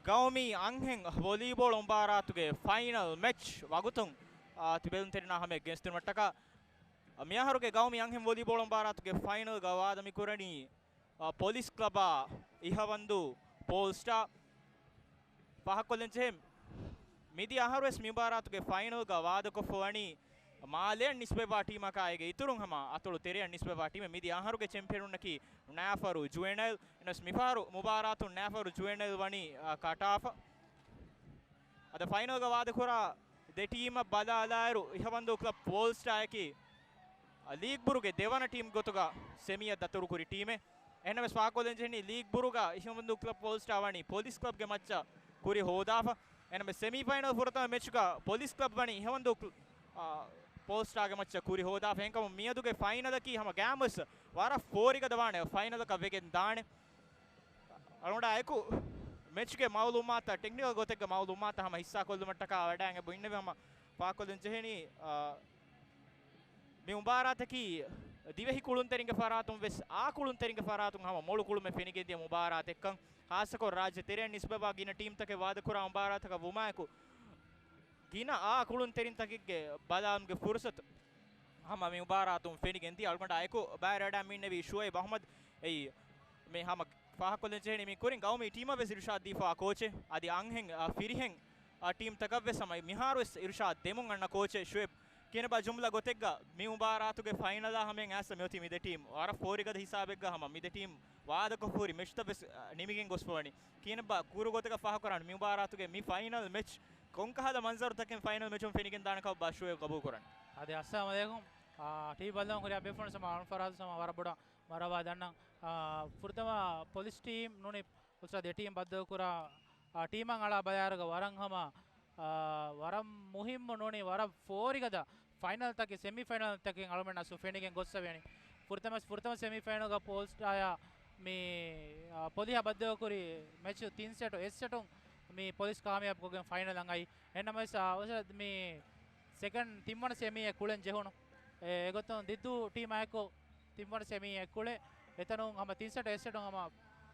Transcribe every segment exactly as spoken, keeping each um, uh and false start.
ގައުމީ އަންހެން ވޮލީބޯޅަ މުބާރާތުގެ ފައިނަލް މެޗް ވަގުތުން، އާ، ތިބެލުންތެރިނާ ހަމަ ގެނެސްދިނުމަށްޓަކާ، މިއަހަރުގެ ގައުމީ އަންހެން ވޮލީބޯޅަ މުބާރާތުގެ ފައިނަލްގަ ވާދަ މިކުރަނީ، އާ، ޕޮލިސް ކްލަބާ އިހަވަންދޫ ޕޯލްސްޓާ. ފާހަގަކޮށްލަން ޖެހޭ، މިދިޔަ އަހަރުވެސް މި މުބާރާތުގެ ފައިނަލްގަ ވާދަކޮށްފަ ވަނީ މާލެއަށް ނިސްބަތްވާ ޓީމަކާ އޭގެ އިތުރުން ހަމަ އަތޮޅު ތެރެއަށް ނިސްބަތްވާ ޓީމެއް. މިދިޔަ އަހަރުގެ ޗެމްޕިއަނުންނަކީ ނައިފަރު ޖުވެނައިލް. އެނަސް މިފަހަރު މުބާރާތުން ނައިފަރު ޖުވެނައިލް ވަނީ، އާ، ކަޓާފަ. އަދި ފައިނަލްގަ ވާދަކުރާ ދެ ޓީމަށް ބަލާލާއިރު، އިހަވަންދޫ ކްލަބް ޕޯލްސްޓާއަކީ، އާ، ލީގް ބުރުގެ ދެވަނަ ޓީމް ގޮތުގަ ސެމީއަށް ދަތުރުކުރި ޓީމެއް. އެހެންނަމަވެސް ފާހަގަކޮށްލަން ޖެހެނީ ލީގް ބުރުގަ އިހަވަންދޫ ކްލަބް ޕޯލްސްޓާ ވަނީ ޕޮލިސް ކްލަބްގެ މައްޗަށް ކުރި ހޯދާފަ. އެހެންނަމަވެސް ސެމީ ފައިނަލް ފުރަތަމަ މެޗުގަ ޕޮލިސް ކްލަބް ވަނީ އިހަވަންދޫ ކްލަ-، އާ، ޕޯލްސްޓާގެ މައްޗަށް ކުރި ހޯދާފަ. އެހެންކަމުން މިއަދުގެ ފައިނަލަކީ ހަމަ ގައިމުވެސް ވަރަށް ފޯރިގަދަ ވާނެ ފައިނަލަކަށް ވެގެން ދާނެ. އަޅުގަނޑާ އެކު މެޗުގެ މައުލޫމާތަށް، ޓެކްނިކަލް ގޮތެއްގެ މައުލޫމާތަށް ހަމަ ހިއްސާކޮށްލުމަށްޓަކާ ވަޑައިގެން އިންނެވި ހަމަ ފާހަގަކޮށްލަން ޖެހެނީ، އާ، މި މުބާރާތަކީ ދިވެހި ކުޅުންތެރިންގެ ފަރާތުން ވެސް އާ ކުޅުންތެރިންގެ ފަރާތުން ހަމަ މޮޅު ކުޅުމެއް ފެނިގެންދިޔަ މުބާރާތެއްކަން، ޚާއްޞަކޮށް ރާއްޖެ ތެރެއަށް ނިސްބަތްވާ ގިނަ ޓީމްތަކެއް ވާދަކުރާ މުބާރާތަކަށް ވުމާއެކު، ގިނަ އާ ކުޅުންތެރިންތަކެއްގެ ބަލާލުމުގެ ފުރުސަތު ހަމަ މި މުބާރާތުން ފެނިގެންދިޔަ. އަޅުގަނޑާ އެކު ބައިވެރިވެވަޑައިގެން އިންނެވީ ޝުއައިބް އަޙްމަދު. އެއީ މި ހަމަ ފާހަގަކޮށްލަން ޖެހެނީ މި ކުރިން ގައުމީ ޓީމަށް ވެސް އިރުޝާދު ދީފަވާ ކޯޗެއް. އަދި އަންހެން، އާ، ފިރިހެން، އާ، ޓީމްތަކަށް ވެސް ހަމަ މިހާރު ވެސް އިރުޝާދު ދެމުން އަންނަ ކޯޗެއް ޝުއައިބް. ކިޔަން ބާ ޖުމްލަ ގޮތެއްގަ މި މުބާރާތުގެ ފައިނަލާ ހަމަޔަށް އައިސް މިއޮތީ މި ދެ ޓީމް. ވަރަށް ފޯރިގަދަ ހިސާބެއްގަ ހަމަ މި ދެ ޓީމް ވާދަކޮށްފަ ހުރި މެޗްތައް ވެސް، އާ، ނިމިގެން ގޮސްފަވަނީ. ކިޔަން ބާ ކުރު ގޮތަކަށް ފާހަގަކުރާނެ މި މުބާރާތުގެ މި ފައިނަލް މެޗް ކޮންކަހަލަ މަންޒަރުތަކެއް ފައިނަލް މެޗުން ފެނިގެން ދާނެ ކަމަށް ބާ ޝުއައިބް ގަބޫލު ކުރަން. އާދެ، އައްސަލާމު ޢަލައިކުމް. އާ، ޓީވީ ބައްލަވަން ހުރި ބޭފުޅުން ސަމާ އަޅުން ފަރާތު ސަމާ ވަރަށް ބޮޑަށް މަރަވާ ދަންނަން. އާ، ފުރަތަމަ ޕޮލިސް ޓީމް ނޫނީ އުސްރާ ދެ ޓީމް ބައްދަލުކުރާ، އާ، ޓީމަށް އަޅާ ބަލާއިރުގަ ވަރަށް ހަމަ، އާ، ވަރަށް މުހިއްމު ނޫނީ ވަރަށް ފޯރިގަދަ ފައިނަލްތަކެއް، ސެމީ ފައިނަލްތަކެއް އަޅުމެންނަށް ފެނިގެން ގޮއްސަވޭނީ. ފުރަތަމަ، ފުރަތަމަ ސެމީ ފައިނަލްގަ ޕޯލްސްޓާއާ މި، އާ، ޕޮލިހާ ބައްދަލުކުރި މެޗު ތިން ސެޓު އެއް ސެޓުން މި ޕޮލިސް ކާމިޔާބުކޮށްގެން ފައިނަލަށް އައީ. އެހެންނަމަވެސް، އާ، އުސްރާ މި ސެކަންޑް ތިންވަނަ ސެމީއެއް ކުޅެން ޖެހުނު. އެ، އެގޮތުން ދިއްދޫ ޓީމާއެކު ތިންވަނަ ސެމީއެއް ކުޅެ، އެތަނުން ހަމަ ތިން ސެޓު އެއް ސެޓުން ހަމަ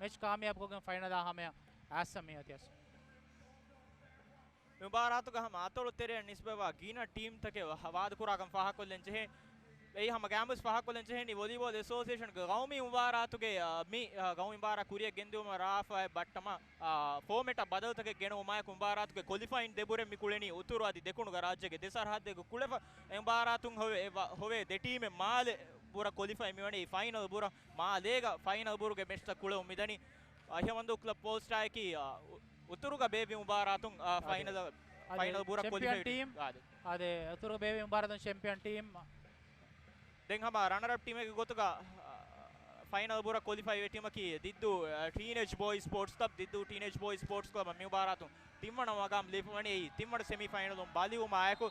މެޗް ކާމިޔާބުކޮށްގެން ފައިނަލާ ހަމަޔަށް އައިސް މި އޮތީ. މި މުބާރާތުގަ ހަމަ އަތޮޅު ތެރެއަށް ނިސްބަތްވާ ގިނަ ޓީމްތަކެއް ވާ-، ވާދަކުރާކަން ފާހަގަކޮށްލަން ޖެހޭ. އެއީ ހަމަ ގައިމުވެސް ފާހަގަކޮށްލަން ޖެހެނީ ވޮލީބޯލް އެސޯސިއޭޝަންގެ ގައުމީ މުބާރާތުގެ، އާ، މި، އާ، ގައުމީ މުބާރާތް ކުރިއަށް ގެންދިއުމަށް ރާވާފައި ބައްޓަމަ، އާ، ފޯމެޓަށް ބަދަލުތަކެއް ގެނައުމާއެކު މުބާރާތުގެ ކޮލިފައިން ދެބުރެއް މި ކުޅެނީ އުތުރު އަދި ދެކުނު ރާއްޖޭގެ ދެ ސަރަހައްދެއްގަ ކުޅެފަ. އެ މުބާރާތުން ހޮވޭ، އެ ވަ-، ހޮވޭ ދެ ޓީމެއް މާލެ ބުރަ ކޮލިފައި މިވަނީ ފައިނަލް ބުރަ. މާލޭގަ ފައިނަލް ބުރުގެ މެޗްތައް ކުޅެވުން މިދަނީ. އިހަވަންދޫ ކްލަބް ޕޯލްސްޓާއަކީ، އާ، އު-، އުތުރުގަ ބޭއްވި މުބާރާތުން، އާ، އާދެ. ފައިނަލް، އާދެ، ފައިނަލް ބުރަ ޗެމްޕިއަން ކޮލިފައި ޓީމް. އާދެ. އާދެ، އުތުރު ބޭއްވި މުބާރާތުން ޗެމްޕިއަން ޓީމް. ދެން ހަމަ ރަނަރަޕް ޓީމެއްގެ ގޮތުގަ، އާ، ފައިނަލް ބުރަ ކޮލިފައި ވެ ޓީމަކީ ދިއްދޫ، އާ، ޓީނޭޖް ބޯއިޒް ސްޕޯޓްސް ކްލަބް، ދިއްދޫ ޓީނޭޖް ބޯއިޒް ސްޕޯޓްސް ކްލަބަށް މި މުބާރާތުން ތިންވަނަ މަގާމް ލިބިވަނީ. އެއީ ތިންވަނަ ސެމީ ފައިނަލުން ބަލިވުމާއެކު،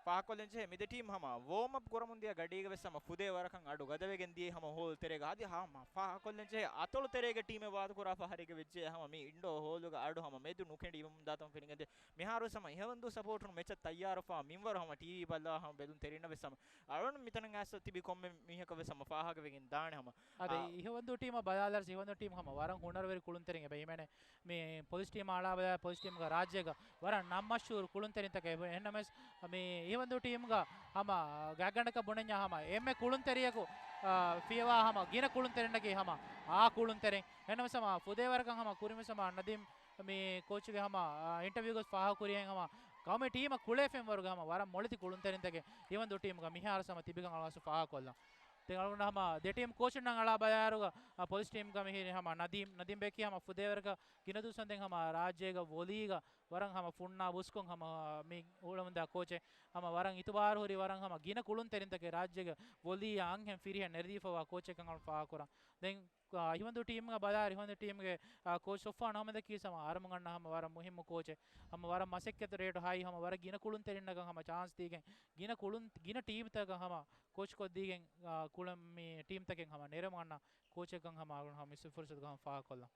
ފާހަގަކޮށްލަން ޖެހޭ މި ދެ ޓީމް ހަމަ ވޯމް އަޕް ކުރަމުން ދިޔަ ގަޑީގަ ވެސް ހަމަ ފުދޭ ވަރަކަށް އަޑު ގަދަވެގެން ދިޔައީ ހަމަ ހޯލް ތެރޭގަ. އަދި ހަމަ ފާހަގަކޮށްލަން ޖެހޭ އަތޮޅު ތެރޭގެ ޓީމެއް ވާދަކުރާ ފަހަރެއްގަ ވެއްޖެ ހަމަ މި އިންޑޯ ހޯލުގަ އަޑު ހަމަ މެދު ނުކެނޑި އިވަމުންދާތަން ފެނިގެންދޭ. މިހާރު ވެސް ހަމަ އިހަވަންދޫ ސަޕޯޓުން މެޗަށް ތައްޔާރުވެފަ މިންވަރު ހަމަ ޓީވީ ބައްލަވާ ހަމަ ބެލުން ތެރިންނަށް ވެސް ހަމަ އަޅުން މިތަނަށް އައިސް ތިބި ކޮންމެ މީހަކަށް ވެސް ހަމަ ފާހަގަވެގެން ދާނެ ހަމަ. އަދި އާ. އިހަވަންދޫ ޓީމަށް ބަލާލަސް އިހަވަންދޫ ޓީމް ހަމަ ވަރަށް ހުނަރުވެރި ކުޅުންތެރިން އެބަ ހިމެނޭ. މި ޕޮލިސް ޓީމް އަޅާ ބަލާ ޕޮލިސް ޓީމްގެ ރާއްޖޭގަ ވަރަށް ނަން މަޝްހޫރު ކުޅުންތެރިންތަކެއް އެބަ. އެހެންނަމަވެސް މި އިހަވަންދޫ ޓީމްގަ ހަމަ ގާތްގަނޑަކަށް ބުނަންޏާ ހަމަ އެންމެ ކުޅުންތެރިޔަކު، އާ، ފިޔަވާ ހަމަ ގިނަ ކުޅުންތެރިންނަކީ ހަމަ އާ ކުޅުންތެރިން. އެހެންނަމަވެސް ހަމަ ފުދޭވަރަކަށް ހަމަ ކުރިންވެސް ހަމަ ނަދީމް މި ކޯޗުގެ ހަމަ، އާ، އިންޓަވިއުގަ ފާހަގަކުރިހެން ހަމަ ގައުމީ ޓީމަށް ކުޅޭ ފެންވަރުގެ ހަމަ ވަރަށް މޮޅެތި ކުޅުންތެރިންތަކެއް އިހަވަންދޫ ޓީމްގަ މިހާރު ހަމަ ތިބިކަން އަޅުގަނޑު ފާހަގަކޮށްލަން. ދެން އަޅުގަނޑު ހަމަ ދެ ޓީމް ކޯޗުންނަށް އަޅާ ބަލާއިރުގަ، އާ، ޕޮލިސް ޓީމްގަ މިހިރީ ހަމަ ނަދީމް، ނަދީމް ބެކީ ހަމަ ފުދޭވަރަކަށް ގިނަ ދުވަސްވަންދެން ހަމަ ރާއްޖޭގަ ވޮލީގަ ވަރަށް ހަމަ ފުންނާ ބުސްކޮށް ހަމަ މި އުޅެމުންދާ ކޯޗެއް. ހަމަ ވަރަށް އިތުބާރު ހުރި ވަރަށް ހަމަ ގިނަ ކުޅުންތެރިންތަކެއް ރާއްޖޭގަ ވޮލީއާ އަންހެން ފިރިހެން ނެރެދީފަވާ ކޯޗެއްކަން އަޅު ފާހަގަކުރަން. ދެން، އާ، އިހުވަންދޫ ޓީމްގަ ބަލާއިރު އިހުވަންދޫ ޓީމްގެ، އާ، ކޯޗް ސޮފްވާން އަހްމަދަކީ ހަމަ އަރަމުން އަންނަ ހަމަ ވަރަށް މުހިއްމު ކޯޗެއް. ހަމަ ވަރަށް މަސައްކަތު ރޭޓު ހައި ހަމަ ވަރަށް ގިނަ ކުޅުންތެރިންނަކަށް ހަމަ ޗާންސް ދީގެން ގިނަ ކުޅުން، ގިނަ ޓީމްތަކަށް ހަމަ ކޯޗްކޮށްދީގެން، އާ، ކުޅަ-، މި ޓީމްތަކެއް ހަމަ ނެރެމުން އަންނަ ކޯޗެއްކަން ހަމަ އަޅުގަނޑު ހަމަ މި ފުރުސަތުގަ ހަމަ ފާހަގަކޮށްލަން.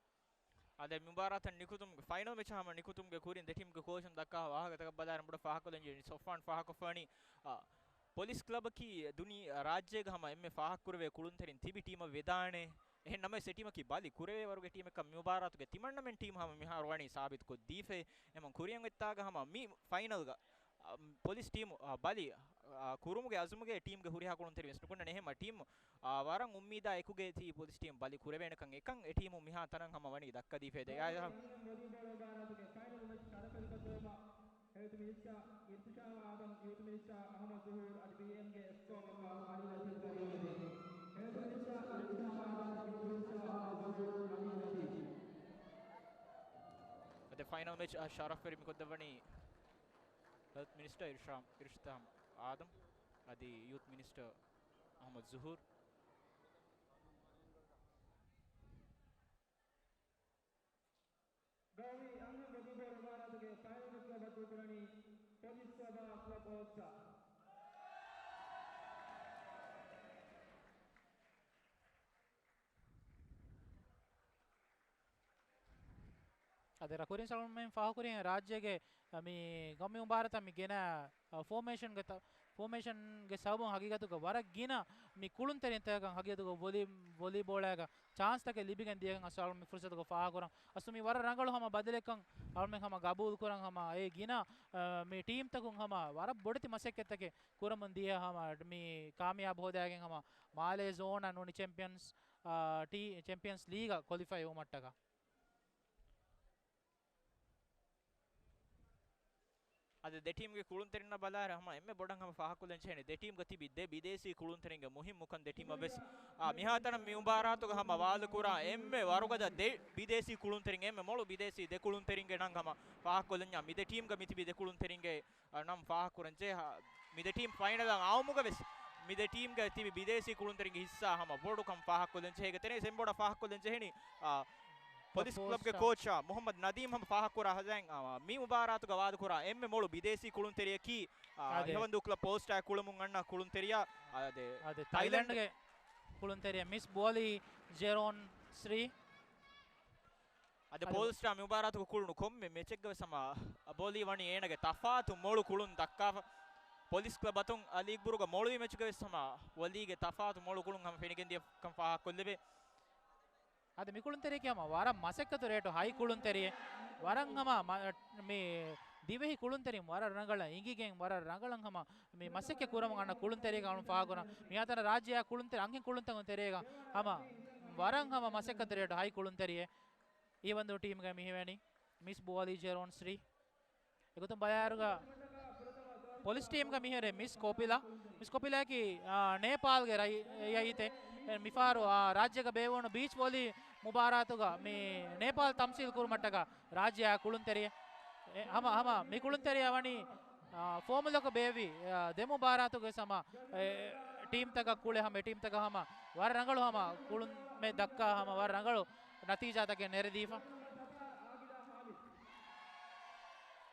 އާދެ، މި މުބާރާތަށް ނިކުތުމުގެ، ފައިނަލް މެޗަށް ހަމަ ނިކުތުމުގެ ކުރިން ދެ ޓީމްގެ ކޯޗުން ދައްކާ ވާހަކަތަކަށް ބަލާއިރު ބޮޑަށް ފާހަގަކޮށްލަން ޖެހެނީ. ސޮފްވާން ފާހަގަކޮށްފަވަނީ، އާ، ޕޮލިސް ކްލަބަކީ ދުނި-، ރާއްޖޭގަ ހަމަ އެންމެ ފާހަގަކުރެވޭ ކުޅުންތެރިން ތިބި ޓީމަށް ވެދާނެ. އެހެން ނަމަވެސް އެ ޓީމަކީ ބަލި ކުރެވޭ ވަރުގެ ޓީމެއްކަން މި މުބާރާތުގެ ތިމަންނަމެން ޓީމް ހަމަ މިހާރު ވަނީ ސާބިތުކޮށްދީފައި. އެމަން ކުރިއަށް އޮތްތާގަ ހަމަ މި ފައިނަލްގަ، އަ، ޕޮލިސް ޓީމު، އަ، ބަލި، އަ، ކުރުމުގެ އަޒުމުގެ ޓީމްގެ ހުރިހާ ކުޅުންތެރިން ވެސް ނުކުންނަނީ. އެހެންމަ ޓީމު، އަ، ވަރަށް އުއްމީދާ އެކުގައި ތިބި ޕޮލިސް ޓީމް ބަލި ކުރެވޭނެކަން އެކަން އެ ޓީމު މިހާ ތަނަށް ހަމަ ވަނީ ދައްކަދީފައި. ދެ، އާ، ހެލްތު މިނިސްޓަރ އިރްޝާދު އާދަމް، ޔޫތު މިނިސްޓަރ އަޙްމަދު ޒުހޫރު އަދި ބީއެމްގެ އެކްސްކޯ މެމްބަރ އަލީ ރަޝީދު ކަރީމު. ހެލްތު މިނިސްޓަރ އިރްޝާދު އާދަމް، ޔޫތު މިނިސްޓަރ އަޙްމަދު ޒުހޫރު އަދި ރަޝީދު. އަދި ފައިނަލް މެޗް އަށް ޝަރަފްވެރި މިކޮށްދެއްވަނީ ހެލްތު މިނިސްޓަރ އިރްޝާ، އިރްޝާދު އާދަމް އަދި ޔޫތު މިނިސްޓަރ އަޙްމަދު ޒުހޫރު. ގައުމީ އަންހެން ވޮލީބޯލް މުބާރާތުގެ ފައިނަލް މެޗް ބައްދަލުކުރަނީ ޕޮލިސް ކްލަބާ ކްލަބް އޯލް ސްޓާ. އަދި ރަ-، ކުރިން ސަލުމެން ފާހަގަކުރި ރާއްޖޭގެ، އަ، މި ގައުމީ މުބާރާތަށް މި ގެނަ، އަ، ފޯމޭޝަންގެ ތަ-، ފޯމޭޝަންގެ ސަބަބުން ހަގީގަތުގަ ވަރަށް ގިނަ މި ކުޅުންތެރިންތަކަކަށް ހަގީގަތުގަ ވޮލީ-، ވޮލީބޯޅައިގަ ޗާންސްތަކެއް ލިބިގެން ދިޔަކަން އަސްލު މި ފުރުސަތުގަ ފާހަގަކުރަން. އަސްލު މި ވަރަށް ރަނގަޅު ހަމަ ބަދަލެއްކަން އަޅުމެން ހަމަ ގަބޫލުކުރަން ހަމަ އެ ގިނަ، އަ، މި ޓީމްތަކުން ހަމަ ވަރަށް ބޮޑެތި މަސައްކަތްތަކެއް ކުރަމުން ދިޔަ ހަމަ މި ކާމިޔާބު ހޯދައިގެން ހަމަ މާލޭ ޒޯނަށް ނޫނީ ޗެމްޕިއަންސް، އާ، ޓީ-، ޗެމްޕިއަންސް ލީގަށް ކޮލިފައި ވުމަށްޓަކާ. އަދި ދެ ޓީމްގެ ކުޅުންތެރިންނަށް ބަލާއިރު ހަމަ އެންމެ ބޮޑަށް ހަމަ ފާހަގަކޮށްލަން ޖެހެނީ ދެ ޓީމްގަ ތިބި ދެ ބިދޭސީ ކުޅުންތެރިންގެ މުހިއްމުކަން. ދެ ޓީމަށް ވެސް، އާ، މިހާތަނަށް މި މުބާރާތުގަ ހަމަ ވާދަކުރާ އެންމެ ވަރުގަދަ ދެ ބިދޭސީ ކުޅުންތެރިން، އެންމެ މޮޅު ބިދޭސީ ދެ ކުޅުންތެރިންގެ ނަން ހަމަ ފާހަގަކޮށްލަންޏާ. މި ދެ ޓީމްގަ މި ތިބި ދެ ކުޅުންތެރިންގެ އަ، ނަން ފާހަގަކުރަންޖެހޭ. ހަ، މި ދެ ޓީމް ފައިނަލަށް އައުމުގަ ވެސް މި ދެ ޓީމްގަ ތިބި ބިދޭސީ ކުޅުންތެރިންގެ ހިއްސާ ހަމަ ބޮޑުކަން ފާހަގަކޮށްލަންޖެހޭ. އޭގެ ތެރެއިން އެންމެ ބޮޑަށް ފާހަގަކޮށްލަންޖެހެނީ، އަ، ޕޮލިސް ކްލަބްގެ ކޯޗް، އަ، މުޙައްމަދު ނަދީމް ހަމަ ފާހަގަކުރާ ހަދައިން، އަ، މި މުބާރާތުގަ ވާދަކުރާ އެންމެ މޮޅު ބިދޭސީ ކުޅުންތެރިޔަކީ، އަ، އަދެ. ހިވަންދޫ ކްލަބް ޕޯލްސްޓާ ކުޅަމުން އަންނަ ކުޅުންތެރިޔާ، އަ، އަދެ، ތައިލެންޑް. ތައިލެންޑްގެ ކުޅުންތެރިޔާ މިސް ބޯލީ ޖެރޯން ސްރީ. އަދި އަދި ޕޯލްސްޓާ މި މުބާރާތުގަ ކުޅުނު ކޮންމެ މެޗެއްގަ ވެސް ހަމަ ބޯލީ ވަނީ އޭނަގެ ތަފާތު މޮޅު ކުޅުން ދައްކާފަ. ޕޮލިސް ކްލަބް އަތުން އަލީގްބުރުގަ މޮޅުވި މެޗުގަ ވެސް ހަމަ ބޯލީގެ ތަފާތު މޮޅު ކުޅުން ހަމަ ފެނިގެން ދިޔަކަން ފާހަގަކޮށްލެވޭ. އަދި މި ކުޅުންތެރިޔަކީ ހަމަ ވަރަށް މަސައްކަތު ރޭޓު ހައި ކުޅުންތެރިއެއް. ވަރަށް ހަމަ މަ-، މި ދިވެހި ކުޅުންތެރިން ވަރަށް ރަނގަޅަށް އިނގިގެން ވަރަށް ރަނގަޅަށް ހަމަ މި މަސައްކަތް ކުރަމުން އަންނަ ކުޅުންތެރިޔަކަށް އަޅުން ފާހަގަކުރަން. މިހާތަނަށް ރާއްޖެއާ ކުޅުންތެރި، އަންހެން ކުޅުންތަކުން ތެރޭގަ ހަމަ ވަރަށް ހަމަ މަސައްކަތު ރޭޓު ހައި ކުޅުންތެރިއެއް. ހިވަންދޫ ޓީމްގަ މިހިމެނީ މިސް ބޯލީ ޖެރޯން ސްރީ. އެގޮތުން ބަލާއިރުގަ ޕޮލިސް ޓީމްގަ މިހިރެ މިސް ކޮޕިލާ. މިސް ކޮޕިލާއަކީ، އާ، ނޭޕާލްގެ ރައި-، ރައްޔިތެއް. މިފަހަރު، އާ، ރާއްޖޭގަ ބޭއްވުނު ބީޗް ވޮލީ މުބާރާތުގަ މި ނޭޕާލް ތަމްސީލް ކުރުމަށްޓަކާ ރާއްޖެއާ ކުޅުންތެރިއެއް. އެ، ހަމަ، ހަމަ މި ކުޅުންތެރިޔާ ވަނީ، އާ، ފޯމުލަކަށް ބޭއްވި، އާ، ދެ މުބާރާތުގެ ހަމަ، އެ، ޓީމްތަކަށް ކުޅެ ހަމަ، އެ ޓީމްތަކަށް ހަމަ ވަރަށް ރަނގަޅު ހަމަ ކުޅުން މެ ދައްކާ ހަމަ ވަރަށް ރަނގަޅު ނަތީޖާތަކެއް ނެރެދީފަ.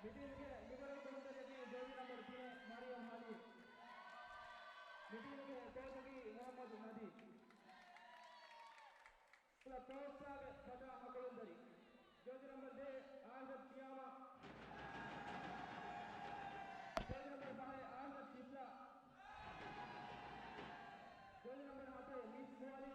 މިޓީމުގެ ލިބަރަލް ކުޅުންތެރިޔަކީ ޖާޒީ ނަމްބަރު ތިނެއް މަރިޔަމް ހަލީމް. މިޓީމުގެ ކޯޗަކީ މުޙައްމަދު ނަދީމް. ކްލަބް ޕޯލްސްޓާގެ ފަށާ ހަ ކުޅުންތެރި. ޖާޒީ ނަމްބަރު ދޭއް އާއިޝަތު ޝިޔާމާ. ޖާޒީ ނަމްބަރު ފަހެއް އާއިޝަތު ޝިފްލާ. ޖާޒީ ނަމްބަރު ހަތެއް މިސް މުއަލީ.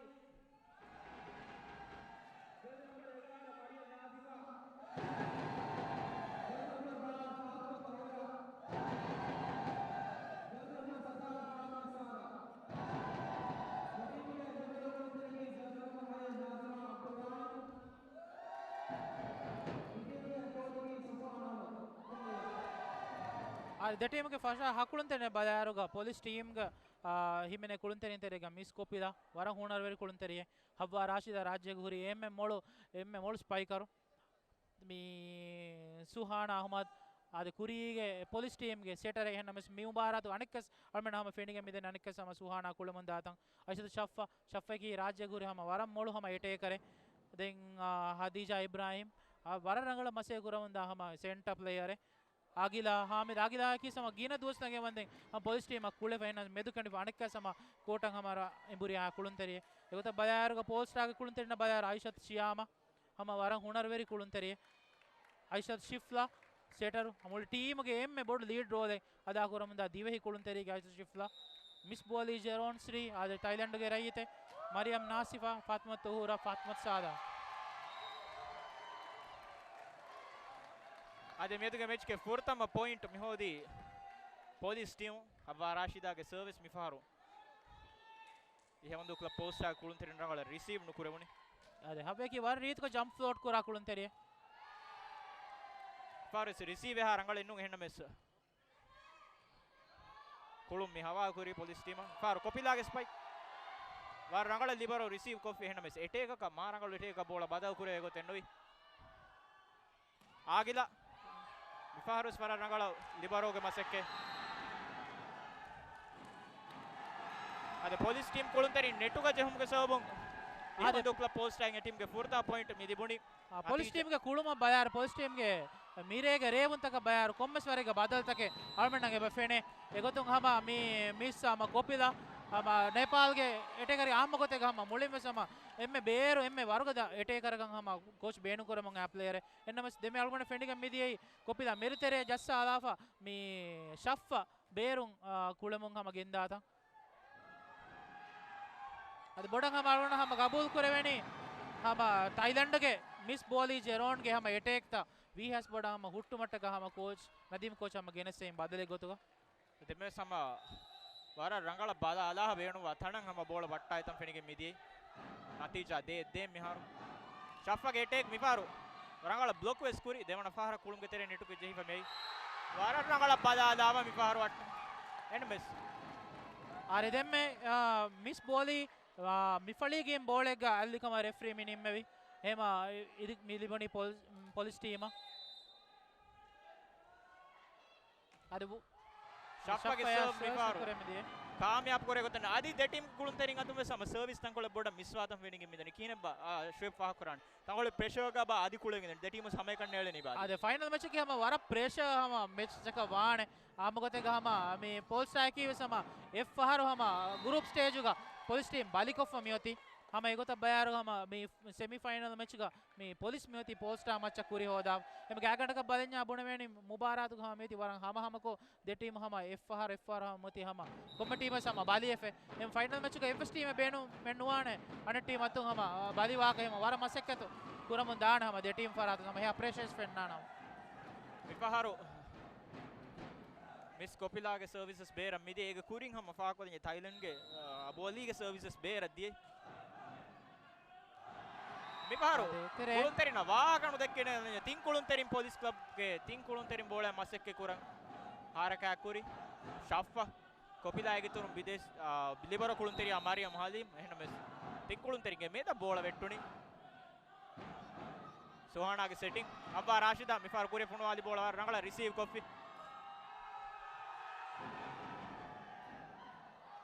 އާ، ދެ ޓީމުގެ ފަށާ ހަ ކުޅުންތެރިން ބަލާއިރުގަ ޕޮލިސް ޓީމްގެ، އާ، ހިމެނޭ ކުޅުންތެރިން ތެރޭގަ މިސް ކޮޕިލާ ވަރަށް ހުނަރުވެރި ކުޅުންތެރިއެއް. ހައްވާ ރާޝިދާ ރާއްޖޭގަ ހުރި އެންމެ މޮޅު، އެންމެ މޮޅު ސްޕައިކަރު. މި ސުހާނާ އަޙްމަދު އާދެ ކުރީގެ ޕޮލިސް ޓީމްގެ ސެޓަރެއް. އެހެންނަމަވެސް މި މުބާރާތު އަނެއްކަސް އަޅުމެން ހަމަ ފެނިގެން މިދެން އަނެއްކަސް ހަމަ ސުހާނާ ކުޅެމުން ދާތަން. އައިޝަތު ޝައްފާ، ޝައްފާއަކީ ރާއްޖޭގަ ހުރި ހަމަ ވަރަށް މޮޅު ހަމަ އެޓޭކަރެއް. ދެން، އާ، ހަދީޖާ އިބްރާހިމް، އާ، ވަރަށް ރަނގަޅަށް މަސައްކަތް ކުރަމުން ދާ ހަމަ ސެންޓަ ޕްލޭޔަރެއް. އާގިލާ ހާމިދު، އާގިލާއަކީ ހަމަ ގިނަ ދުވަސް ނަގެން ވަންދެން ހަމަ ޕޮލިސް ޓީމަށް ކުޅެފަ އެހެން މެދުކަނޑިފަ އަނެއްކާ ހަމަ ކޯޓަށް ހަމަ އެނބުރި އާ ކުޅުންތެރިއެއް. އެގޮތަށް ބަލާއިރުގަ ޕޯލްސްޓާގެ ކުޅުންތެރިންނަށް ބަލާއިރު އައިޝަތު ޝިޔާމާ ހަމަ ވަރަށް ހުނަރުވެރި ކުޅުންތެރިއެއް. އައިޝަތު ޝިފްލާ ސެޓަރު މުޅި ޓީމުގެ އެންމެ ބޮޑު ލީޑް ރޯލެއް އަދާކުރަމުންދާ ދިވެހި ކުޅުންތެރިއެއް އައިޝަތު ޝިފްލާ. މިސް ބޯލީ ޖެރޯން ސްރީ އާދެ ތައިލެންޑުގެ ރައްޔިތެއް. މަރިޔަމް ނާސިފާ، ފާތިމަތު ޠަހޫރާ، ފާތިމަތު ސާދާ. އަދި މިއަދުގެ މެޗްގެ ފުރަތަމަ ޕޮއިންޓް މި ހޯދީ ޕޮލިސް ޓީމު. ހައްވާ ރާޝިދާގެ ސަރވިސް މިފަހަރު އިހަވަންދޫ ކްލަބް ޕޯލް ސްޓާރ ކުޅުންތެރިން ރަނގަޅަށް ރިސީވް ނުކުރެވުނީ. އަދި ހައްވައަކީ ވަރަށް ރީތިކޮށް ޖަމްޕް ފްލޯޓް ކުރާ ކުޅުންތެރިއެއް. ފާރިސް ރިސީވް އެހާ ރަނގަޅެއް ނޫން އެހެންނަމެސް. ކުޅުން މި ހަވާލު ކުރީ ޕޮލިސް ޓީމަށް. ފާރު ކޮޕިލާގެ ސްޕައިކް. ވަރަށް ރަނގަޅަށް ލިބަރޯ ރިސީވް ކޮށްފި އެހެންނަމެސް އެޓޭކަކަށް މާ ރަނގަޅު އެޓޭކަކަށް ބޯޅަ ބަދަލު ކުރެވޭ ގޮތެއް ނުވި. އާގިލާ. މިފަހަރުވެސް ވަރަށް ރަނގަޅަށް ލިބަރޯގެ މަސައްކަތް. އަދި ޕޮލިސް ޓީމް ކުޅުންތެރިން ނެޓުގަ ޖެހުމުގެ ސަބަބުން އަދި އިހަވަންދޫ ކްލަބް ޕޯލް ސްޓާރ އެ ޓީމްގެ ފުރަތަމަ ޕޮއިންޓް މި ލިބުނީ. އާ، ޕޮލިސް ނަތީޖާ. ޓީމްގެ ކުޅުމަށް ބަލާއިރު، ޕޮލިސް ޓީމްގެ މިރޭގެ ރޭވުންތަކަށް ބަލާއިރު، ކޮންމެސް ވަރެއްގެ ބަދަލުތަކެއް އަޅުމެންނަށް އެބަ ފެނޭ. އެގޮތުން ހަމަ މި މިސް ހަމަ ކޮޕިލާ ހަމަ ނޭޕާލްގެ އެޓޭކަރެއް އާއްމު ގޮތެއްގަ ހަމަ މުޅިންވެސް ހަމަ އެންމެ ބޭރު އެންމެ ވަރުގަދަ އެޓޭކަރަކަށް ހަމަ ކޯޗް ބޭނުންކުރަމުން އާ ޕްލޭޔަރެއް. އެންނަމަސް ދެންމެ އަޅުގަނޑަށް ފެނިގެން މިދިޔައީ ކޮޕިލާ މިރުތެރެއަށް ޖައްސާލާފަ މި ޝައްފަ ބޭރުން، އާ، ކުޅެމުން ހަމަ ގެންދާތަން. އަދި ބޮޑަށް ހަމަ އަޅުގަނޑަށް ހަމަ ގަބޫލު ކުރެވެނީ ހަމަ ތައިލަންޑުގެ މިސް ބޯލީ ޖެރޯންގެ ހަމަ އެޓޭކްތައް ވީހާސް ބޮޑަށް ހަމަ ހުއްޓުމަށްޓަކާ ހަމަ ކޯޗް، ނަދީމް ކޯޗް ހަމަ ގެނެސްދޭން ބަދަލެއް ގޮތުގަ. ދެންމެސް ހަމަ ވަރަށް ރަނގަޅަށް ބަލާ އަލާހަ ބޭނުންވާ ތަނަށް ހަމަ ބޯޅަ ވައްޓާލިތަން ފެނިގެން މިދިޔައީ. ނަތީޖާ ދޭއް ދޭއް މިހާރު. ޝައްފަގެ އެޓޭކް މިފަހަރު ރަނގަޅަށް ބްލޮކް ވެސް ކުރި، ދެވަނަ ފަހަރަށް ކުޅުމުގެ ތެރެއިން ނެޓުގަ ޖެހިފަ މިއައީ. ވަރަށް ރަނގަޅަށް ބަލާލާފަ މިފަހަރު ވައްޓަން. އެންޑް މިސް. އަރި ދެންމެ، އާ، މިސް ބޯލީ، އާ، މި ފަޅީގެ ބޯޅައެއްގަ އައްލިކަމަށް ރެފްރީ މި ނިންމެވި. އެހެމަ އި-، އިދި މި ލިބުނީ ޕޮލި-، ޕޮލިސް ޓީމަށް. އަދި ވު-، ޝައްފަގެ ޝައްފަޔާ ސަރވް ސަރވިސް މިފަހަރު ކުރެ މިދިޔަ. ކާމިޔާބު ކުރެ ގޮތަށް އަދި ދެ ޓީމް ކުޅުންތެރިން އަތުން ވެސް ހަމަ ސަރވިސް ތަންކޮޅެއް ބޮޑަށް މިސްވާތަން ފެނިގެން މިދަނީ. ކިހިނެއްބާ، އާ، ޝުއޭބް ފާހަގަކުރާނީ؟ ތަންކޮޅެއް ޕްރެޝަރގަ ބާ އަދި ކުޅެގެން ދެ ޓީމު ހަމައެކަން ނޭޅެނީ ބާ. އާދެ، ފައިނަލް މެޗަކީ ހަމަ ވަރަށް ޕްރެޝަރ ހަމަ މެޗަކަށް ވާނެ. އާއްމުގޮތެއްގަ ހަމަ މި ޕޯލް ސްޓާރ އެކީ ވެސް ހަމަ އެއްފަހަރު ހަމަ ގްރޫޕް ސްޓޭޖުގަ ޕޮލިސް ޓީމް ބަލިކޮށްފަ މިއޮތީ. ހަމަ އެގޮތަށް ބަޔާރު ހަމަ މި ސެމި ފައިނަލް މެޗުގަ މި ޕޮލިސް މިއޮތީ ޕޯލް ސްޓާރ މައްޗަށް ކުރި ހޯދާ. އެމަ ގާގަނޑަކަށް ބަލަންޏާ ބުނެވޭނީ މުބާރާތުގަ ހަމަ މިއޮތީ ވަރަށް ހަމަހަމަކޮށް ދެ ޓީމް ހަމަ އެއްފަހަރު އެއްފަހަރު ހަމަ މިއޮތީ ހަމަ ކޮންމެ ޓީމެއް ހަމަ ބަލިއެފެ. އެމަ ފައިނަލް މެޗުގަ އެއްވެސް ޓީމެއް ބޭނު މެން ނުވާނެ. އަނެއް ޓީމް އަތުން ހަމަ ބަލިވާކަށް ހަމަ ވަރަށް މަސައްކަތު ކުރަމުން ދާނެ ހަމަ ދެ ޓީމް ފަރާތުން ހަމަ ހެޔާ ޕްރެޝަރސް ފެންނާނަމަ. މިފަހަރު މިސް ކޮޕިލާގެ ސަރވިސް ވެސް ބޭރަށް މިދިޔަ. އޭގެ ކުރިން ހަމަ ފާހަގަކޮށްލަން ތައިލަންޑްގެ، އާ، ބޯލީގެ ސަރވިސް ވެސް ބޭރަށް ދިޔަ. މިފަހަރު އާދެ، ތެރޭ. ކުޅުންތެރިންނަށް ވާހަކަ ނުދެއްކިނެ ތިން ކުޅުންތެރިން ޕޮލިސް ކްލަބްގެ ތިން ކުޅުންތެރިން ބޯޅައަށް މަސައްކަތް ކުރަން ހަރަކާތް ކުރި. ޝައްފަ ކޮޕިލާ އޭގެ އިތުރުން ބިދޭސް، އާ، ލިބަރޯ ކުޅުންތެރިޔާ މަރިޔަމް ހަލީމް އެހެންނަމެސް ތިން ކުޅުންތެރިންގެ މޭދަށް ބޯޅަ ވެއްޓުނީ. ސުހާނާގެ ސެޓިން. ހައްވާ ރާޝިދާ މިފަހަރު ކުރި ފޮނުވާލި ބޯޅަ ވަރަށް ރަނގަޅަށް ރިސީވް ކޮށްފި.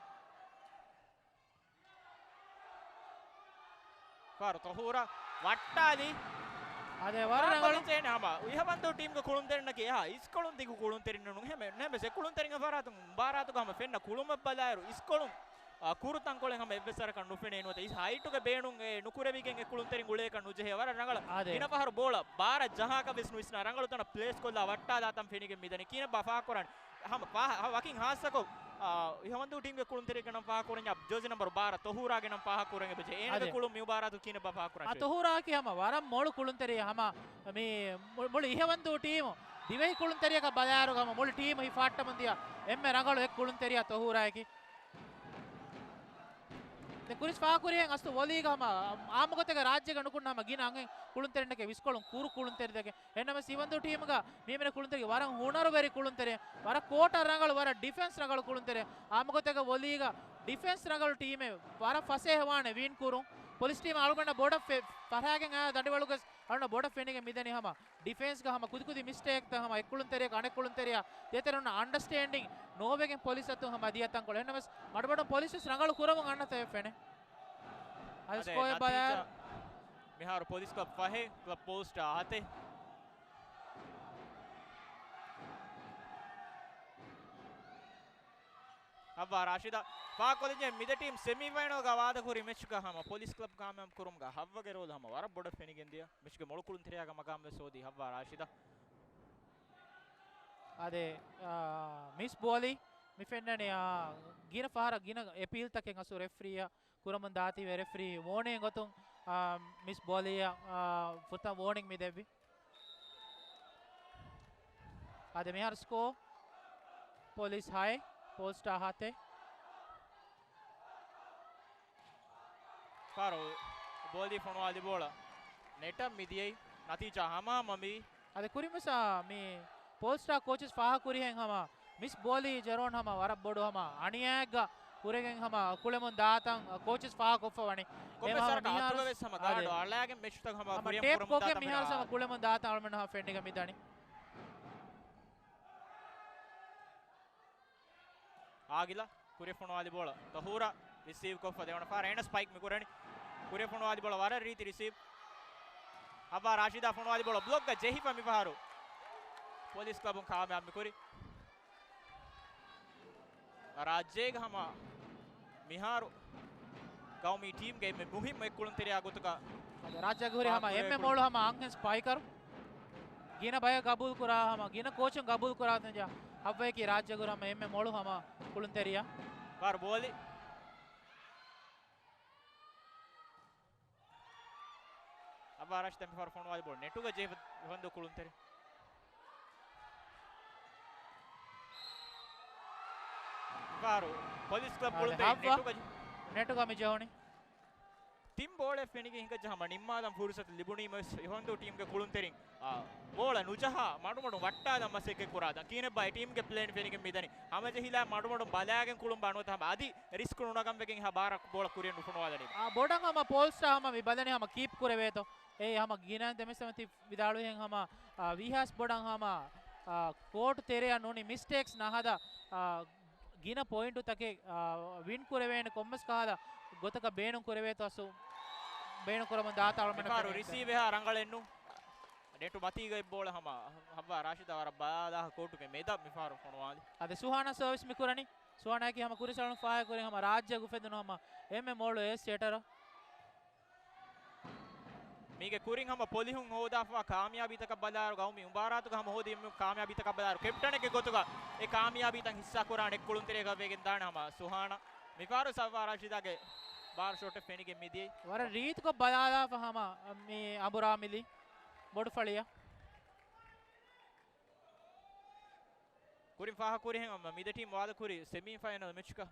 ފާރު ތަހޫރާ ވައްޓާލި. އާދެ، ވަރަށް ރަނގަޅު. ހަމަ އިހަވަންދޫ ޓީމްގެ ކުޅުންތެރިންނަކީ އެހާ އިސްކޮޅުން ދިގު ކުޅުންތެރިން ނޫން. ހަމަ ނަމަވެސް އެ ކުޅުންތެރިންގެ ފަރާތުން މުބާރާތުގަ ހަމަ ފެންނަ ކުޅުމަށް ބަލާއިރު އިސްކޮޅުން، އާ، ކުރު ތަންކޮޅެއް ހަމަ އެއްވެސް ވަރަކަށް ނުފެނޭ ނުވަތަ އިސް ހައިޓުގެ ބޭނުން އެ ނުކުރެވިގެން އެ ކުޅުންތެރިން އުޅޭކަށް ނުޖެހޭ. ވަރަށް ރަނގަޅަށް އާދެ. ގިނަ ފަހަރު ބޯޅަ ބާރަށް ޖަހާކަށް ވެސް ނުވިސްނާ ރަނގަޅު ތަނަށް ޕްލޭސް ކޮށްލާ ވައްޓާލާތަން ފެނިގެން މިދަނީ. ކިހިނެއްބާ ފާހަގަކުރާނީ؟ ހަމަ ފާ-، ހަ-، ވަކިން ހާއްސަކޮށް، އާ، އިހަވަންދޫ ޓީމްގެ ކުޅުންތެރިޔާގެ ނަން ފާހަގަކުރަންޏާ ޖާޒީ ނަންބަރު ބާރަ ތަހޫރާގެ ނަން ފާހަގަކުރަން އެބަޖެހޭ. އޭނާގެ އާދެ. ކުޅުން މި މުބާރާތު ކިހިނެއްބާ ފާހަގަކުރާނީ؟ އާ، ތަހޫރާއަކީ ހަމަ ވަރަށް މޮޅު ކުޅުންތެރިޔާ ހަމަ މި މު-، މުޅި އިހަވަންދޫ ޓީމު ދިވެހި ކުޅުންތެރިޔަކަށް ބަލާއިރު ހަމަ މުޅި ޓީމު ހިފާއްޓަމުން ދިޔަ އެންމެ ރަނގަޅު އެއް ކުޅުންތެރިޔާ ތަހޫރާއަކީ. ދެން ކުރިން ފާހަގަކުރިހެން އަސްލު ވޮލީގަ ހަމަ އާއްމުގޮތެއްގަ ރާއްޖޭގަ ނުކުންނަ ހަމަ ގިނަ އަންހެން ކުޅުންތެރިންނެކޭ އިސްކޮޅުން ކުރު ކުޅުންތެރިން ދެކެ. އެހެންނަމަވެސް އިހަވަންދޫ ޓީމުގަ މީމެން ކުޅުންތެރިން ވަރަށް ހުނަރުވެރި ކުޅުންތެރިން، ވަރަށް ކޯޓަށް ރަނގަޅު، ވަރަށް ޑިފެންސް ރަނގަޅު ކުޅުންތެރިން. އާއްމުގޮތެއްގަ ވޮލީގަ ޑިފެންސް ރަނގަޅު ޓީމެއް، ވަރަށް ފަސޭހަވާނެ ވީން ކުރުން. ޕޮލިސް ޓީމް އަޅުގަނޑަށް ބޮޑަށް ފެ-، ފަށާގެން އައި ދަނޑިވަޅުގަސް އަޅުގަނޑަށް ބޮޑަށް ފެނިގެން މިދަނީ ހަމަ ޑިފެންސްގަ ހަމަ ކުދިކުދި މިސްޓޭކްތައް ހަމަ އެއްކުޅުންތެރިޔަކު އަނެއްކުޅުންތެރިޔާ ދޭތެރެ އޮންނަ އަންޑަސްޓޭންޑިން ނޯވެގެން ޕޮލިސް އަތުން ހަމަ ދިޔަ ތަންކޮޅެއް. އެހެންނަމަވެސް މަޑުމަޑުން ޕޮލިސް ވެސް ރަނގަޅު ކުރަމުން އަންނަތަ ފެނޭ. އަދި އަދި ސްކޯއެއް ނަތީޖާ ބަލާ. މިހާރު ޕޮލިސް ކްލަބް ފަހެއް، ކްލަބް ޕޯލް ސްޓާ ހަތެއް. ހައްވާ ރާޝިދާ ފާކޮލެޖެ މިދެ ޓީމް ސެމީ ފައިނަލްގަ ވާދަކުރި މެޗްގަ ހަމަ ޕޮލިސް ކްލަބް ކާމިޔާބު ކުރުމުގަ ހައްވަގެ ރޯލް ހަމަ ވަރަށް ބޮޑަށް ފެނިގެން ދިޔަ. މެޗްގެ މޮޅު ކުޅުންތެރިޔާގެ މަގާމް ވެސް ހޯދީ ހައްވާ ރާޝިދާ. އާދެ، އާ، މިސް ބޯލީ މި ފެންނަނީ، އާ، ގިނަ ފަހަރަށް ގިނަ އެޕީލްތަކެއް އަސްލު ރެފްރީއަށް ކުރަމުން ދާތީވެ ރެފްރީ ވޯނިން ގޮތުން، އާ، މިސް ބޯލީއަށް، އާ، ފުރަތަމަ ވޯނިން މި ދެއްވި. އާދެ، މިހާރު ސްކޯ ޕޮލިސް ހައެއް، ޕޯލް ސްޓާ ހަތެއް. ފާރު ބޯލީ ފޮނުވާލި ބޯޅަ ނެޓަށް މިދިޔައީ. ނަތީޖާ ހަމަހަމަ މި. އަދި ކުރިންވެސް މި ޕޯލް ސްޓާ ކޯޗަސް ފާހަގަކުރިހެން ހަމަ މިސް ބޯލީ ޖެރޯން ހަމަ ވަރަށް ބޮޑު ހަމަ އަނިޔާއެއްގަ ކުރެގެން ހަމަ ކުޅެމުން ދާތަން ކޯޗަސް ފާހަގަކޮށްފަ ވަނީ. ކޮންމެސް އެހެން ހަމަ ވަރަކަށް މިހާރު އަތުގަވެސް ހަމަ ގާޑު އަޅާގެން މެޗުތައް ހަމަ ހަމަ ކުރިއަށް ޓޭޕް ކުރަމުން ކޮށްގެން ދާތަން މިހާރު އަޅާ. ހަމަ ކުޅެމުން ދާތަން އަޅުމެން ހަމަ ފެންނިގެން މިދަނީ. އާގިލަ ކުރިއަށް ފޮނުވާލި ބޯޅަ ތަހޫރަށް ރިސީވް ކޮށްފަ ދެވަނަ ފަހަރަށް އޭނަސް ޕައިކް މި ކުރަނީ. ކުރިއަށް ފޮނުވާލި ބޯޅަ ވަރަށް ރީތި ރިސީވް. ހައްވާ ރާޝިދާ ފޮނުވާލި ބޯޅަ ބްލޮކްގަ ޖެހިފަ މި ފަހަރު ޕޮލިސް ކްލަބުން ކާމިޔާބު މި ކުރި. ރާއްޖޭގެ ހަމަ މިހާރު ގައުމީ ޓީމްގެ އެންމެ މުހިއްމު އެއް ކުޅުންތެރިޔާ ގޮތުގަ ރާއްޖޭގެ ހުރި ހަމަ އެންމެ މޮޅު ހަމަ އަންހެން ސްޕައިކަރު. ގިނަ ބަޔަށް ގަބޫލު ކުރާ ހަމަ، ގިނަ ކޯޗުން ގަބޫލު ކުރާ ތަންޖާ ހައްވަޔަކީ ރާއްޖޭގެ ހުރި ހަމަ އެންމެ މޮޅު ހަމަ ކުޅުންތެރިޔާ. ފާރު ބޯލި. ހައްވާ ރާޝިދާ މިފަހަރު ފޮނުވާލި ބޯޅަ ނެޓުގަ ޖެހިފަ ހިފަންދޫ ކުޅުންތެރި. ފާރު ޕޮލިސް ކްލަބް އާދެ، ކުޅުންތެރި ހައްވާ ނެޓުގަ ޖެ- ނެޓުގަ މި ޖެހުނީ. ތިން ބޯޅަ ފެނިގެން ހިނގައްޖެ ހަމަ ނިންމާލަން ފުރުސަތު ލިބުނީމަ ވެސް ހިފަންދޫ ޓީމްގެ ކުޅުންތެރިން، އާ، ބޯޅަ ނުޖަހާ މަޑުމަޑުން ވައްޓާލަން މަސައްކަތް ކުރާތަން. ކިހިނެއްބާ ޓީމްގެ ޕްލޭން ފެނިގެން މިދަނީ. ހަމަޖެހިލާ މަޑުމަޑުން ބަލާގެން ކުޅުން ބާ ނުވަތަ ހަމަ އަދި ރިސްކް ނުނަގަން ވެގެން ހަ ބާރަށް ބޯޅަ ކުރިއަށް ނުފޮނުވާލަނީ. އާ، ބޮޑަށް ހަމަ ޕޯލް ސްޓާ ހަމަ މި ބަލަނީ ހަމަ ކީޕް ކުރެވޭތޯ. އޭ ހަމަ ގިނަ ދެމެސް ތި ވިދާޅުވިހެން ހަމަ، އާ، ވީހާސް ބޮޑަށް ހަމަ، އާ، ކޯޓު ތެރެއަށް ނޫނީ މިސްޓޭކްސް ނަހަދާ، އާ، ގިނަ ޕޮއިންޓުތަކެއް، އާ، ވިން ކުރެވޭނެ ކޮންމެސް ކަހަލަ ގޮތަކަށް ބޭނުން ކުރެވޭތޯ އަސް ބޭނުން ކުރަމުން ދާތާ އަޅުމެން މިފާރު ރިސީވް އެހާ ރަނގަޅެއްނު. ނެޓު މަތީގައި ބޯޅަ ހަމަ ހައްވާ ރާޝިދާ ވަރަށް ބަލާލާ ކޯޓުގެ މެދަށް މިފާރު ފޮނުވާލި. އަދި ސުހާނާ ސަރވިސް މި ކުރަނީ. ސުހާނާއަކީ ހަމަ ކުރިއަށް އަޅުން ފާހަގަކުރި ހަމަ ރާއްޖެ އުފެދުނު ހަމަ އެންމެ މޮޅު އޭސް ސެޓަރ. މީގެ ކުރިން ހަމަ ޕޮލިހުން ހޯދާފަ ކާމިޔާބީތަކަށް ބަލާއިރު، ގައުމީ މުބާރާތުގަ ހަމަ ހޯދި އެންމެ ކާމިޔާބީތަކަށް ބަލާއިރު، ކެޕްޓަނެއްގެ ގޮތުގަ އެ ކާމިޔާބީތައް ހިއްސާ ކުރާނެ ކުޅުންތެރިޔަކަށް ވެގެން ދާނެ ހަމަ ސުހާނާ. މިފަހަރު ހައްވާ ރާޝިދާގެ ބާރު ޝޮޓެއް ފެނިގެން މިދިޔައީ. ވަރަށް ރީތިކޮށް ބަލާލާފަ ހަމަ މި އަނބުރާމިލި ބޮޑުފަޅިއަށް. ކުރިން ފާހަގަކުރިހެން މި ދެ ޓީމް ވާދަކުރި ސެމީ ފައިނަލް މެޗުގަ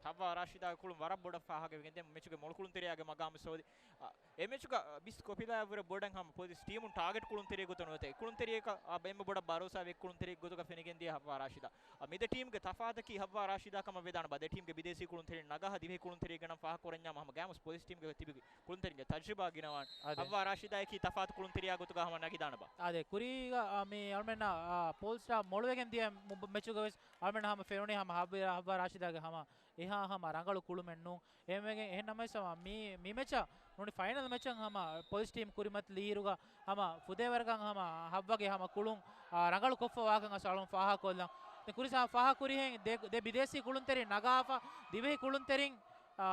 ހައްވާ ރާޝިދާގެ ކުޅުން ވަރަށް ބޮޑަށް ފާހަގަވެގެން ދެން މެޗުގެ މޮޅު ކުޅުންތެރިޔާގެ މަގާމު ސޯދި. އަ، އެ މެޗުގަ ބިސް ކޮފިލާއަށްވުރެ ބޮޑަށް ހަމަ ޕޮލިސް ޓީމުން ޓާގެޓް ކުޅުންތެރިއެއް ގޮތަށް ނުވަތަ އެ ކުޅުންތެރިޔަކަށް އަ، އެންމެ ބޮޑަށް ބަރޯސާވެ ކުޅުންތެރިއެއް ގޮތުގަ ފެނިގެން ދިޔަ ހައްވާ ރާޝިދާ. އަ، މި ދެ ޓީމްގެ ތަފާތަކީ ހައްވާ ރާޝިދާ ކަމަށް ވެދާނެ ބާ ދެ ޓީމްގެ ބިދޭސީ ކުޅުންތެރިން ނަގާ ދިވެހި ކުޅުންތެރިއެއްގެ ނަން ފާހަގަކުރަންޏާ ހަމަ ގާމުސް ޕޮލިސް ޓީމްގެ ތިބި ކުޅުންތެރިންގެ ތަޖްރިބާ ގިނަވާން. އާދެ. ހައްވާ ރާޝިދާއަކީ ތަފާތު ކުޅުންތެރިޔާ ގޮތުގަ ހަމަ ނަގިދާނެ ބާ. އާދެ، ކުރީގަ، އާ، މި އަޅުމެންނަށް، އާ، ޕޯލް ސްޓާ މޮޅުވެގެން ދިޔަ މު-، މެޗުގަ ވެސް އަޅުމެން ހަމަ ފެނުނީ ހަމަ ހައްވާ، ހައްވާ ރާޝިދާގެ ހަމަ އެހާ ހަމަ ރަނގަޅު ކުޅުމެއް ނޫން. އެހެންވެގެން އެހެން ނަމަވެސް ހަމަ މި، މި މެޗަށް ނޫނީ ފައިނަލް މެޗަށް ހަމަ ޕޮލިސް ޓީމް ކުރިމަތިލިއިރުގަ ހަމަ ފުދޭވަރަކަށް ހަމަ ހައްވާގެ ހަމަ ކުޅުން، އާ، ރަނގަޅު ކޮށްފަ ވާކަން އަސް އަޅުން ފާހަގަކޮށްލަން. ދެ ކުރި ސާ ފާހަގަކުރިހެން ދެ، ދެ ބިދޭސީ ކުޅުންތެރިން ނަގާފަ ދިވެހި ކުޅުންތެރިން، އާ،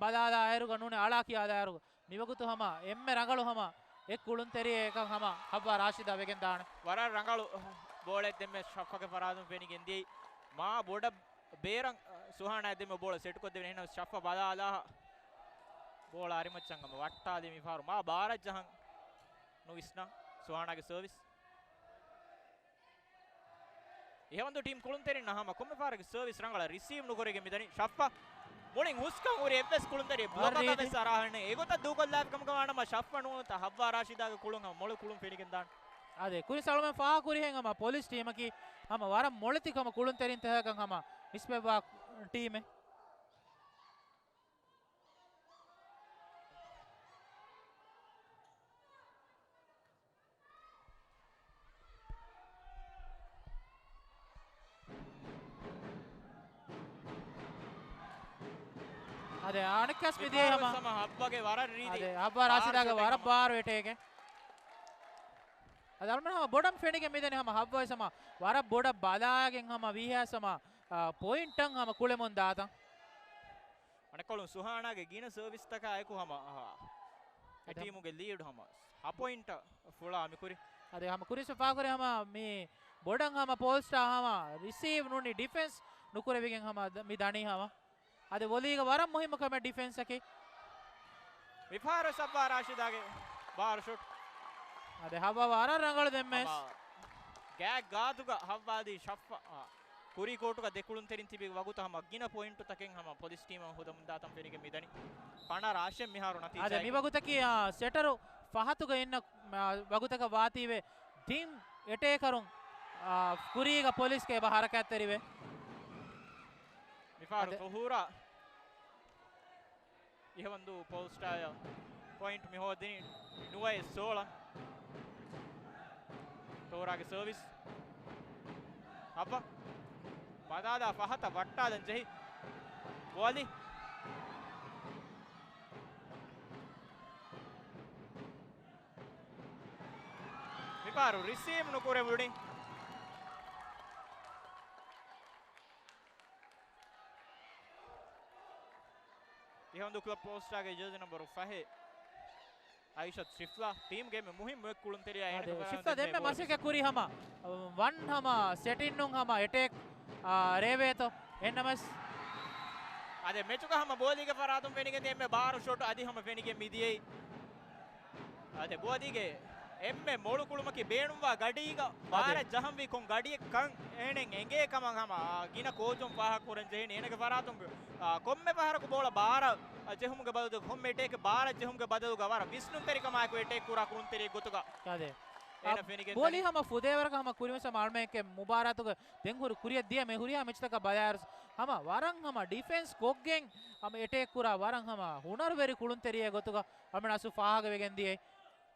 ބަލާލާއިރުގަ ނޫނީ އަޅާ ކިޔާލާއިރުގަ މިވަގުތު ހަމަ އެންމެ ރަނގަޅު ހަމަ އެއް ކުޅުންތެރިއެއް އެކަން ހަމަ ހައްވާ ރާޝިދާ ވެގެން ދާނެ. ވަރަށް ރަނގަޅު ބޯޅައެއް ދެންމެ ޝަފްފާގެ ފަރާތުން ފެނިގެން ދިޔައީ. މާ ބޮޑަށް ބޭރަށް ސުހާނާ ދެންމެ ބޯޅަ ސެޓްކޮށްދެވެން. އެހެނަސް ޝަފްފާ ބަލާލާ ބޯޅަ އަރިމައްޗަށް ހަމަ ވައްޓާލި މިފަހަރު މާ ބާރަށް ޖަހަން ނުވިސްނާ. ސުހާނާގެ ސަރވިސް. އެހެންވީމަ ދެ ޓީމް ކުޅުންތެރިންނަށް ހަމަ ކޮންމެ ފަހަރަކު ސަރވިސް ރަނގަޅަށް ރިސީވް ނުކުރެވިގެން މިދަނީ. ޝަފްފާ މުޅިން ހުސްކަން ހުރި އެއްވެސް ކުޅުންތެރި ބްލޮކަކަށް ވެސް އަރާހެން އެގޮތަށް ދޫކޮށްލާފި ކަމަކަށް ވާނަމަ ޝަފްފާ ނުވަތަ ހައްވާ ރާޝިދާގެ ކުޅުން ހަމަ މޮޅު ކުޅުން ފެނިގެން ދާނެ. އާދެ، ކުރިން ސަޅުމެން ފާހަގަކުރިހެން ހަމަ ޕޮލިސް ޓީމަކީ ހަމަ ވަރަށް މޮޅެތި ހަމަ ކުޅުންތެރިން ތަކަކަށް ހަމަ ނިސްބަތްވާ ޓީމެއް. އާދެ، އަނެއްކާސް މިދިޔަ ހަމަ ހައްވާގެ ވަރަށް ރީތި އާދެ، ހައްވާ ރާޝިދާގެ ވަރަށް ބާރު އެޓޭކެއް. އަދި އަޅުމެން ހަމަ ބޮޑަށް ފެނިގެން މިދަނީ ހަމަ ހައްވާ ވެސް ހަމަ ވަރަށް ބޮޑަށް ބަލާގެން ހަމަ ވީހާސް ހަމަ، އާ، ޕޮއިންޓަށް ހަމަ ކުޅެމުން ދާތަން. އަނެއްކޮޅުން ސުހާނާގެ ގިނަ ސަރވިސްތަކާ އެކު ހަމަ، އަހާ، އެ އަދި ޓީމުގެ ލީޑް ހަމަ ހަ ޕޮއިންޓަށް ފުޅާ މިކުރި. އަދި ހަމަ ކުރިން ސަ ފާކުރި ހަމަ މި ބޮޑަށް ހަމަ ޕޯލް ސްޓާ ހަމަ ރިސީވް ނޫނީ ޑިފެންސް ނުކުރެވިގެން ހަމަ ދ-، މި ދަނީ ހަމަ. އަދި ވޮލީގަ ވަރަށް މުހިއްމު ކަމެއް ޑިފެންސަކީ. މިފަހަރު ސައްބާ ރާޝިދާގެ ބާރު ޝޮޓް. އަދި ހައްވާ ވަރަށް ރަނގަޅު ދެންމެ. ހަމަ ގާތް ގާތުގަ ހައްވާދީ ޝައްފަ، އާ، ކުރީ ކޯޓުގަ ދެ ކުޅުންތެރިން ތިބި ވަގުތު ހަމަ ގިނަ ޕޮއިންޓުތަކެއް ހަމަ ޕޮލިސް ޓީމަށް ހުދަމުންދާތަން ފެނިގެން މިދަނީ. ފަނަރަ އަށެއް މިހާރު ނަތީޖާ. އަދި މި ވަގުތަކީ، އާ، ސެޓަރު ފަހަތުގަ އިންނަ، އާ، ވަގުތަކަށް ވާތީވެ ޓީމް އެޓޭކަރުން، އާ، ކުރީގަ ޕޮލިސްގެ އެބަ ހަރަކާތްތެރިވެ. މިފަހަރު އަދި ތޮހޫރާ އިހަވަންދޫ ޕޯލްސްޓާޔަށް ޕޮއިންޓް މި ހޯދިނީ ނުވައެއް ސޯޅަ. ތޯރާގެ ސަރވިސް. ހައްވަ. ބަލާލާ ފަހަތަށް ވައްޓާލަން ޖެހި. ވޯލި. މިފަހަރު ރިސީވް ނުކުރެވުނީ. އިހަވަންދޫ ކްލަބް ޕޯލްސްޓާގެ ޖާޒީ ނަންބަރު ފަހެއް އައިޝަތު ޝިފްލާ ޓީމްގެ އެންމެ މުހިއްމު އެއް ކުޅުންތެރިޔާ. އާދެ، އެހެން ޝިފްލާ ދެންމެ މަސައްކަތް ކުރީ ހަމަ ވަން ހަމަ ސެޓިންނުން ހަމަ އެޓޭކް، އާ، ރޭވޭތޯ. އެހެންނަމަސް އާދެ، މެޗުގަ ހަމަ ބޯލީގެ ފަރާތުން ފެނިގެން ދިޔަ އެންމެ ބާރު ޝޮޓް އަދި ހަމަ ފެނިގެން މިދިޔައީ. އާދެ، ބޯލީގެ އެންމެ މޮޅު ކުޅުމަކީ ބޭނުންވާ ގަޑީގަ އާދެ. ބާރަށް ޖަހަންވީ ކޮން ގަޑިއެއްކަން އޭނައަށް އެނގޭ ކަމަށް ހަމަ، އާ، ގިނަ ކޯޗުން ފާހަގަ ކުރަން ޖެހެނީ. އޭނަގެ ފަރާތުން، އާ، ކޮންމެ ފަހަރަކު ބޯޅަ ބާރަށް ޖެހުމުގެ ބަދަލުގަ، ކޮންމެ އެޓޭކެއް ބާރަށް ޖެހުމުގެ ބަދަލުގަ ވަރަށް ވިސްނުންތެރިކަމާއެކު އެޓޭކް ކުރާ ކުޅުންތެރިއެއް ގޮތުގަ އާދެ. އޭނަ އާ، ފެނިގެން ބޯލީ ދަނީ. ހަމަ ފުދޭވަރަކަށް ހަމަ ކުރިމަސް ހަމަ އަޅުމެން މުބާރާތުގަ ދެން ހުރި ކުރިއަށް ދިޔަ މި ހުރިހާ މެޗްތަކަށް ބަލާއިރު ހަމަ ވަރަށް ހަމަ ޑިފެންސް ކޮށްގެން ހަމަ އެޓޭކް ކުރާ ވަރަށް ހަމަ ހުނަރުވެރި ކުޅުންތެރިއެއް ގޮތުގަ އަޅުމެން އަސްލު ފާހަގަވެގެން ދިޔައީ.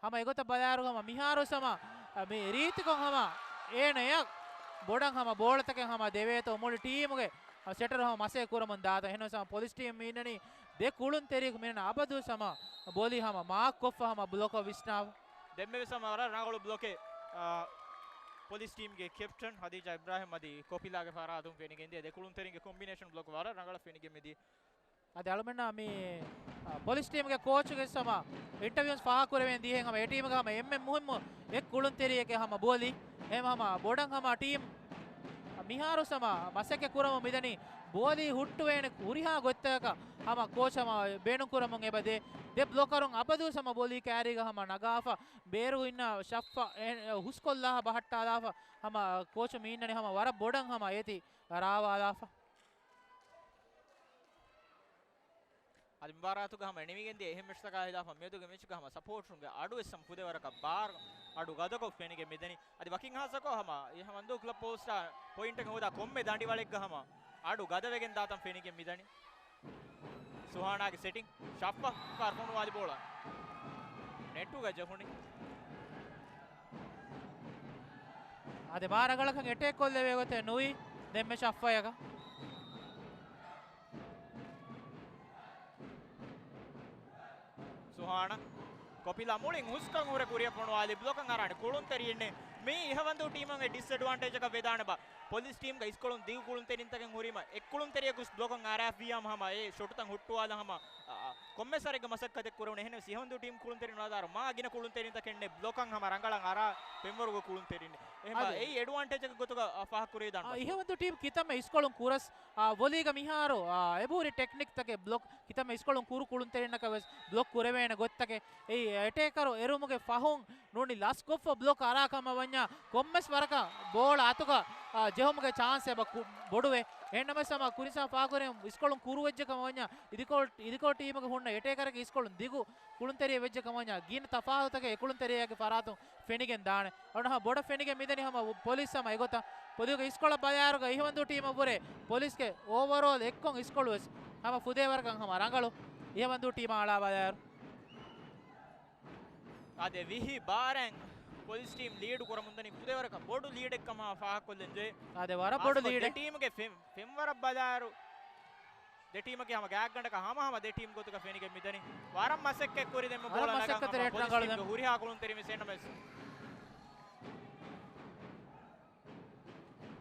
ހަމަ އެގޮތަށް ބަލާއިރު ހަމަ މިހާރު ހަމަ، އަ، މި ރީތިކޮށް ހަމަ އޭނަޔަށް ބޮޑަށް ހަމަ ބޯޅަތަކެއް ހަމަ ދެވޭތޯ މުޅި ޓީމުގެ، އަ، ސެޓަރު ހަމަ މަސައްކަތް ކުރަމުން ދާތޯ. އެހެންވެސް ހަމަ ޕޮލިސް ޓީމް މި އިންނަނީ ދެ ކުޅުންތެރިޔަކު މި އިންނަނީ އަބަދުވެސް ހަމަ ބޯލީ ހަމަ މާކް ކޮށްފަ ހަމަ ބްލޮކަށް ވިސްނާފަ. ދެންމެވެސް ހަމަ ވަރަށް ރަނގަޅު ބްލޮކެއް، އާ، ޕޮލިސް ޓީމްގެ ކެޕްޓަން ހަދީޖާ އިބްރާހިމް އަދި ކޮޕިލާގެ ފަރާތުން ފެނިގެން ދިޔަ ދެ ކުޅުންތެރިންގެ ކޮމްބިނޭޝަން ބްލޮކް ވަރަށް ރަނގަޅަށް ފެނިގެން މިދިޔަ. އަދި އަޅުމެންނާ މި، އާ، ޕޮލިސް ޓީމްގެ ކޯޗުގެ ހަމަ އިންޓަވިއުސް ފާހަގަ ކުރެވެން ދިޔަ ހަމަ އެ ޓީމުގެ ހަމަ އެންމެ މުހިއްމު އެއް ކުޅުންތެރިއެކޭ ހަމަ ބޯލީ. އެހެން ހަމަ ބޮޑަށް ހަމަ ޓީމް މިހާރު ހަމަ މަސައްކަތް ކުރަމުން މިދަނީ ބޯލީ ހުއްޓުވޭނެ ހުރިހާ ގޮތްތަކަކަށް ހަމަ ކޯޗް ހަމަ ބޭނުން ކުރަމުން އެބަ ދޭ. ދެ ބްލޮކަރުން އަބަދުވެސް ހަމަ ބޯލީ ކާރީގަ ހަމަ ނަގާފަ ބޭރު އިންނަ ޝައްފަ އެ، ހުސްކޮށްލާފަ ބަހައްޓާލާފަ ހަމަ ކޯޗު މި އިންނަނީ ހަމަ ވަރަށް ބޮޑަށް ހަމަ އޭތި ރާވާލާފަ. އަދި މުބާރާތުގަ ހަމަ ނިމިގެންދިޔަ އެހެން މެޗްތަކާ ހިލާފަށް މިއަދުގެ މެޗުގަ ހަމަ ސަޕޯޓްރުންގެ އަޑުވެސް ހަމަ ފުދޭވަރަކަށް ބާރު އަޑު ގަދަކޮށް ފެނިގެން މިދަނީ. އަދި ވަކިން ހާއްސަކޮށް ހަމަ އިހަވަންދޫ ކްލަބް ޕޯލްސްޓާ ޕޮއިންޓެއް ހޯދާ ކޮންމެ ދަނޑިވަޅެއްގަ ހަމަ އަޑު ގަދަވެގެން ދާތަން ފެނިގެން މިދަނީ. ސުހާނާގެ ސެޓިން، ޝައްފަ ފަރު ފޮނުވާލި ބޯޅަ ނެޓުގަ ޖެހުނީ. އަދި މާ ރަނގަޅަކަށް އެޓޭކް ކޮށްލެވޭ ގޮތެއް ނުވި ދެންމެ ޝައްފަޔަކަށް. ސުހާނަ ކޮޕިލާ މުޅިން ހުސްކަން ހުރެ ކުރިއަށް ފޮނުވާލި ބްލޮކަށް އަރާނެ ކުޅުންތެރިއެއް ނެތް. މީ އިހަވަންދޫ ޓީމުގެ ޑިސްއެޑްވާންޓޭޖަކަށް ވެދާނެ ބާ. ޕޮލިސް ޓީމްގަ އިސްކޮޅުން ދިގު ކުޅުންތެރިންތަކެއް ހުރީމަ އެއްކުޅުންތެރިޔަކު ބްލޮކަށް އަރާފިޔާމަ ހަމަ އެ ޝޮޓުތައް ހުއްޓުވާލަން ހަމަ، އަ، ކޮންމެސް ވަރެއްގެ މަސައްކަތެއް ކުރެވުނު. އެހެންވެސް އިހަވަންދޫ ޓީމް ކުޅުންތެރިން ވަދާރު މާ ގިނަ ކުޅުންތެރިންތަކެއް ނެތް ބްލޮކަށް ހަމަ ރަނގަޅަށް އަރާ ފެންވަރުގެ ކުޅުންތެރިން. އެހެންވެ އަދި އެއީ އެޑްވާންޓޭޖަކަށް ގޮތުގަ، އަ، ފާހަގަ ކުރެވިދާނެ އަ، ބަސް. އިހަވަންދޫ ޓީމް ކިތަންމެ އިސްކޮޅުން ކުރަސް، އާ، ވޮލީގަ މިހާރު، އާ، އެބަހުރި ޓެކްނިކްތަކެއް ބްލޮކް ކިތަންމެ އިސްކޮޅުން ކުރު ކުޅުންތެރިންނަކަށް ވެސް ބްލޮކް ކުރެވޭނެ ގޮތްތަކެއް. އެއީ އެޓޭކަރު އެރުމުގެ ފަހުން ނޫނީ ލަސްކޮށްފަ ބްލޮކް އަރާ ކަމަށް ވަންޏާ ކޮންމެސް ވަރަކަށް ބޯޅަ އަތުގަ، އާ، ޖެހުމުގެ ޗާންސް އެބަ ކު-، ބޮޑުވޭ. އެހެންނަމަވެސް ހަމަ ކުރިން ސަމާ ފާހަގަކުރިން އިސްކޮޅުން ކުރު ވެއްޖެ ކަމަށް ވަންޏާ އިދިކޮޅު، އިދިކޮޅު ޓީމުގެ ހުންނަ އެޓޭކަރުގެ އިސްކޮޅުން ދިގު ކުޅުންތެރިއެއް ވެއްޖެ ކަމަށް ވަންޏާ ގިނަ ތަފާތުތަކެއް އެ ކުޅުންތެރިޔާގެ ފަރާތުން ފެނިގެން ދާނެ. އަޅުގަނޑު ހަމަ ބޮޑަށް ފެނިގެން މިދަނީ ހަމަ ޕޮލިސް ހަމަ އެގޮތަށް. ޕޮލިސްގެ އިސްކޮޅަށް ބަލާއިރުގަ އިހަވަންދޫ ޓީމަށްވުރެ ޕޮލިސްގެ އޯވަރޯލް އެއްކޮށް އިސްކޮޅު ވެސް ހަމަ ފުދޭވަރަކަށް ހަމަ ރަނގަޅު އިހަވަންދޫ ޓީމާ އަޅާ ބަލާއިރު. އާދެ، ވިހި ބާރަށް ޕޮލިސް ޓީމް ލީޑު ކުރަމުންދަނީ ފުދޭވަރަކަށް ބޮޑު ލީޑެއްކަމާ ފާހަގަކޮށްލަންޖެހޭ. އާދެ، ވަރަށް ބޮޑު އާސްކޮށް ލީޑެއް. ދެ ޓީމުގެ ފެން-، ފެންވަރަށް ބަލާއިރު، ދެ ޓީމަކީ ހަމަ ގާތްގަނޑަކަށް ހަމަހަމަ ދެ ޓީމް ގޮތުގަ ފެނިގެން މިދަނީ. ވަރަށް މަސައްކަތް ކުރި ދެންމެ ވަރަށް ބޯޅަ ނަގާ މަސައްކަތްތެރި ހަމަ ރޭޓް ޕޮލިސް ރަނގަޅު ޓީމްގެ ދެން. ހުރިހާ ކުޅުންތެރިން ވެސް އެންނަމެސް.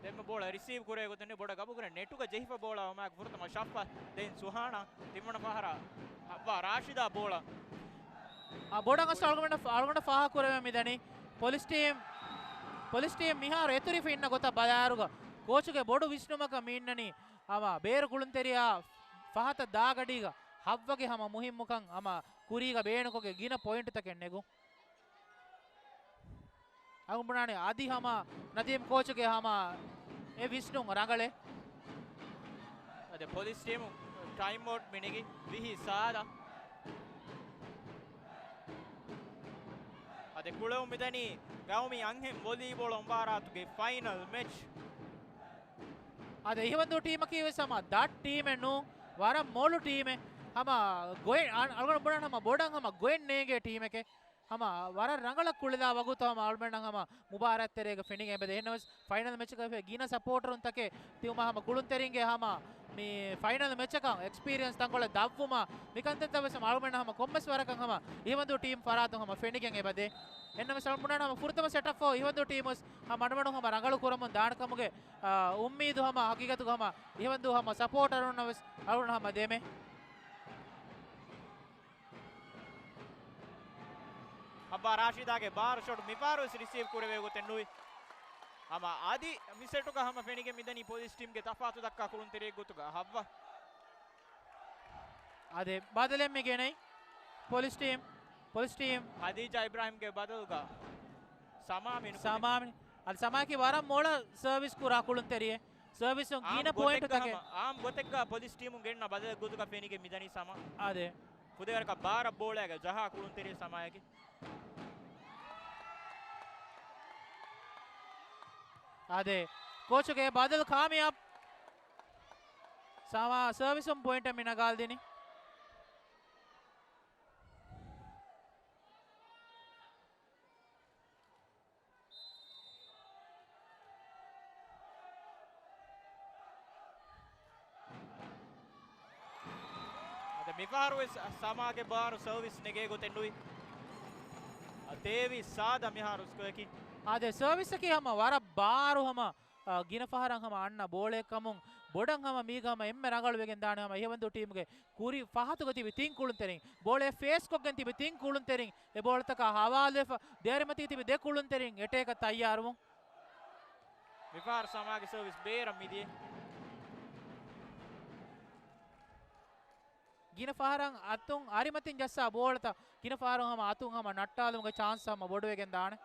ދެންމެ ބޯޅަ ރިސީވް ކުރޭ ގޮތުން ބޮޑަށް ގަބުކުރެ ނެޓުގަ ޖެހިފަ ބޯޅަ ހަމައަކު ފުރަތަމަ ޝައްފަ ދެން ސުހާނާ ތިންވަނަ ފަހަރަށް ހައްވާ ރާޝިދާ ބޯޅަ. އާ، ބޮޑަށް އަސް އަޅުގަނޑަށް، އަޅުގަނޑަށް ފާހަގަކުރެވެ މިދަނީ. ޕޮލިސް ޓީމް، ޕޮލިސް ޓީމް މިހާރު އެތުރިފަ އިންނަ ގޮތަށް ބަލާއިރުގަ ކޯޗުގެ ބޮޑު ވިސްނުމަކަށް މި އިންނަނީ. ހަމަ ބޭރު ކުޅުންތެރިޔާ ފަހަތަށް ދާގަޑީގަ ހައްވަގެ ހަމަ މުހިއްމުކަން ހަމަ ކުރީގަ ބޭނުންކޮށްގެން ގިނަ ޕޮއިންޓްތަކެއް ނެގުން. އަޅުގަނޑު ބުނާނެ އަދި ހަމަ ނަދީމް ކޯޗުގެ ހަމަ އެ ވިސްނުން ރަނގަޅޭ. އަދި ޕޮލިސް ޓީމު ޓައިމް އައުޓް މިނެގި ވިހި ސާދަ. އަދި ކުޅެވުން މިދަނީ ގައުމީ އަންހެން ވޮލީބޯޅަ މުބާރާތުގެ ފައިނަލް މެޗް. އަދި އިހުވަންދޫ ޓީމަކީ ވެސް ހަމަ ދަށް ޓީމެއް ނޫން، ވަރަށް މޮޅު ޓީމެއް. ހަމަ ގޮއެއް، އަ-، އަޅުގަނޑު ބުނާނެ ހަމަ ބޮޑަށް ހަމަ ގޮއެއް ނޭނގޭ ޓީމެކޭ. ހަމަ ވަރަށް ރަނގަޅަށް ކުޅެލާ ވަގުތު ހަމަ އަޅުމެންނަށް ހަމަ މުބާރާތް ތެރޭގަ ފެނިގެން އެބަދޭ. އެހެންނަމަވެސް ފައިނަލް މެޗަކަށް ގިނަ ސަޕޯޓަރުންތަކެއް ތިބުމާ ހަމަ ކުޅުންތެރިންގެ ހަމަ މި ފައިނަލް މެޗަކަށް އެކްސްޕީރިއަންސް ތަންކޮޅެއް ދަށްވުމާ މިކަންތައްތައް ވެސް ހަމަ އަޅުމެންނަށް ހަމަ ކޮންމެސް ވަރަކަށް ހަމަ އިހުވަންދޫ ޓީމް ފަރާތުން ހަމަ ފެނިގެން އެބަދޭ. އެހެންނަމަވެސް އަޅުމެންނަށް ހަމަ ފުރަތަމަ ސެޓަށްފަހު އިހުވަންދޫ ޓީމު ވެސް ހަމަ މަޑުމަޑުން ހަމަ ރަނގަޅު ކުރަމުން ދާނެ ކަމުގެ، އާ، އުއްމީދު ހަމަ ހަގީގަތުގަ ހަމަ އިހުވަންދޫ ހަމަ ސަޕޯޓަރުންނަށް ވެސް އަޅުގަނޑު ހަމަ ދެމެ. ހައްވާ ރާޝިދާގެ ބާރު ޝޮޓް މިފަހަރު ވެސް ރިސީވް ކުރެވޭ ގޮތެއް ނުވި. ހަމަ އަދި މި ސެޓުގަ ހަމަ ފެނިގެން މިދަނީ ޕޮލިސް ޓީމްގެ ތަފާތު ދައްކާ ކުޅުންތެރިއެއް ގޮތުގަ ހައްވާ. އާދެ، ބަދަލެއް މި ގެނައީ ޕޮލިސް ޓީމް، ޕޮލިސް ޓީމް. ހަދީޖާ އިބްރާހިމްގެ ބަދަލުގަ ސަމާ މިނުކުތެ. ސަމާ މި-، އަދި ސަމާއަކީ ވަރަށް މޮޅަށް ސަރވިސް ކުރާ ކުޅުންތެރިއެއް. ސަރވިސުން އާން ގިނަ ގޮތެއްގަ ޕޮއިންޓުތަކެއް. ހަމަ، އާން ގޮތެއްގަ ޕޮލިސް ޓީމުން ގެންނަ ބަދަލެއް ގޮތުގަ ފެނިގެން މިދަނީ ސަމާ. އާދެ. ފުދޭވަރަކަށް ބާރަށް ބޯޅައިގެން ޖަހާ ކުޅުންތެރި ސަމާއަކީ. އާދެ، ކޯޗުގެ ބަދަލު ކާމިޔާބު. ސަމާ ސަރވިސުން ޕޮއިންޓެއް މި ނަގާލްދިނީ. އަދި މިފަހަރު ވެސް ސަމާގެ ބާރު ސަރވިސް ނެގޭ ގޮތެއް ނުވި. ތޭވީސް ސާދަ މިހާރު ސްކޮއަކީ. އާދެ، ސަރވިސްއަކީ ހަމަ ވަރަށް ބާރު ހަމަ، އާ، ގިނަ ފަހަރަށް ހަމަ އަންނަ ބޯޅައެއް ކަމުން ބޮޑަށް ހަމަ މީގަ ހަމަ އެންމެ ރަނގަޅު ވެގެން ދާނެ ހަމަ އިހުވަންދޫ ޓީމުގެ ކުރި ފަހަތުގަ ތިބި ތިން ކުޅުންތެރިން، ބޯޅައެއް ފޭސްކޮށްގެން ތިބި ތިން ކުޅުންތެރިން އެ ބޯޅަތަކާ ހަވާލުވެފަ، ދެ އަރިމަތީ ތިބި ދެ ކުޅުންތެރިން އެޓޭކަށް ތައްޔާރުވުން. މިފަހަރު ސަމާގެ ސަރވިސް ބޭރަށް މިދިޔަ. ގިނަ ފަހަރަށް އަތުން އަރިމަތިން ޖައްސާ ބޯޅަތައް ގިނަ ފަހަރު ހަމަ އަތުން ހަމަ ނައްޓާލުމުގެ ޗާންސް ހަމަ ބޮޑުވެގެން ދާނެ.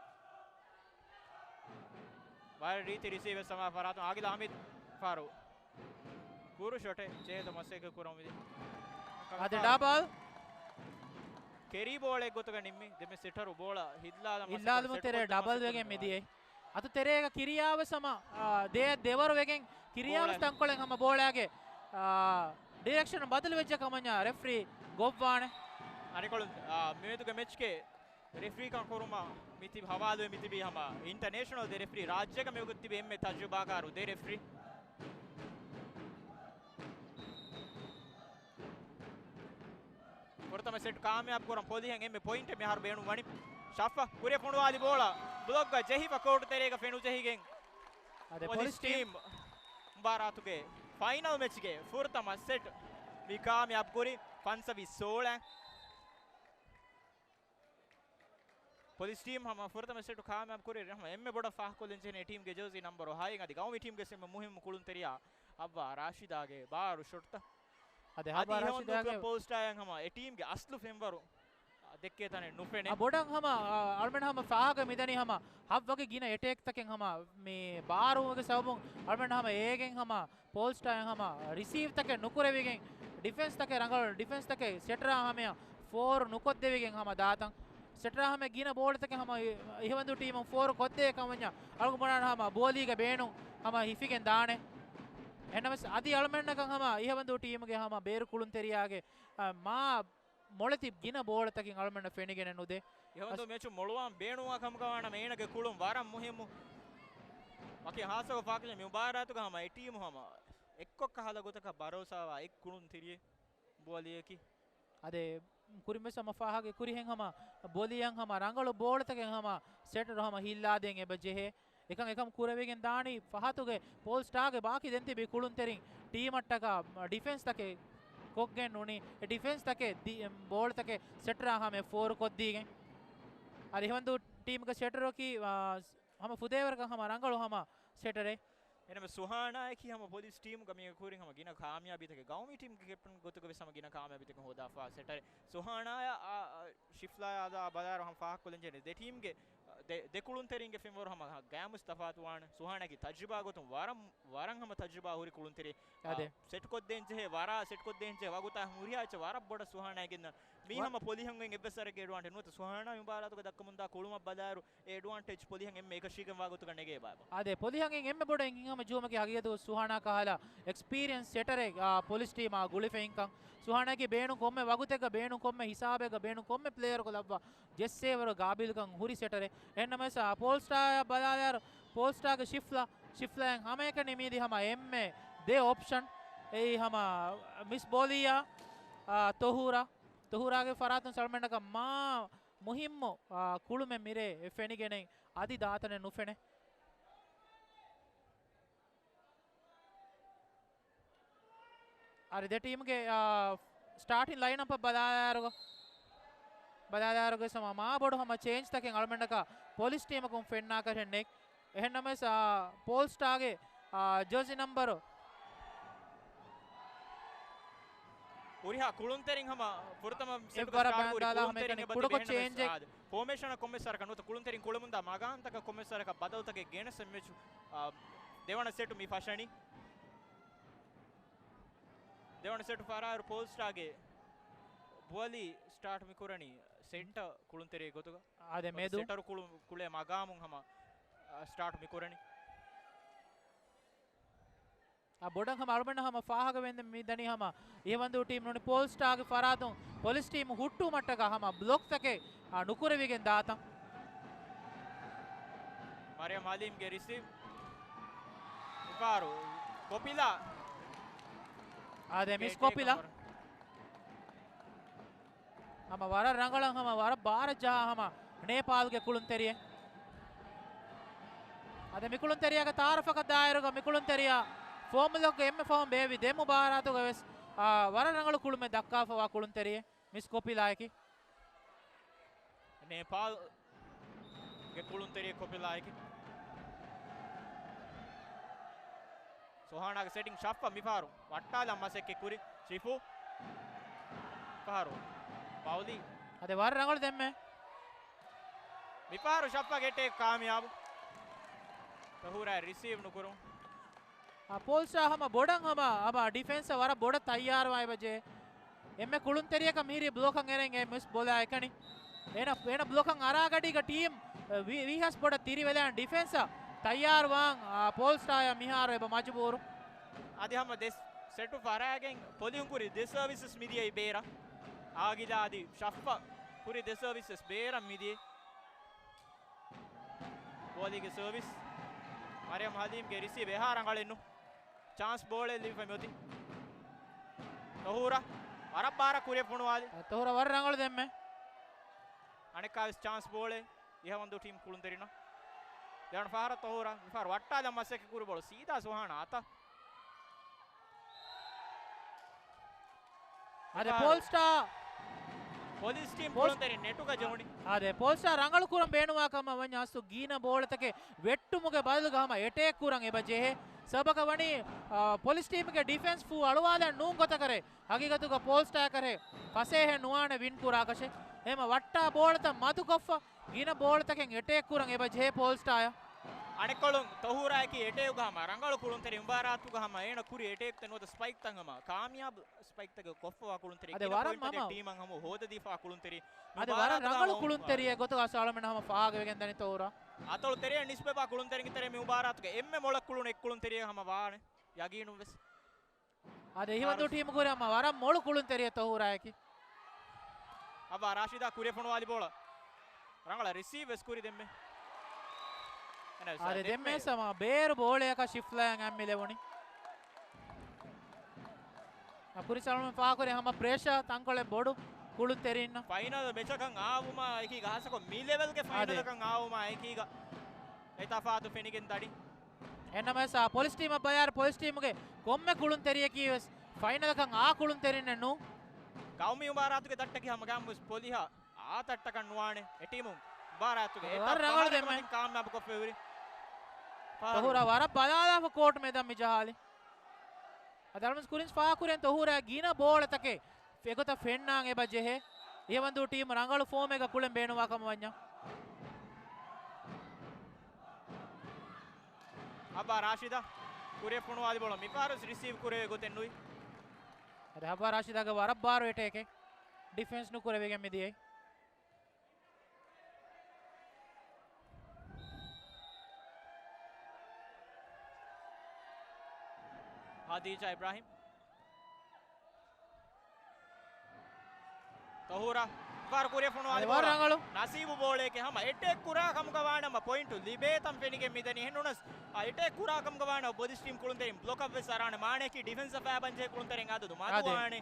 ވަރަށް ރީތި ރިސީވެއް ސަމާ ފަރާތުން. އާގިލް އަހްމަދު ފަހަރު ކުރު ޝޮޓެއް ޖެހޭތޯ މަސައްކަތް ކުރަމުން މިދި. އަދި ޑަބަލް. ކެރީ ބޯޅައެއް ގޮތުގަ ނިންމި. ދެމެ ސެޓަރު ބޯޅަ ހިއްލާލަ ހިއްލާލުމު ތެރޭ ޑަބަލް ވެގެން މިދިޔައީ. އަތު ތެރޭގަ ކިރިޔާ ވެސް ހަމަ، އާ، ދޭ ދެވަރު ވެގެން ކިރިޔާ ވެސް ބޯޅަ. ތަންކޮޅެއް ހަމަ ބޯޅައިގެ، އާ، ޑިރެކްޝަން ބަދަލު ވެއްޖެ ކަމަންޏާ ރެފްރީ ގޮއްވާނެ. އަނެކޮޅު، އާ، މިއަދުގެ މެޗްގެ ރެފްރީކަން ކުރުމަށް މިތިބި ހަވާލުވެ މިތިބީ ހަމަ އިންޓަރނޭޝަނަލް ދެ ރެފްރީ ރާއްޖޭގަ މިވަގުތު ތިބި އެންމެ ތަޖުރިބާކާރު ދެ ރެފްރީ. ފުރަތަމަ ސެޓް ކާމިޔާބު ކުރަން ޕޮލިހަށް އެންމެ ޕޮއިންޓެއް މިހާރު ބޭނުން ވަނީ. ޝަފްފަ ކުރިއަށް ފޮނުވާލި ބޯޅަ ބްލޮކްގަ ޖެހިފަ ކޯޓު ތެރޭގަ ފެނުޖެހިގެން އަދި ޕޮލިސް ޕޮލިސް ޓީމް. ޓީމް މުބާރާތުގެ ފައިނަލް މެޗްގެ ފުރަތަމަ ސެޓް މި ކާމިޔާބު ކުރި ފަންސަވީސް ސޯޅަ. ޕޮލިސް ޓީމް ހަމަ ފުރަތަމަ ސެޓު ކާމިޔާބު ކުރި ހަމަ އެންމެ ބޮޑަށް ފާހަގަކޮށްލަން ޖެހޭނެ ޓީމްގެ ޖާޒީ ނަންބަރު ހައެއް. އަދި ގައުމީ ޓީމްގެ އެންމެ މުހިންމު ކުޅުންތެރިޔާ ހައްވާ ރާޝިދާގެ ބާރު ޝޮޓްތައް. އަދި އަދި ހައްވާ އިހުވަންދޫ ރާޝިދާގެ ކްލަބް ޕޯލްސްޓާއަށް ހަމަ އެ ޓީމްގެ އަސްލު ފެންވަރު ދެއްކޭ ތަނެއް ނުފެނޭ. އަ، ބޮޑަށް ހަމަ، އަ، އަޅުމެން ހަމަ ފާހަގަ މިދަނީ ހަމަ ހައްވަގެ ގިނަ އެޓޭކްތަކެއް ހަމަ މި ބާރުވުމުގެ ސަބަބުން އަޅުމެން ހަމަ އޭގެން ހަމަ ޕޯލްސްޓާއަށް ހަމަ ރިސީވްތަކެއް ނުކުރެވިގެން، ޑިފެންސްތަކެއް ރަނގަޅު ޑިފެންސްތަކެއް ސެޓަރާ ހަމަޔަށް ފޯރު ނުކޮށްދެވިގެން ހަމަ ދާތަން. ސެޓަރާ ހަމަ ގިނަ ބޯޅަތަކެއް ހަމަ އި-، އިހުވަންދޫ ޓީމުން ފޯރު ކޮށްދޭ ކަމަންޏާ އަޅުގަނޑު ބުނާނެ ހަމަ ބޯލީގެ ބޭނުން ހަމަ ހިފިގެން ދާނެ. އެހެންނަމަވެސް އަދި އަޅުމެންނަކަށް ހަމަ އިހުވަންދޫ ޓީމުގެ ހަމަ ބޭރު ކުޅުންތެރިޔާގެ، އަ، މާ މޮޅެތި ގިނަ ބޯޅަތަކެއް އަޅުމެންނަށް ފެނިގެނެއް ނުދޭ. އިހުވަންދޫ އަސް- މެޗު މޮޅުވާން ބޭނުންވާ ކަމުގަ ވާނަމަ އޭނަގެ ކުޅުން ވަރަށް މުހިއްމު. ވަކި ހާއްސަކޮށް ފާކިޔަ މި މުބާރާތުގަ ހަމަ އެ ޓީމު ހަމަ އެއްކޮށް ކަހަލަ ގޮތަކަށް ބަރޯސާވާ އެއް ކުޅުންތެރިއެއް ބޯލިޔަކީ. އަދެ ކުރިންވެސް ހަމަ ފާހަގަ ކުރިހެން ހަމަ ބޯލިޔަށް ހަމަ ރަނގަޅު ބޯޅަތަކެއް ހަމަ ސެޓަރު ހަމަ ހިއްލާދޭން އެބަ ޖެހޭ. އެކަން އެކަމް ކުރެވިގެން ދާނީ ފަހަތުގެ ޕޯލްސްޓާގެ ބާކީ ދެން ތިބި ކުޅުންތެރިން ޓީމަށްޓަކާ ޑިފެންސްތަކެއް ކޮށްގެން ނޫނީ އެ ޑިފެންސްތަކެއް ދި-، އެ ބޯޅަތަކެއް ސެޓަރާ ހަމަ ފޯރު ކޮށްދީގެން. އަދި އިހުވަންދޫ ޓީމުގެ ސެޓަރަކީ، އާ، ހަމަ ފުދޭވަރަކަށް ހަމަ ރަނގަޅު ހަމަ ސެޓަރެއް. އެންމެ ސުހާނާއަކީ ހަމަ ޕޮލިސް ޓީމުގަ މީގެ ކުރިން ހަމަ ގިނަ ކާމިޔާބީތަކެއް، ގައުމީ ޓީމުގެ ކެޕްޓަން ގޮތުގަ ވެސް ހަމަ ގިނަ ކާމިޔާބީތަކެއް ހޯދާފާ ސެޓަރެއް. ސުހާނާއާ، އާ، އާ، ޝިފްލާއާ އަދާ ބަލާއިރު ހަމަ ފާހަގަކޮށްލަން ޖެހޭނެ ދެ ޓީމްގެ، ދެ، ދެ ކުޅުންތެރިންގެ ފެންވަރު ހަމަ ގާމުސް ތަފާތުވާނެ. ސުހާނާގެ ތަޖުރިބާ ގޮތުން ވަރަށް، ވަރަށް ހަމަ ތަޖުރިބާ ހުރި ކުޅުންތެރި. އާ، އަދެ. ސެޓް ކޮށްދޭން ޖެހޭ، ވަރާ ސެޓް ކޮށްދޭން ޖެހޭ ވަގުތާ ހުރިހާ އެއްޗެއް ވަރަށް ބޮޑަށް ސުހާނާގެ އިންނަ. މީ ވަ- ހަމަ ޕޮލިހަންގެ އެއްވެސް ވަރެއްގެ އެޑްވާންޓޭޖް ނުވަތަ ސުހާނާ މި މުބާރާތުގަ ދައްކަމުންދާ ކުޅުމަށް ބަލާއިރު އެ އެޑްވާންޓޭޖް ޕޮލިހަން އެންމެ އެކަށީގެންވާ ގޮތުގަ ނެގޭ ބާބާ. އާދެ، ޕޮލިހަން އެންމެ ބޮޑަށް އެނގި ހަމަ ޖޫމަކީ ހަގީގަތުގަ ސުހާނާ ކަހަލަ އެކްސްޕީރިއަންސް ސެޓަރެއް، އާ، ޕޮލިސް ޓީމާ ގުޅިފައިންކަން. ސުހާނާގެ ބޭނުން ކޮންމެ ވަގުތެއްގަ ބޭނުން ކޮންމެ ހިސާބެއްގަ ބޭނުން ކޮންމެ ޕްލޭޔަރަކު ލައްވާ ޖެއްސޭވަރު ގާބިލްކަން ހުރި ސެޓަރެއް. އެހެންނަމަވެސް، އާ، ޕޯލްސްޓާއަށް ބަލާލާއިރު، ޕޯލްސްޓާގެ ޝިފްލާ، ޝިފްލާއިން ހަމައެކަނި މީދީ ހަމަ އެންމެ ދެ އޮޕްޝަން. އެއީ ހަމަ މިސް ބޯލީއާ، އާ، ތޮހޫރާ. ތޮހޫރާގެ ފަރާތުން ސަލްމަންއަކަށް މާ މުހިއްމު، އާ، ކުޅުމެއް މިރޭ ފެނިގެނެއް އަދި ދާތަނެއް ނުފެނޭ. އަދި ދެ ޓީމްގެ، އާ، ސްޓާޓިން ލައިންއަޕަށް ބަލާލާއިރު، ބަލާލާއިރުގެ ސަމާ މާ ބޮޑު ހަމަ ޗޭންޖްތަކެއް އަޅުމެންނަކަށް ޕޮލިސް ޓީމަކުން ފެންނާކަށެއް ނެތް. އެހެންނަމަވެސް، އާ، ޕޯލްސްޓާގެ، އާ، ޖާޒީ ނަމްބަރު ހުރިހާ ކުޅުންތެރިން ހަމަ ފުރަތަމަ ސެޓުގަ އެއްވަރަށް ސްޓާޓް ހުރި ބައިންދާލާ ކުޅުންތެރިން ހަމައެކަނި އެބަ ކުޑަކޮށް ތިބެ އެހެންނަމަވެސް ޗޭންޖެއް. އާ، ފޯމޭޝަނަށް ކޮންމެސް ވަރަކަށް ނުވަތަ ކުޅުންތެރިން ކުޅެމުންދާ މަގާންތަކަށް ކޮންމެސް ވަރަކަށް ބަދަލުތަކެއް ގެނެސް މެޗު، އާ، ދެވަނަ ސެޓު މި ފަށަނީ. ދެވަނަ ސެޓު ފަށާއިރު ޕޯލްސްޓާގެ ބޯލި ސްޓާޓް މި ކުރަނީ ސެންޓަ ކުޅުންތެރިއެއް ގޮތުގަ. އާދެ، މެދު. ސެޓަރު ކުޅު-، ކުޅޭ މަގާމުން ހަމަ، އާ، ސްޓާޓް މި ކުރަނީ. އާ، ބޮޑަށް ހަމަ އަޅުމެންނަށް ހަމަ ފާހަގަވެގެން މި ދަނީ ހަމަ އިހަވަންދޫ ޓީމް ނޫނީ ޕޯލްސްޓާގެ ފަރާތުން ޕޮލިސް ޓީމް ހުއްޓުވުމަށްޓަކާ ހަމަ ބްލޮކްތަކެއް، އާ، ނުކުރެވިގެން ދާތަން. މަރިޔަމް ހަލީމްގެ ރިސީވް. މިފަހަރު ކޮޕިލާ. އާދެ، މިސް ކެޓޭކަރ ކޮޕިލާ. ހަމަ ވަރަށް ރަނގަޅަށް ހަމަ ވަރަށް ބާރަށް ޖަހާ ހަމަ ނޭޕާލްގެ ކުޅުންތެރިއެއް. އަދި މިކުޅުންތެރިޔާގެ ތައާރަފަކަށް ދާއިރުގަ މިކުޅުންތެރިޔާ ފޯމުލޮކްގެ އެންމެ ފަހުން ބޭއްވި ދެ މުބާރާތުގަ ވެސް، އާ، ވަރަށް ރަނގަޅު ކުޅުމެއް ދައްކާފަވާ ކުޅުންތެރިއެއް މިސް ކޮޕިލާއަކީ. ނޭޕާލް ގެ ކުޅުންތެރިއެއް ކޮޕިލާއެކެ. ސުހާނާގެ ސެޓިން ޝައްފަ މިފަހަރު ވައްޓާލަން މަސައްކަތް ކުރި. ޝިފު ފަހަރު ބައުލީ. އަދި ވަރަށް ރަނގަޅު ދެންމެ. މިފަހަރު ޝައްފަގެ އެޓޭކް ކާމިޔާބު. ތަހޫރާ ރިސީވް ނުކުރުން. އާ، ޕޯލްސްޓާ ހަމަ ބޮޑަށް ހަމަ، ހަމަ ޑިފެންސަށް ވަރަށް ބޮޑަށް ތައްޔާރުވާ އެބަ ޖެހޭ. އެންމެ ކުޅުންތެރިޔަކަށް މިހިރީ ބްލޮކަށް އެރެން އެ މިސް ބޯލާ އެކަނި. އޭނަ، އޭނަ ބްލޮކަށް އަރާގަޑީގަ ޓީމް، އެ، ވީ-، ވީހާވެސް ބޮޑަށް ތިރިވެލާން ޑިފެންސަށް ތައްޔާރުވާން، އާ، ޕޯލްސްޓާޔާ މިހާރު އެބަ މަޖުބޫރު. އަދި ހަމަ ދެ ސެޓު ފަށާގެން ޕޮލިހުން ކުރި ދެ ސަރވިސަސް މިދިޔައީ ބޭރަށް. އާގިލާ އަދި ޝައްފަ ކުރި ދެ ސަރވިސަސް ބޭރަށް މިދިޔައީ. ބޯލީގެ ސަރވިސް. މަރިޔަމް ހަލީމްގެ ރިސީވް އެހާ ރަނގަޅެއްނު. ޗާންސް ބޯޅައެއް ލިބިފައި މިއޮތީ. ތަހޫރާ ވަރަށް ބާރަށް ކުރިއަށް ފޮނުވާލި. ތަހޫރާ ވަރަށް ރަނގަޅު ދެންމެ. އަނެއްކާވެސް ޗާންސް ބޯޅައެއް އިހަވަންދޫ ޓީމް ކުޅުންތެރިންނަށް. ދެވަނަ ފަހަރަށް ތަހޫރާ މިފަހަރު ވައްޓާލަން މަސައްކަތް ކުރި ބޯޅަ ސީދާ ސުހާނާ އަތަށް. އަދި ފަހަރު ޕޯލްސްޓާ. ޕޮލިސް ޓީމް ޕޯލްސް-، ކުޅުންތެރިން ނެޓުގަ ޖެހުނީ. އަދި ޕޯލްސްޓާ ރަނގަޅު ކުރަން ބޭނުންވާ ކަމަށް ވަންޏާސް ގިނަ ބޯޅަތަކެއް ވެއްޓުމުގެ ބަދަލުގަ ހަމަ އެޓޭކް ކުރަން އެބަ ޖެހޭ. ސަބަބަކަށް ވަނީ، އާ، ޕޮލިސް ޓީމްގެ ޑިފެންސް ފޫ އަޅުވާލަން ނޫން ގޮތަކަށް ހަގީގަތުގަ ޕޯލްސްޓާ ކަށެއް ފަސޭހައެއް ނުވާނެ ވިން ކުރާކަށެއް. އެހެމަ ވައްޓާ ބޯޅަތައް މަދުކޮށްފަ ގިނަ ބޯޅަތަކެއް އެޓޭކް ކުރަން އެބަ ޖެހޭ ޕޯލްސްޓާޔަށް. އަނެއްކޮޅުން ތަހޫރާއަކީ އެޓޭކްގަ ހަމަ ރަނގަޅު ކުޅުންތެރި މުބާރާތުގަ ހަމަ އޭނަ ކުރި އެޓޭކްތައް ނުވަތަ ސްޕައިކްތައް ހަމަ ކާމިޔާބު ސްޕައިކްތަކެއް ކޮށްފަވާ ކުޅުންތެރި އަދި ގިނަ ވަރަށް ޕޮއިންޓްތަކެއް މަމަ. ޓީމަށް ހަމަ ހޯދަދީފަ ކުޅުންތެރި އަދި ވަރަށް މުބާރާތުގަ ރަނގަޅު ހަމަ ކުޅުންތެރިއެއް ގޮތުގަ އަޅުމެން ހަމަ ފާހަގަވެގެން ދަނީ ތަހޫރާ. އަތޮޅު ތެރެއަށް ނިސްބަތްވާ ކުޅުންތެރިންގެ ތެރޭ މި މުބާރާތުގެ އެންމެ މޮޅަށް ކުޅުނު އެއް ކުޅުންތެރިއެއް ހަމަ ވާނެ ޔަގީނުން ވެސް. އަދި އިހަވަންދޫ ޓީމު ކުރި ހަމަ ވަރަށް މޮޅު ކުޅުންތެރިއެއް ތަހޫރާއަކީ. އައްވާ ރާޝިދާ ކުރިއަށް ފޮނުވާލި ބޯޅަ. ރަނގަޅަށް ރިސީވް ވެސް ކުރި ދެންމެ. އަދި ދެންމެ ސަމާ ބޭރު ބޯޅަޔަކަށް ޝިފްލާޔަށް އަތް މި ލެވުނީ. ކުރި ސަލްމަން ފާހަގަކުރި ހަމަ ޕްރެޝަރ ތަންކޮޅެއް ބޮޑު ކުޅުންތެރިންނަށް. ފައިނަލް މެޗަކަށް އާވުމާ އެކީގަ ހާއްސަކޮށް މި ލެވެލްގެ އަދި. ފައިނަލަކަށް އާވުމާ އެކީގަ އެ ތަފާތު ފެނިގެން ދަނީ. އެހެންނަމަވެސް، އާ، ޕޮލިސް ޓީމަށް ބަލާއިރު ޕޮލިސް ޓީމުގެ ކޮންމެ ކުޅުންތެރިޔަކީ ވެސް ފައިނަލަކަށް އާ ކުޅުންތެރިންނެއް ނޫން. ގައުމީ މުބާރާތުގެ ތައްޓަކީ ހަމަ ގައުމު ވެސް ޕޮލިހާ އާ ތައްޓަކަށް ނުވާނެ. އެ ޓީމު މުބާރާތުގެ އެ ވަރަށް ރަނގަޅު ދެންމެ. ކާމިޔާބު ކޮށްފައި ހުރި. ތޮހުރާ ވަރަށް ބަލާލާފަ ކޯޓް މެދަށް މި ޖަހާލި. އަދި އަޅުމެން ސްކުރިންސް ފާހަގަކުރޭ ތޮހުރާ ގިނަ ބޯޅަތަކެއް އެގޮތަށް ފެންނާން އެބަ ޖެހޭ. އިހަވަންދޫ ޓީމް ރަނގަޅު ފޯމެއްގަ ކުޅެން ބޭނުންވާ ކަމަށް ވަންޏާ. ހައްވާ ރާޝިދާ ކުރިއަށް ފޮނުވާލި ބޯޅަ މިފަހަރު ރިސީވް ކުރެވޭ ގޮތެއް ނުވި. އަދި ހައްވާ ރާޝިދާގެ ވަރަށް ބާރު އެޓޭކެއް ޑިފެންސް ނުކުރެވިގެން މިދިޔައީ. ހަދީޖާ އިބްރާހިމް. ތޮހުރާ ވަރަށް ކުރިއަށް ފޮނުވާލި ވަރަށް ބޯޅަ. ރަނގަޅު. ނަސީބު ބޯޅައެކޭ ހަމަ އެޓޭކް ކުރާ ކަމުގަ ވާނަމަ ޕޮއިންޓު ލިބޭތަން ފެނިގެން މިދަނީ. އެހެންނޫނަސް އެޓޭކް ކުރާ ކަމުގަ ވާނަމަ ބޮލިސް ޓީމް ކުޅުންތެރިން ބްލޮކަށް ވެސް އަރާނެ މާނަޔަކީ ޑިފެންސަށް ފައިބަންޖެހޭ ކުޅުންތެރިން އަދަދު މަތުވާނެ.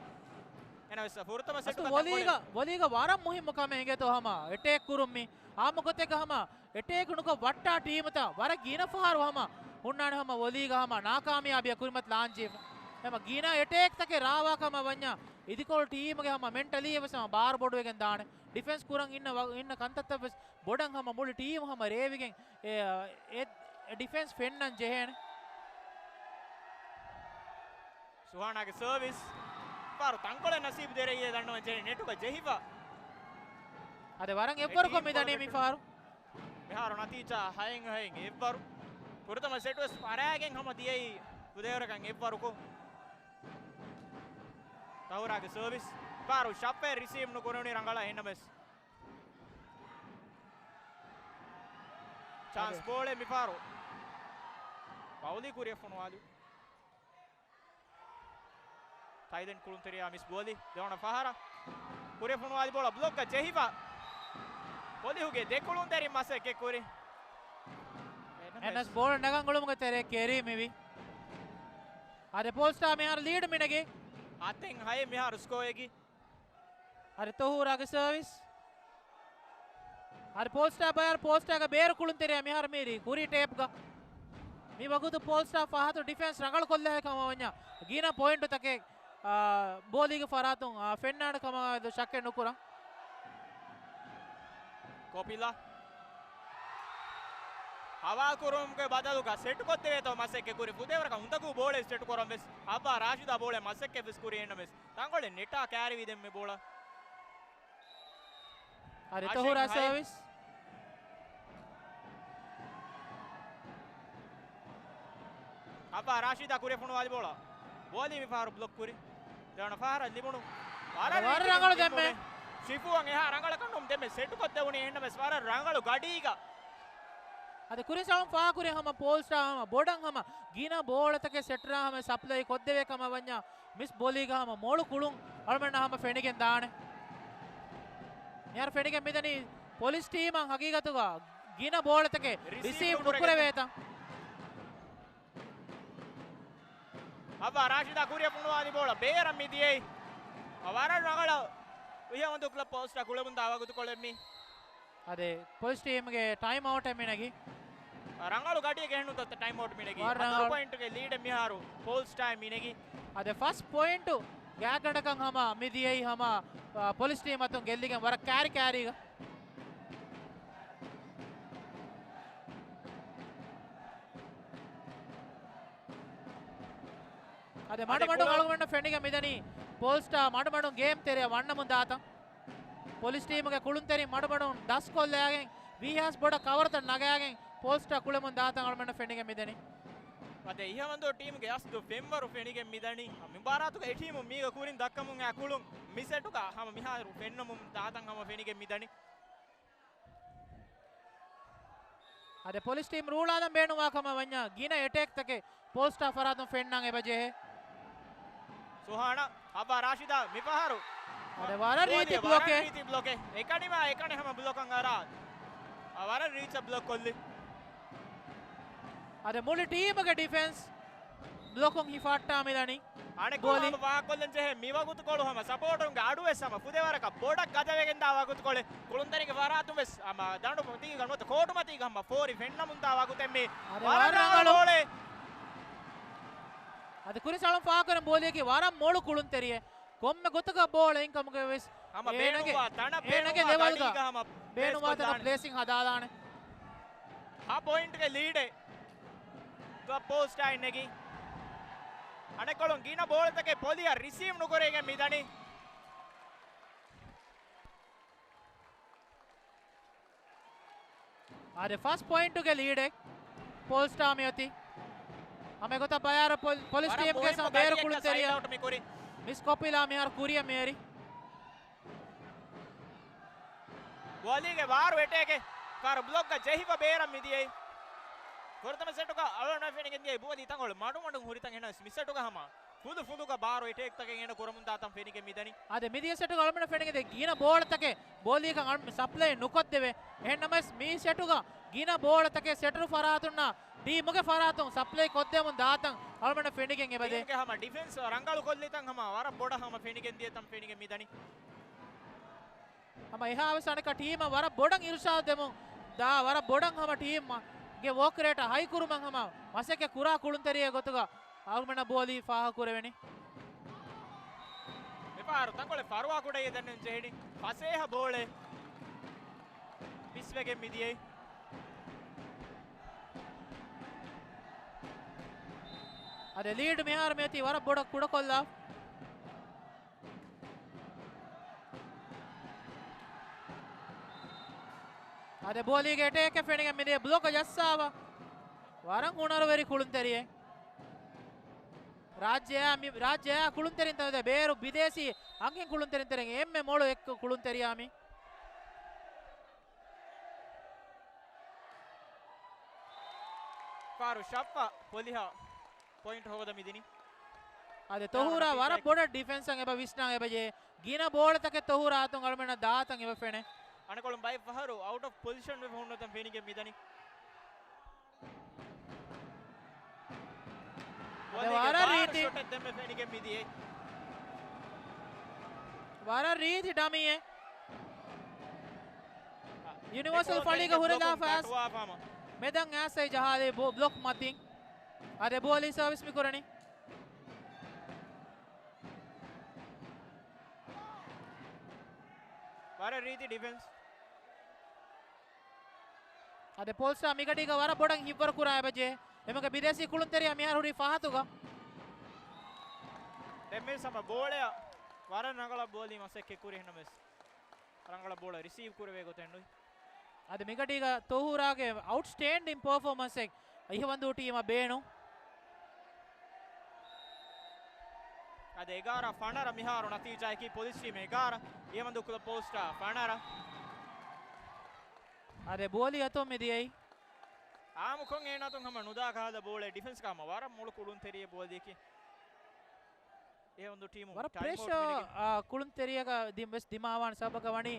އެހެންނަމަވެސް ފުރަތަމަ ސެޓުގަ ވޮލީގަ ވޮލީގަ ވަރަށް މުހިއްމު ކަމެއް އިނގޭތޯ ހަމަ އެޓޭކް ކުރުން މި އާއްމު ގޮތެއްގަ ހަމަ އެޓޭކް ނުކޮށް ވައްޓާ ޓީމުތައް ވަރަށް ގިނަ ފަހަރު ހަމަ ހުންނާނެ ހަމަ ވޮލީގަ ހަމަ ނާކާމިޔާބީއަށް ކުރިމަތިލާންޖެހިފަ. ހަމަ ގިނަ އެޓޭކްތަކެއް ރާވާ ކަމަށް ވަންޏާ އިދިކޮޅު ޓީމުގެ ހަމަ މެންޓަލީ ވެސް ހަމަ ބާރު ބޮޑުވެގެން ދާނެ. ޑިފެންސް ކުރަން އިންނަ ވަ-، އިންނަ ކަންތައްތައް ވެސް ބޮޑަށް ހަމަ މުޅި ޓީމު ހަމަ ރޭވިގެން އެ، އެ، އެ ޑިފެންސް ފެންނަން ޖެހޭނެ. ސުހާނާގެ ސަރވިސް. ފާރު ތަންކޮޅެއް ނަސީބު ދެރައީ ދަންނަވަން ޖެހެނީ ނެޓުގަ ޖެހިފަ. އަދި ވަރަށް އެއްވަރުކޮށް މިދަނީ މި ފާރު. މިހާރު ނަތީޖާ ހައެއް ހައެއް އެއްވަރު. ފުރަތަމަ ސެޓް ވެސް ފަރާގެން ހަމަ ދިޔައީ ފުދޭވަރަކަށް އެއްވަރުކޮށް. ތަހުރާގެ ސަރވިސް. ފާރު ޝައްޕެ ރިސީވް ނުކުރުނީ ރަނގަޅަށް އެހެންނަމެސް. ޗާންސް ބޯޅެއް މިފާރު. ބައުލީ ކުރިއަށް ފޮނުވާލި. ތައިލެންޑް ކުޅުންތެރިޔާ މިސް ބޯލި ދެވަނަ ފަހަރަށް. ކުރިއަށް ފޮނުވާލި ބޯޅަ ބްލޮކްގަ ޖެހިފަ. ޕޮލިހުގެ ދެ ކުޅުންތެރިން މަސައްކަތް ކުރި. އެންއެސް ބޯޅަ ނަގަން އުޅުމުގެ ތެރޭ ކެރީ މިވި. އަދި ޕޯލްސްޓާ މިހާރު ލީޑް މިނެގި. ހަތެއް ހައެއް މިހާރު ސްކޯއެއްގި. އަދި ތޮހޫރާގެ ސަރވިސް. އަދި ޕޯލްސްޓާ ބަޔާރު ޕޯލްސްޓާގެ ބޭރު ކުޅުންތެރިޔާ މިހާރު މީރި ކުރީ ޓޭޕްގަ. މި ވަގުތު ޕޯލްސްޓާ ފަހަތު ޑިފެންސް ރަނގަޅު ކޮށްލާ ކަމަށް ވަންޏާ ގިނަ ޕޮއިންޓުތަކެއް، އާ، ބޯލީގެ ފަރާތުން، އާ، ފެންނާނެ ކަމަށް ޝައްކެއް ނުކުރަން. ކޮޕިލާ ހަވާލު ކުރުމުގެ ބަދަލުގަ ސެޓް ކޮށްދެވޭތޯ މަސައްކަތް ކުރި. ފުދޭވަރަކަށް އުނދަގޫ ބޯޅަ ސެޓް ކުރަން ވެސް ހައްވާ ރާޝިދާ ބޯޅަ މަސައްކަތް ވެސް ކުރި އެންނަމެސް. ތަންކޮޅެއް ނެޓާ ކާރިވި ދެންމެ ބޯޅަ. އަދި ތޮހުރާ ސަރވިސް. ހައްވާ ރާޝިދާ ކުރިއަށް ފޮނުވާލި ބޯޅަ. ބޯލި މިފަހަރު ބްލޮކް ކުރި. ދެވަނަ ފަހަރަށް ލިބުނު. ވަރަށް ވަރަށް ރީތި ރަނގަޅު ދެންމެ. ޝިފޫއަށް އެހާ ރަނގަޅަކަށް ނޫން ދެންމެ ސެޓް ކޮށްދެވުނީ އެހެންނަމެސް ވަރަށް ރަނގަޅު ގަޑީގަ. އަދި ކުރިން ސަލާމް ފާކުރި ހަމަ ޕޯލްސްޓާ ހަމަ ބޮޑަށް ހަމަ ގިނަ ބޯޅަތަކެއް ސެޓްރާ ހަމަ ސަޕްލައި ކޮށްދެވޭ ކަމަށް ވަންޏާ މިސް ބޮލީގަ ހަމަ މޮޅު ކުޅުން އަޅުމެންނަށް ހަމަ ފެނިގެން ދާނެ. މިހާރު ފެނިގެން މިދަނީ ޕޮލިސް ޓީމަށް ހަގީގަތުގަ ގިނަ ބޯޅަތަކެއް ރިސީވް ރިސީވް ނުކުރެވޭތަ؟ ހައްވާ ރާޝިދާ ކުރިއަށް ފޮނުވާލި ބޯޅަ ބޭރަށް މި ދިޔައީ. ވަރަށް ރަނގަޅަށް އިހަވަންދޫ ކްލަބް ޕޯލްސްޓާ ކުޅެމުންދާ ވަގުތުކޮޅެއް މީ. އަދި ޕޮލިސް ޓީމްގެ ޓައިމް އައުޓެއް މިނެގި. ރަނގަޅު ގަޑިއެއް ގެހެންނު ތައްތަ ޓައިމް އައުޓް މިނެގި. ވަރަށް ހަތަރު ރަނގަޅު. ޕޮއިންޓުގެ ލީޑެއް މިހާރު ޕޯލްސްޓާއި މިނެގި. އަދި ފަސް ޕޮއިންޓު ގާތްގަނޑަކަށް ހަމަ މި ދިޔައީ ހަމަ، އާ، ޕޮލިސް ޓީމް އަތުން ގެއްލިގެން ވަރަށް ކާރި ކާރީގަ. އަދި މަޑުމަޑުން އަޅުގަނޑަށް ފެނިގެން މިދަނީ ޕޯލްސްޓާ މަޑުމަޑުން ގޭމް ތެރެއަށް ވަންނަމުން ދާތަން. ޕޮލިސް ޓީމުގެ ކުޅުންތެރިން މަޑުމަޑުން ދަސްކޮށްލާގެން ވީހާވެސް ބޮޑަށް ކަވަރުތައް ނަގާގެން ޕޯލްސްޓާ ކުޅެމުން ދާތަން އަޅުމެންނަށް ފެނިގެން މިދަނީ. އަދި އިހަވަންދޫ ޓީމުގެ އަސްލު ފެންވަރު ފެނިގެން މިދަނީ. މި މުބާރާތުގަ އެ ޓީމު މީގަ ކުރިން ދައްކަމުން އާ ކުޅުން މި ސެޓުގަ ހަމަ މިހާރު ފެންނަމުން ދާތަން ހަމަ ފެނިގެން މިދަނީ. އަދި ޕޮލިސް ޓީމް ރޫޅާލަން ބޭނުންވާ ކަމަށް ވަންޏާ ގިނަ އެޓޭކްތަކެއް ޕޯލްސްޓާ ފަރާތުން ފެންނަން އެބަ ޖެހޭ. ސުހާނާ، ހައްވާ ރާޝިދާ މިފަހަރު. އަދި ވަރަށް ރީތި ވަރަށް ބްލޮކެއް. ރީތި ބްލޮކެއް. އެކަނި މާ އެކަނި ހަމަ ބްލޮކަށް އަރާ. އާ، ވަރަށް ރީތި ބްލޮކް ކޮށްލި. އަދި މުޅި ޓީމުގެ ޑިފެންސް ބްލޮކުން ހިފައްޓާ މިދަނީ. އަނެއްކޮޅު ބޯލި. ހަމަ ފާހަގަކޮށްލަން ޖެހޭ މިވަގުތުކޮޅު ހަމަ ސަޕޯޓުންގެ އަޑުވެސް ހަމަ ފުދޭވަރަކަށް ބޮޑަށް ގަދަވެގެންދާ ވަގުތުކޮޅެއް. ކުޅުންތެރިންގެ ފަރާތުން ވެސް ހަމަ ދަނޑު މަތީގަ ނުވަތަ ކޯޓު މަތީގަ ހަމަ ފޯރި ފެންނަމުންދާ ވަގުތެއް މީ. އަދި ވަރަށް ވަރަށް ރަނގަޅު. ރަނގަޅު ބޯޅަ. އަދި ކުރިން ސަލާމް ފާހަގަކުރަން ބޯލިއަކީ ވަރަށް މޮޅު ކުޅުންތެރިއެއް. ކޮންމެ ގޮތަކަށް ބޯޅަ އިންކަމުގެ ވެސް ހަމަ އޭނަގެ، ބޭނުންވާ ތަނަށް އޭނަގެ ބޭނުންވާ ލެވަލްގަ ގަޑީގަ ހަމަ ބޭނުންވާ ތަނަށް ޕްލޭސްކޮށްދާނެ. ޕްލޭސިން ހަދާލާނެ. ހަ ޕޮއިންޓްގެ ލީޑެއް. ކްލަބް ޕޯސްޓާއި ނެގި. އަނެއްކޮޅުން ގިނަ ބޯޅަތަކެއް ޕޮލިއަށް ރިސީވް ނުކުރެވިގެން މިދަނީ. އާދެ، ފަސް ޕޮއިންޓުގެ ލީޑެއް ޕޯލްސްޓާ މިއޮތީ. ހަމަ އެގޮތަށް ބަޔާރަ ޕޮލި-، ޕޮލިސް ވަރަށް ޓީމްގެ މުހިއްމު ސަ-، ބޭރު ގަލިއެއްގެ ކުޅުންތެރިޔާ ސައިޑް އައުޓް މިކުރި. މިސް ކޮޕިލާ މިހާރު ކުރިއަށް މިއެރި. ވޮލީގެ ވާރު އެޓޭކެއް ކާރު ބްލޮކްގަ ޖެހިފަ ބޭރަށް މިދިޔައީ. ފުރަތަމަ ސެޓުގަ އަޅުގަނޑަށް ފެނިގެން ދިޔައީ ބޯލީ ތަންކޮޅެއް މަޑުމަޑުން ހުރިތަން. އެހެނަސް މި ސެޓުގަ ހަމަ ފުލު ފުލުގަ ބާރު އެޓޭކްތަކެއް އޭނަ ކުރަމުން ދާތަން ފެނިގެން މިދަނީ. އާދެ، މިދިޔަ ސެޓުގަ އަޅުގަނޑަށް ފެނިގެން ދިޔައީ ގިނަ ބޯޅަތަކެއް ބޯލީގަ އަޅު-، ސަޕްލައި ނުކޮށްދެވޭ. އެހެންނަމަވެސް މި ސެޓުގަ ގިނަ ބޯޅަތަކެއް ސެޓަރު ފަރާތުންނާ ޓީމުގެ ފަރާތުން ސަޕްލައި ކޮށްދެމުން ދާތަން އަޅުގަނޑަށް ފެނިގެން އެބަދޭ. ޓީމުގެ ހަމަ ޑިފެންސް ރަނގަޅު ކޮށްލިތަން ހަމަ ވަރަށް ބޮޑަށް ހަމަ ފެނިގެން ދިޔަތަން ފެނިގެން މިދަނީ. ހަމަ އެހާވެސް އަނެއްކާ ޓީމަށް ވަރަށް ބޮޑަށް އިރުޝާދު ދެމުން ދާ، ވަރަށް ބޮޑަށް ހަމަ ޓީމްގެ ވޯކް ރޭޓަށް ހައިކުރުމަށް ހަމަ މަސައްކަތް ކުރާ ކުޅުންތެރިޔެއް ގޮތުގަ އަޅުގަނޑަށް ބޯލީ ފާހަގަކުރެވެނީ. މިފަހަރު ތަންކޮޅެއް ފަރުވާ ކުޑައި ދެންނެވި ޖެހެނީ ފަސޭހަ ބޯޅެއް މިސްވެގެން މިދިޔައީ. އަދި ލީޑް މިހާރު މިއޮތީ ވަރަށް ބޮޑަށް ކުޑަކޮށްލާ. އާދެ، ބޯލީގެ އެޓޭކެއް ފެނިގެން މިދިޔަ ބްލޮކަށް ޖައްސާފަ. ވަރަށް ހުނަރުވެރި ކުޅުންތެރިއެއް. ރާއްޖެއާ މި-، ރާއްޖެއާ ކުޅުންތެރިން ތަން ބޭރު ބިދޭސީ އަންހެން ކުޅުންތެރިން ތެރެއިން އެންމެ މޮޅު އެއް ކު-، ކުޅުންތެރިޔާ މި. ފާރު ޝައްފަ ޕޮލިހަށް ޕޮއިންޓް ހޯދަ މިދިނީ. އާދެ، ތޮހޫރާ ވަރަށް ބޮޑަށް ޑިފެންސަށް އެބަ ވިސްނާ އެބަޖެ. ގިނަ ބޯޅަތަކެއް ތޮހޫރާ އަތުން އަޅުމެންނަށް ދާތަން އެބަ ފެނެ. އަނެކޮޅުން ބައެއް ފަހަރު އައުޓް އޮފް ޕޮޒިޝަން ވެފަ ހުންނަތަން ފެނިގެން މިދަނީ. ވަރަށް ރީތި. ވަރަށް ރީތި ޑަމީއެއް. ޔުނިވާސަލް ފަޅީގަ ހުރެލާފަ މެދަން އައިސް ޖަހާލި ބްލޮކް މަތިން. އާދެ، ބޯލީ ސަރވިސް މި ކުރަނީ. ވަރަށް ރީތި ޑިފެންސް. އާދެ، ޕޯލްސްޓާ މިގަޑީގަ ވަރަށް ބޮޑަށް ހިތްވަރު ކުރާ އެބަޖެ. އެމަގެ ބިދޭސީ ކުޅުންތެރިޔާ މިހާރު ހުރީ ފަހަތުގަ. ދެންމެ ސަމަ ބޯޅަޔަށް ވަރަށް ރަނގަޅަށް ބޯލީ މަސައްކަތް ކުރި ހެންނަމެސް. ރަނގަޅަށް ބޯޅަ ރިސީވް ކުރެވޭ ގޮތެއް ނުވި. އަދި މިގަޑީގަ ތޮހޫރާގެ އައުޓްސްޓޭންޑިން ޕަރފޯމަންސެއް އިހަވަންދޫ ޓީމަށް ބޭނުން. އަދި އެގާރަ ފަނަރަ މިހާރު ނަތީޖާއަކީ ޕޮލިސް ޓީމް އެގާރަ، އިހަވަންދޫ ކްލަބް ޕޯލްސްޓާ ފަނަރަ. އަދި ބޯލި އަތުން މިދިޔައީ. އާއްމުކޮށް އޭނާތުން ހަމަ ނުދާ ކަހަލަ ބޯޅަ ޑިފެންސްގަ ހަމަ ވަރަށް މޮޅު ކުޅުންތެރިޔެއް ބޯލިއަކީ. އެހެން ޓީމު ވަރަށް ޕްރެޝަ، އާ، ކުޅުންތެރިޔަކަށް ދި-، ވެސް ދިމާވާން ސަބަބަކަށް ވަނީ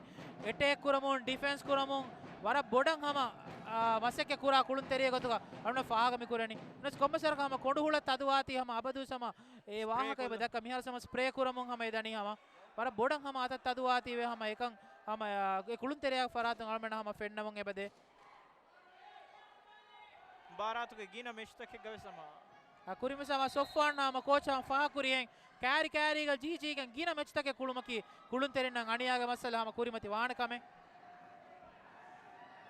އެޓޭކް ކުރަމުން، ޑިފެންސް ކުރަމުން ވަރަށް ބޮޑަށް ހަމަ، އާ، މަސައްކަތް ކުރާ ކުޅުންތެރިޔެއް ގޮތުގަ އަޅުގަނޑަށް ފާހަގަ މި ކުރަނީ. ވެސް ކޮންމެސް ވަރަކަށް ހަމަ ކޮނޑު ހުޅަށް ތަދުވާތީ ހަމަ އަބަދުވެސް ހަމަ އެ ވާހަކަ އެބަ ދައްކަ މިހާރު ހަމަ ސްޕްރޭ ކުރަމުން ހަމަ އެ ދަނީ ހަމަ ވަރަށް ބޮޑަށް ހަމަ އަތަށް ތަދުވާތީވެ ހަމަ އެކަން ހަމަ، އާ، އެ ކުޅުންތެރިޔާގެ ފަރާތުން އަޅުގަނޑަށް ހަމަ ފެންނަމުން އެބަދޭ. މުބާރާތުގެ ގިނަ މެޗްތަކެއްގަ ވެސް ހަމަ. އަ، ކުރިން ވެސް ހަމަ ސޮފްވާން ހަމަ ކޯޗަށް ހަމަ ފާހަގަކުރި އެން ކައިރި ކައިރީގަ ޖީ ޖީގެން ގިނަ މެޗްތަކެއް ކުޅުމަކީ ކުޅުންތެރިންނަށް އަނިޔާގެ މައްސަލަ ހަމަ ކުރިމަތި ވާނެ ކަމެއް.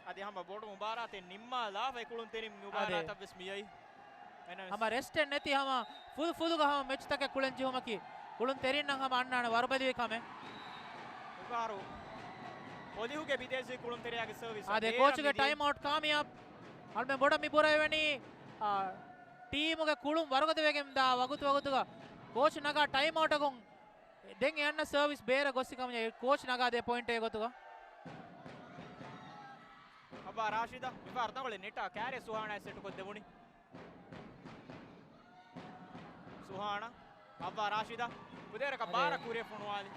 އަދި ހަމަ ބޮޑު މުބާރާތެއް ނިންމާލާފަ އެ ކުޅުންތެރިން އަދި. މުބާރާތަށް ވެސް މިއައީ. އެނަމެސް. ހަމަ ރެސްޓެއް ނެތި ހަމަ ފުލު ފުލުގަ ހަމަ މެޗްތަކެއް ކުޅެން ޖެހުމަކީ ކުޅުންތެރިންނަށް ހަމަ އަންނާނެ ވަރުބަލިވި ކަމެއް. މިފަހަރު ޕޮލިހުގެ ބިދޭސީ ކުޅުންތެރިޔާގެ ސަރވިސް. އާދެ، ކޯޗުގެ ޓައިމް އައުޓް ކާމިޔާބް. އަޅުމެން ބޮޑަށް މި ބުރައެވެނީ، އާ، ޓީމުގެ ކުޅުން ވަރުގަދަވެގެން ދާ ވަގުތު ވަގުތުގަ ކޯޗު ނަގާ ޓައިމް އައުޓަކުން ދެން އެ އަންނަ ސަރވިސް ބޭރަށް ގޮއްސި ކަމަށް ކޯޗް ނަގާދޭ ޕޮއިންޓެއް ގޮތުގަ. އައްވާ ރާޝިދަށް މިފަހަރު ތަންކޮޅެއް ނެޓާ ކާރި ސުހާނާ ސެޓުކޮށްދެވުނީ. ސުހާނާ، އައްވާ ރާޝިދަށް ކުދޭވަރަކަށް ބާރަށް ކުރިއަށް ފޮނުވާލި.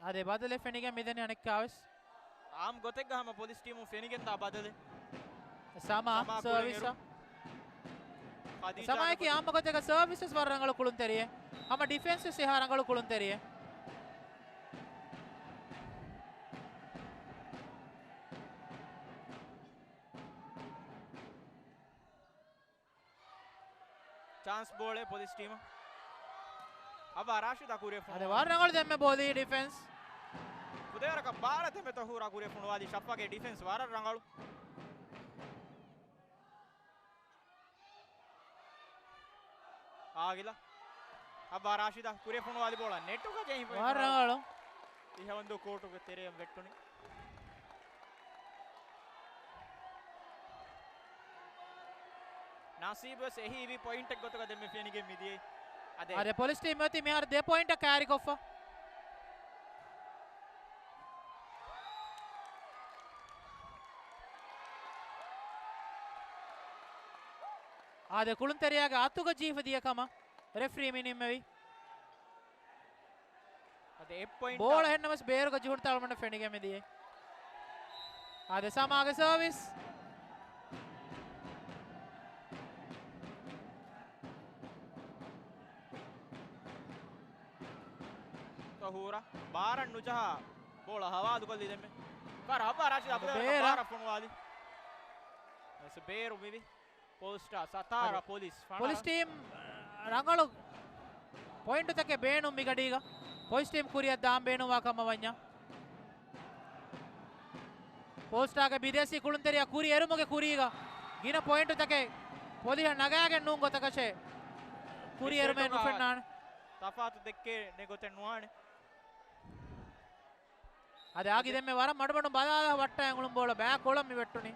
އާދެ، ބަދަލެއް ފެނިގެން މިދަނީ އަނެއްކާވެސް. އާއްމު ގޮތެއްގަ ހަމަ ޕޮލިސް ޓީމުން ފެނިގެންދާ ބަދަލެއް. ސަމާ ސަމާ ސަރވިސް. ކުޅުނިރު. ޚަދީޖާ ސަމާއަކީ އާއްމު ގޮތެއްގަ ސަރވިސް ވެސް ވަރަށް ރަނގަޅު ކުޅުންތެރިއެއް. ހަމަ ޑިފެންސް ވެސް އެހާ ރަނގަޅު ކުޅުންތެރިއެއް. ޗާންސް ބޯޅަ ޕޮލިސް ޓީމަށް. އައްވާ ރާޝިދާ ކުރިއަށް އަދި ފޮނުވާ. ވަރަށް ރަނގަޅު ދެންމެ ބޯލީ ޑިފެންސް. ދެވަރަކަށް ބާރަށް ދެމެ ތަހޫރާ ކުރިއަށް ފޮނުވާލީ. ޝަފްފާގެ ޑިފެންސް ވަރަށް ރަނގަޅު. އާގިލަ. އައްވާ ރާޝިދަށް ކުރިއަށް ފޮނުވާލި ބޯޅަ ނެޓުގަ ޖެހިފައި ވަރަށް ރަނގަޅު. އިހަވަންދޫ ކޯޓުގެ ތެރެއަށް ވެއްޓުނީ. ނަސީބުވެސް އެހީވި ޕޮއިންޓެއް ގޮތުގަ ދެންމެ ފެނިގެން މިދިޔައީ. އަދެ. އަދެ ޕޮލިސް ޓީމް އޮތީ މިހާރު ދެ ޕޮއިންޓަށް ކާރިކޮށްފަ. އާދެ، ކުޅުންތެރިޔާގެ އަތުގަ ޖީފަ ދިޔަ ކަމަށް ރެފްރީ މި ނިންމެވި. އަދި އެއް ޕޮއިންޓް ބޯޅަ އަށް. ހެންނަމަސް ބޭރުގަ ޖުހުން ތަޅުމަން ފެނިގެމެދިޔޭ. އާދެ، ސަމާގެ ސަރވިސް. ތަހޫރާ ބާރަށް ނުޖަހާ ބޯޅަ ހަވާލުކޮށްލީ ދެންމެ. ބާރަށް އައްވާ ރާޝިދަށް ބޭރަށް. ބާރަށް ފޮނުވާލި. އަދި ބޭރު މިވި. ޕޮލްސްޓާ ސަތާރަ އަދި ޕޮލިސް ފަނަރަ. ޕޮލިސް ޓީމް ރަނގަޅު ޕޮއިންޓުތަކެއް ބޭނުން މިގަޑީގަ. ޕޮލިސް ޓީމް ކުރިއަށް ދާން ބޭނުންވާ ކަމަށް ވަންޏާ. ޕޮލްސްޓާގެ ބިދޭސީ ކުޅުންތެރިޔާ ކުރި އެރުމުގެ ކުރީގަ ގިނަ ޕޮއިންޓުތަކެއް ޕޮލިހަށް ނަގާގެން ނޫން ގޮތަކަށޭ ކުރި އެރުމެއް ނުފެންނާނެ. ތަފާތު ދެއްކޭނެ ގޮތެއް ނުވާނެ. އަދި އާގި ދެންމެ ވަރަށް މަޑުމަޑުން ބަލާލާ ވައްޓާ އެނގުޅުން ބޯޅަ ބައިކޮޅަށް މި ވެއްޓުނީ.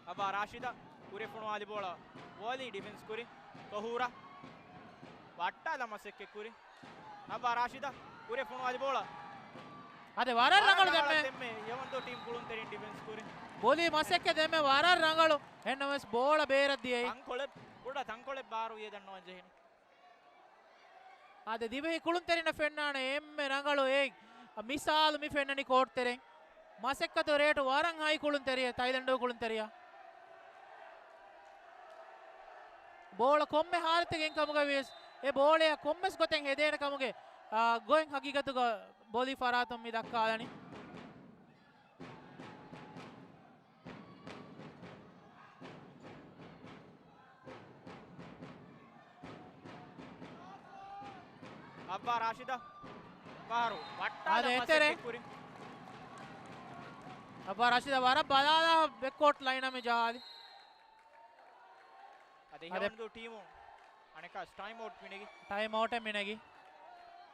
އައްވާ ރާޝިދަށް ކުރިއަށް ފޮނުވާލި ބޯޅަ ވޯލީ ޑިފެންސް ކުރި ތަހޫރާ ވައްޓާލާ މަސައްކަތް ކުރި. އައްވާ ރާޝިދަށް ކުރިއަށް ފޮނުވާލި ބޯޅަ. އަދި ވަރަށް ރަނގަޅު ދެންމެ. ދެންމެ ޔަމަންދޫ ޓީމް ކުޅުންތެރިން ޑިފެންސް ކުރި. ބޯލީ މަސައްކަތް ދެންމެ ވަރަށް ރަނގަޅު. އެހެންނަމަވެސް ބޯޅަ ބޭރަށް ދިޔައީ. ތަންކޮޅެއް، ކުޑަ ތަންކޮޅެއް ބާރުވިޔޭ ދަންނަވަން ޖެހެނީ. އާދެ، ދިވެހި ކުޅުންތެރިންނަށް ފެންނާނެ އެންމެ ރަނގަޅު އެއް މިސާލު މި ފެންނަނީ ކޯޓް ތެރެއިން. މަސައްކަތު ރޭޓު ވަރަށް ހައި ކުޅުންތެރިޔާ، ތައިލެންޑު ކުޅުންތެރިޔާ. ބޯޅަ ކޮންމެ ހާލަތެއްގެ އިން ކަމުގަ ވިޔަސް، އެ ބޯޅަޔާ ކޮންމެސް ގޮތެއް ހެދޭނެ ކަމުގެ، އާ، ގޮތް ހަގީގަތުގަ ބޯލި ފަރާތުން މި ދައްކާލަނީ. އައްވާ ރާޝިދަށް ފަހަރު ވައްޓާލަ އާދެ، އެތެރެ. މަސައްކަތް ކުރި. އައްވާ ރާޝިދަށް ވަރަށް ބަލާލާ ބެކްކޯޓް ލައިނަށް މި ޖަހާލި. އަދި އަދެ. ހެވަންދޫ ޓީމު އަނެއްކާސް ޓައިމް އައުޓް މިނެގި. ޓައިމް އައުޓެއް މިނެގި.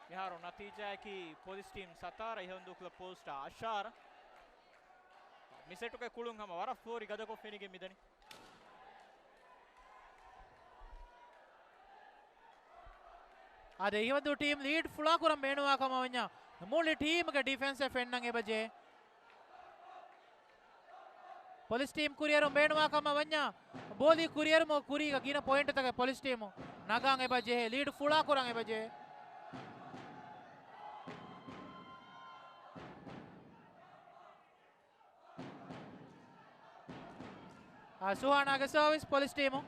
މިހާރު ނަތީޖާއަކީ ޕޮލިސް ޓީމް ސަތާރަ، ހެވަންދޫ ކްލަބް ޕޮލްސްޓާ އަށާރަ. މި ސެޓުގެ ކުޅުން ހަމަ ވަރަށް ފޯރި ގަދަކޮށް ފެނިގެން މިދަނީ. އާދެ، ހެވަންދޫ ޓީމް ލީޑް ފުޅާކުރަން ބޭނުންވާ ކަމަށް ވަންޏާ، މުޅި ޓީމުގެ ޑިފެންސެއް ފެންނަން އެބަޖެހޭ. ޕޮލިސް ޓީމް ކުރިއެރުން ބޭނުންވާ ކަމަށް ވަންޏާ، ބޯލި ކުރިއެރުމުގެ ކުރީގަ ގިނަ ޕޮއިންޓުތަކެއް ޕޮލިސް ޓީމު ނަގާން އެބަ ޖެހޭ، ލީޑް ފުޅާ ކުރަން އެބަ ޖެހޭ. އާ، ސުހާނާގެ ސަރވިސް ޕޮލިސް ޓީމު.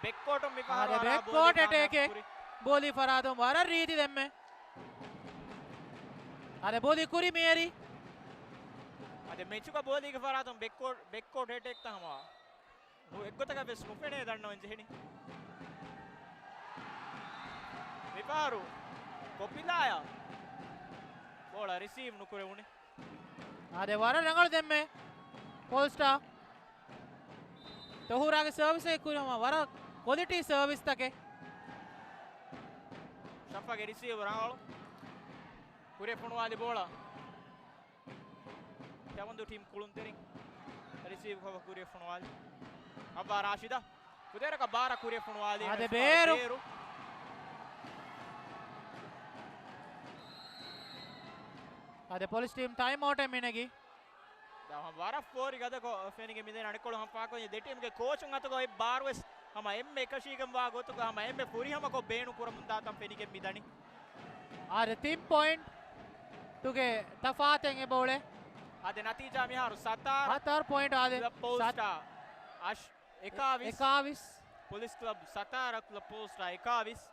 ބެކްކޯޓުން މިފަހަރު އާދެ، އަރާ ބެކްކޯޓް ބޯލި އެޓޭކެއް. ކާމިޔާބު ކުރި. ބޯލި ފަރާތުން ވަރަށް ރީތި ދެންމެ. އާދެ، ބޯލި ކުރި މޭރި. އާދެ، މެޗުގަ ބޯލީގެ ފަރާތުން ބެކްކޯޓް، ބެކްކޯޓް އެޓޭކްތައް ހަމަ ނު-، އެއްގޮތަކަށް ވެސް ނުފެނޭ ދަންނަވަން ޖެހެނީ. މިފަހަރު ކޮޕިލާޔަށް ބޯޅަ ރިސީވް ނުކުރެވުނީ. އާދެ، ވަރަށް ރަނގަޅު ދެންމެ ޕޮލްސްޓާ. ތަހޫރާގެ ސަރވިސް އެއް ކުރި ހަމަ ވަރަށް ކޮލިޓީ ސަރވިސްތަކެއް. ޝަފްފާގެ ރިސީވް ރަނގަޅު. ކުރިއަށް ފޮނުވާލި ބޯޅަ ހެވަންދޫ ޓީމް ކުޅުންތެރިން ރިސީވް ކޮށްފަ ކުރިއަށް ފޮނުވާލި. އައްވާ ރާޝިދަށް. ކުދޭރަކަށް ބާރަށް ކުރިއަށް ފޮނުވާލީ. އާދެ، މެސް ބޭރު. ބޭރު. އާދެ، ޕޮލިސް ޓީމް ޓައިމް އައުޓެއް މިނެގި. ދާ ހަމަ ވަރަށް ފޯރި ގަދަކޮށް ފެނިގެން މިދަނީ. އަނެއްކޮޅު ހަމަ ފާކޮށް ދެ ޓީމްގެ ކޯޗުން އަތުގަ އޮތް ބާރުވެސް ހަމަ އެންމެ އެކަށީގެންވާ ގޮތުގަ ހަމަ އެންމެ ފުރިހަމަކޮށް ބޭނުން ކުރަމުންދާ ތަން ފެނިގެން މިދަނީ. އާދެ، ތިން ޕޮއިންޓުގެ ތަފާތެއް އެބައުޅޭ. އާދެ، ނަތީޖާ މިހާރު ސަތާރަ. ހަތަރު ޕޮއިންޓް އާދެ. ކްލަބް ޕޯލްސްޓާ އަށް އެކާވީސް. އެކާވީސް. ޕޮލިސް ކްލަބް ސަތާރަ، ކްލަބް ޕޯލްސްޓާ އެކާވީސް.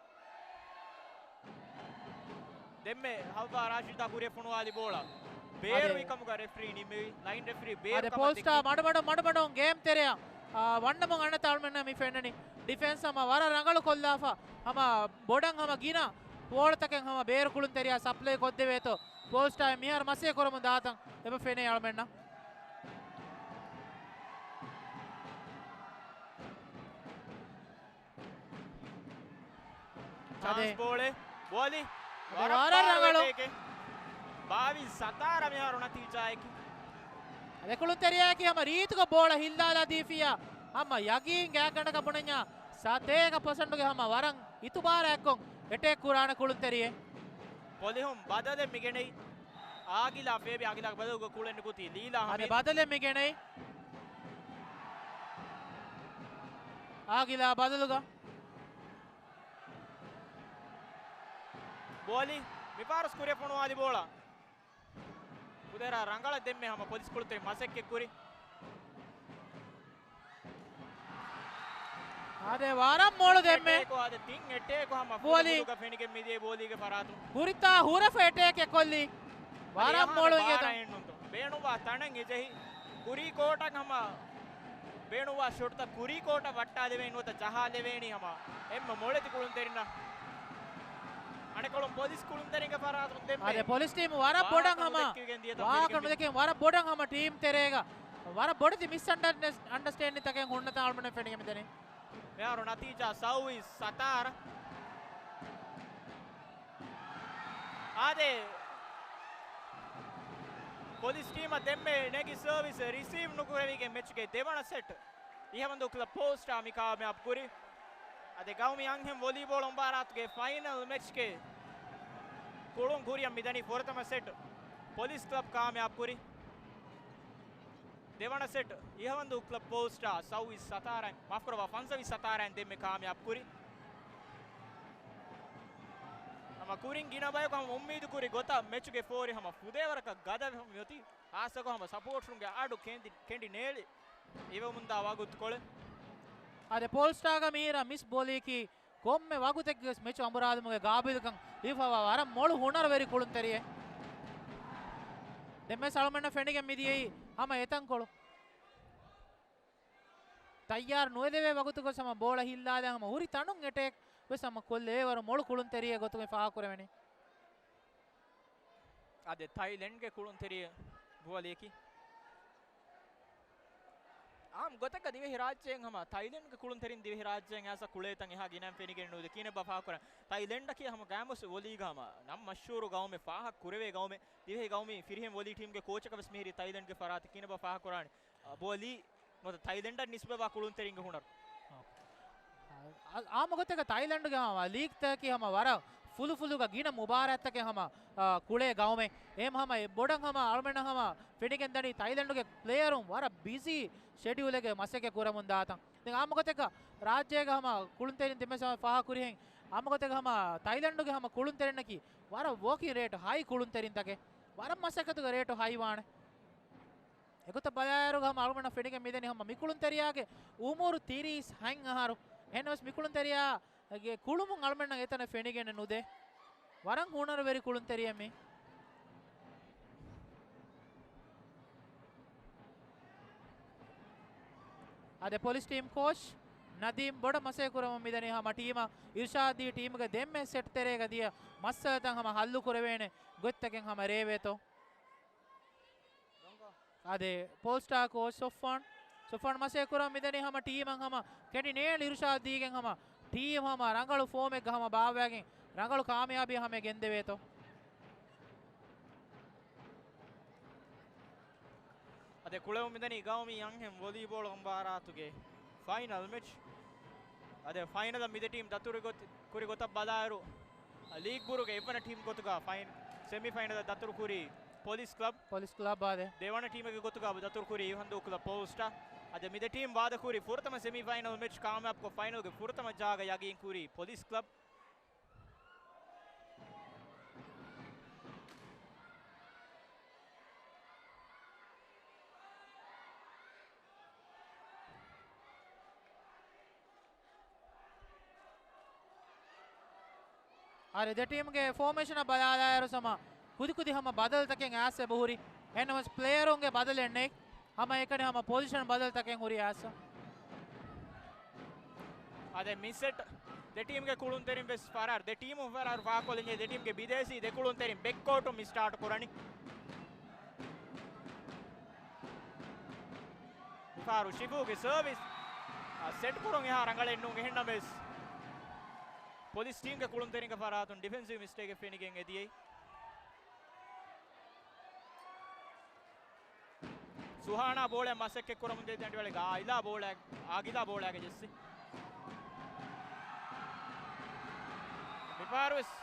ދެންމެ ހައްވާ ރާޝިދާ ކުރިއަށް ފޮނުވާލި ބޯޅަ ބޭރުވި އާދެ. ކަމުގަ ރެފްރީ ނިމެވި. ލައިން ރެފްރީ ބޭރު އާދެ، ކަމަށް ޕޯލްސްޓާ ދެއްކި. މަޑުމަޑުން، މަޑުމަޑުން ގޭމް ތެރެއަށް އާ، ވަންނަމުން އަންނަތާ އަޅުމެންނަށް މި ފެންނަނީ. ޑިފެންސް ހަމަ ވަރަށް ރަނގަޅު ކޮށްލާފަ، ހަމަ ބޮޑަށް ހަމަ ގިނަ ބޯޅަތަކެއް ހަމަ ބޭރު ކުޅުންތެރިޔާ ސަޕްލައި ކޮށްދެވޭތޯ. ޕޯލް ސްޓާރ މިހާރު މަސޭ ކުރަމުން ދާތަން އެބަ ފެނޭ އަޅުމެންނަށް. ޗާންސް ބޯޅެއް. ބޯލި. ވަރަށް ވަރަށް ރަނގަޅު. ބާވީސް ސަތާރަ މިހާރު ނަތީޖާއަކީ. އަދެ ކުޅުންތެރިޔާއަކީ ހަމަ ރީތިކޮށް ބޯޅަ ހިއްލާލާ ދީފިއްޔާ، ހަމަ ޔަގީން ގާތްގަނޑަކަށް ބުނަންޏާ، ސަތޭކަ ޕަސެންޓުގެ ހަމަ ވަރަށް އިތުބާރާއެއްކޮށް އެޓޭކް ކުރާނެ ކުޅުންތެރިއެއް. ޕޮލިހުން ބަދަލެއް މިގެނައީ. އާގިލާ ފޭބި، އާގިލާގެ ބަދަލުގަ ކުޅެން ނުކުތީ ލީލާ އަދެ ހަމީދު. ބަދަލެއް މިގެނައީ. އާގިލާ ބަދަލުގަ. ބޯލި މިފާރުސް ކުރިއަށް ފޮނުވާލި ބޯޅަ. ކުދޭރާ ރަނގަޅަށް ދެންމެ ހަމަ ޕޮލިސް ކުޅުންތެރި މަސައްކަތް ކުރި. އާދެ، ވަރަށް މޮޅު ދެންމެ. އެޓޭކު އާދެ، ތިން އެޓޭކު ހަމަ ބޯލި. ފުލުފުލުގަ ފެނިގެން މިދިޔަ ބޯލީގެ ފަރާތުން. ހުރިތާ ހުރަފަ އެޓޭކެއް ކޮށްލީ. ވަރަށް މޮޅު އިނގޭތަ؟ ބޭނުންވާ ތަނެއް އިޖެހި. ކުރީ ކޯޓަށް ހަމަ ބޭނުންވާ ޝޮޓްތައް ކުރީ ކޯޓަށް ވައްޓާލެވޭނީ ނުވަތަ ޖަހާލެވޭނީ ހަމަ އެންމެ މޮޅެތި ކުޅުންތެރިންނަށް. އަނެކޮޅުން ޕޮލިސް ކުޅުންތެރިންގެ ފަރާތުން ދެންމެ. އާދެ، ޕޮލިސް ޓީމު ވަރަށް ބޮޑަށް ވާހަކަ ހަމަ ނުދެއްކިގެން ދިޔަތަ ވާހަކަ ފިރިގެން ނުދެކެން ވަރަށް ބޮޑަށް ހަމަ ޓީމް ތެރޭގަ ވަރަށް ބޮޑެތި މިސް އަންޑަރ-، އަންޑަސްޓޭންޑިން ތަކެއް ހުންނަތާ އަޅުމެން ފެނިގެން މިދަނީ. މިހާރު ނަތީޖާ ސައުވީސް ސަތާރަ. އާދެ، ޕޮލިސް ޓީމަށް ދެންމެ ނެގި ސަރވިސް ރިސީވް ނުކުރެވިގެން މެޗުގެ ދެވަނަ ސެޓް އިހަވަންދޫ ކްލަބް ޕޯލް ސްޓާ މި ކާމިޔާބު ކުރި. އަދި ގައުމީ އަންހެން ވޮލީބޯޅަ މުބާރާތުގެ ފައިނަލް މެޗްގެ ކުޅުން ކުރިއަށް މިދަނީ ފުރަތަމަ ސެޓް ޕޮލިސް ކްލަބް ކާމިޔާބު ކުރި. ދެވަނަ ސެޓް އިހަވަންދޫ ކްލަބް ޕޯލް ސްޓާ ސައުވީސް ސަތާރައިން، މާފުކުރައްވާ، ފަންސަވީސް ސަތާރައިން ދެންމެ ކާމިޔާބު ކުރި. ހަމަ ކުރިން ގިނަ ބަޔަކު ހަމަ އުއްމީދު ކުރި ގޮތަށް މެޗުގެ ފޯރި ހަމަ ފުދޭވަރަކަށް ގަދަވެފަ މިއޮތީ. ހާއްސަކޮށް ހަމަ ސަޕޯޓްރުންގެ އަޑު ކެނޑި، ކެނޑި ނޭޅި އިވެމުންދާ ވަގުތުކޮޅެއް. އާދެ، ޕޯލް ސްޓާގަ މީރަ މިސް ބޯލީކީ ކޮންމެ ވަގުތެއްގެ ވެސް މެޗު އަނބުރާލުމުގެ ގާބިލްކަން ލިބިފަވާ ވަރަށް މޮޅު ހުނަރުވެރި ކުޅުންތެރިއެއް. ދެން ވެސް އަޅުމެންނަށް ފެނިގެން މިދިޔައީ ހަމަ އެތަންކޮޅު. ތައްޔާރު ނުވެދެވޭ ވަގުތުގަސް ހަމަ ބޯޅަ ހިއްލާލާ ހަމަ ހުރި ތަނުން އެޓޭކް ވެސް ހަމަ ކޮށްލޭ ވަރު މޮޅު ކުޅުންތެރިއެއް ގޮތުގައި ފާހަގަކުރެވެނީ. އަދި ތައިލެންޑްގެ ކުޅުންތެރިޔަ ބޯލިއަކީ އާން ގޮތަކަށް ދިވެހި ރާއްޖޭން ހަމަ ތައިލެންޑްގެ ކުޅުންތެރިން ދިވެހި ރާއްޖޭން އައިސް ކުޅޭތަން އެހާ ގިނައިން ފެނިގެން ނުދޭ. ކިހިނެއްބާ ފާހަގަކުރާނެ؟ ތައިލެންޑަކީ ހަމަ ގައިމުވެސް ވޮލީގަ ހަމަ ނަން މަޝްހޫރު ގައުމެއް، ފާހަގަ ކުރެވޭ ގައުމެއް. ދިވެހި ގައުމީ ފިރިހެން ވޮލީ ޓީމްގެ ކޯޗަކަށް ވެސް މިހިރީ ތައިލެންޑްގެ ފަރާތަށް. ކިހިނެއްބާ ފާހަގަކުރާނެ؟ އަ، ބޯލީ ނުވަތަ ތައިލެންޑަށް ނިސްބަތްވާ ކުޅުންތެރިންގެ ހުނަރު. އާ، އާ، އާއްމު ގޮތެއްގަ ތައިލެންޑުގެ ހަމަ ލީގްތަކަކީ ހަމަ ވަރަށް ފުލުފުލުގަ ގިނަ މުބާރާތްތަކެއް ހަމަ، އާ، ކުޅޭ ގައުމެއް. އެހެން ހަމަ އެ ބޮޑަށް ހަމަ އަޅުމެންނަށް ހަމަ ފެނިގެން ދަނީ ތައިލެންޑުގެ ޕްލޭޔަރުން ވަރަށް ބިޒީ ޝެޑިއުލެއްގަ މަސައްކަތް ކުރަމުން ދާތަން. ދެން އާއްމު ގޮތެއްގަ ރާއްޖޭގަ ހަމަ ކުޅުންތެރިން ދެން ވެސް ހަމަ ފާހަގަ ކުރިހެން އާއްމު ގޮތެއްގަ ހަމަ ތައިލެންޑުގެ ހަމަ ކުޅުންތެރިންނަކީ ވަރަށް ވޯކިން ރޭޓް ހައި ކުޅުންތެރިންތަކެއް. ވަރަށް މަސައްކަތުގެ ރޭޓު ހައިވާނެ. އެގޮތަށް ބަލާއިރު ހަމަ އަޅުގަނޑަށް ފެނިގެން މިދަނީ ހަމަ މިކުޅުންތެރިޔާގެ އުމުރު ތިރީސް ހަތް އަހަރު. އެހެންނަމަވެސް މިކުޅުންތެރިޔާގެ ކުޅުމުން އަޅުމެންނަށް އެތަނަށް ފެނިގެން ނުދޭ. ވަރަށް ހުނަރުވެރި ކުޅުންތެރިއެއް މީ. އާދެ، ޕޮލިސް ޓީމް ކޯޗް ނަދީމް ބޮޑަށް މަސައްކަތް ކުރަމުން މިދަނީ ހަމަ ޓީމަށް އިރުޝާދީ ޓީމުގެ ދެންމެ ސެޓް ތެރޭގަ ދިޔަ މައްސަލަތައް ހަމަ ހައްލު ކުރެވޭނެ ގޮތްތަކެއް ހަމަ ރޭވޭތޯ. އާދެ، ޕޯލް ސްޓާ ކޯޗް ސޮފްވާން. ސޮފްވާން މަސައްކަތް ކުރަމުން މިދަނީ ހަމަ ޓީމަށް ހަމަ ކެނޑި ނޭޅި އިރުޝާދު ދީގެން ހަމަ ޓީމް ހަމަ ރަނގަޅު ފޯމެއްގަ ހަމަ ބާއްވައިގެން ރަނގަޅު ކާމިޔާބީ ހަމަ ގެންދެވޭތޯ. އަދެ ކުޅެވުން މިދަނީ ގައުމީ އަންހެން ވޮލީބޯޅަ މުބާރާތުގެ ފައިނަލް މެޗް. އަދެ ފައިނަލަށް މި ދެ ޓީމް ދަތުރު ގޮތް، ކުރި ގޮތަށް ބަލާއިރު، ލީގް ބުރުގެ އެއްވަނަ ޓީމް ގޮތުގަ ފައިން، ސެމި ފައިނަލަށް ދަތުރު ކުރީ ޕޮލިސް ކްލަބް. ޕޮލިސް ކްލަބް އާދެ. ދެވަނަ ޓީމެއްގެ ގޮތުގަ ދަތުރު ކުރީ އިހަންދޫ ކްލަބް ޕޯލް ސްޓާ. އަދި މި ދެ ޓީމް ވާދަ ކުރި ފުރަތަމަ ސެމި ފައިނަލް މެޗް ކާމިޔާބުކޮށް، ފައިނަލްގެ ފުރަތަމަ ޖާގަ ޔަގީން ކުރީ ޕޮލިސް ކްލަބް. އަދި ދެ ޓީމްގެ ފޯމޭޝަނަށް ބަލާލާއިރު ހަމަ ކުދިކުދި ހަމަ ބަދަލުތަކެއް އައިސް އެބަހުރި. އެހެންނަމަވެސް ޕްލޭޔަރުންގެ ބަދަލެއް ނެތް. ހަމަ އެކަނި ހަމަ ޕޮޒިޝަން ބަދަލުތަކެއް ހުރި އައިސް. އާދެ، މި ސެޓް ދެ ޓީމްގެ ކުޅުންތެރިން ވެސް ފަރާރު. ދެ ޓީމު ފަރާރު ފާކޮށްލަންޖެހޭ. ދެ ޓީމްގެ ބިދޭސީ ދެ ކުޅުންތެރިން ބެކްކޯޓުން މި ސްޓާޓް ކުރަނީ. މިފަހަރު ޝިފޫގެ ސަރވިސް، އާ، ސެޓް ކުރުން އެހާ ރަނގަޅެއް ނޫން. އެހެންނަމަވެސް، ޕޮލިސް ޓީމްގެ ކުޅުންތެރިންގެ ފަރާތުން ޑިފެންސިވް މިސްޓޭކެއް ފެނިގެން އެދިޔައީ. ސުހާނާ ބޯޅަ މަސައްކަތް ކުރަމުން ދޭ ދަނޑިވަޅެއްގަ އާގިލާ ބޯޅަ، އާގިލާ ބޯޅައިގަ ޖެއްސި. މިފަހަރުވެސް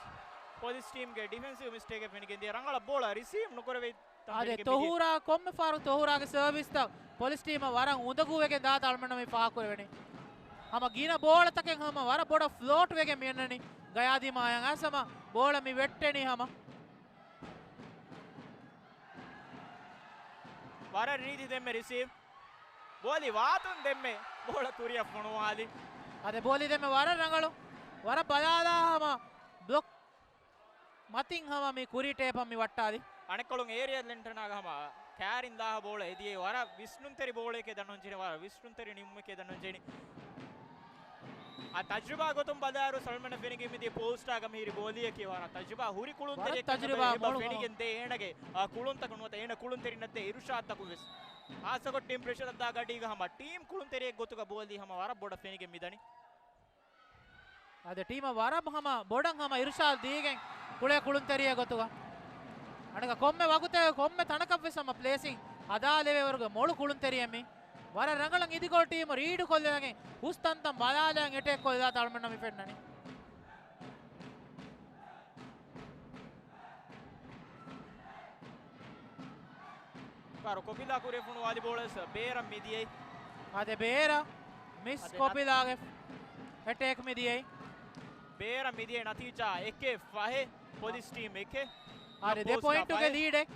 ޕޮލިސް ޓީމްގެ ޑިފެންސިވް މިސްޓޭކެއް ފެނިގެން ދިޔަ. ރަނގަޅަށް ބޯޅަ ރިސީވް ނުކުރެވި. އާދެ، ތޮހޫރާ ކޮންމެ ފަހަރު ތޮހޫރާގެ ސަރވިސްތައް ޕޮލިސް ޓީމަށް ވަރަށް އުނދަގޫވެގެން ދާތަ އަޅުމެންނަށް މި ފާހަގަކުރެވެނީ. ހަމަ ގިނަ ބޯޅަތަކެއް ހަމަ ވަރަށް ބޮޑަށް ފްލޯޓް ވެގެން މި އަންނަނީ ގަޔާ ދިމާޔަށް. އައިސް ހަމަ ބޯޅަ މި ވެއްޓެނީ ހަމަ. ވަރަށް ރީތި ދެންމެ ރިސީވް. ބޯލި ވާތުން ދެންމެ ބޯޅަ ކުރިއަށް ފޮނުވާލި. އާދެ، ބޯލި ދެންމެ ވަރަށް ރަނގަޅު. ވަރަށް ބަލާލާ ހަމަ ބްލޮކް މަތިން ހަމަ މި ކުރީ ޓޭޕަށް މި ވައްޓާލި. އަނެއްކޮޅުން އޭރިއަލް އެންޓެނާގަ ހަމަ ކައިރިން ދާހަ ބޯޅަ އެދިޔައީ ވަރަށް ވިސްނުންތެރި ބޯޅައެކޭ ދަންނަވަން ޖެހެނީ، ވަރަށް ވިސްނުންތެރި ނިންމުމެކޭ ދަންނަވަން ޖެހެނީ. އާ ތަޖުރިބާ ގޮތުން ބަލާއިރު ސަލްމަނަށް ފެނިގެން މިދިޔަ ޕޯލް ސްޓާގަ މިހިރި ބޯލިއަކީ ވަރަށް ތަޖުރިބާ ހުރި ކުޅުންތެރިއެއް ކަމުގައި އެބަ ފެނިގެން ދޭ އޭނަގެ، އާ، ކުޅުންތަކުން ނުވަތަ އޭނަ ކުޅުންތެރިންނަށް ދޭ އިރުޝާދުތަކުން ވެސް. ހާއްސަކޮށް ޓީމް ޕްރެޝަރަށް ދާ ގަޑީގަ ހަމަ ޓީމް ކުޅުންތެރިއެއް ގޮތުގަ ބޯލި ހަމަ ވަރަށް ބޮޑަށް ފެނިގެން މިދަނީ. އަދި ޓީމަށް ވަރަށް ހަމަ ބޮޑަށް ހަމަ އިރުޝާދު ދީގެން ކުޅޭ ކުޅުންތެރިއެއް ގޮތުގަ. އަނެއްކާ ކޮންމެ ވަގުތެއް ކޮންމެ ތަނަކަށްވެސް ހަމަ ޕްލޭސިން ހަދާލެވޭވަރުގެ މޮޅު ކުޅުންތެރިއެއް މީ. ވަރަށް ރަނގަޅަށް އިދިކޮޅު ޓީމު ރީޑުކޮށްލާގެން ހުސް ތަންތަން ބަލާލާގެން އެޓޭކް ކޮށްލާ އަޅުމެންނަށް މި ފެންނަނީ. ފަހަރު ކޮޕިލާ ކުރިއަށް ފޮނުވާލި ބޯޅަ ވެސް ބޭރަށް މިދިޔައީ. އާދެ، ބޭރަށް މިސް އާދެ، ކޮޕިލާގެ އެޓޭކް މިދިޔައީ. ބޭރަށް މިދިޔައީ. ނަތީޖާ އެކެއް ފަހެއް، ޕޮލިސް ޓީމް އެކެއް. އާދެ، ދެ ޕޮއިންޓުގެ ލީޑެއް.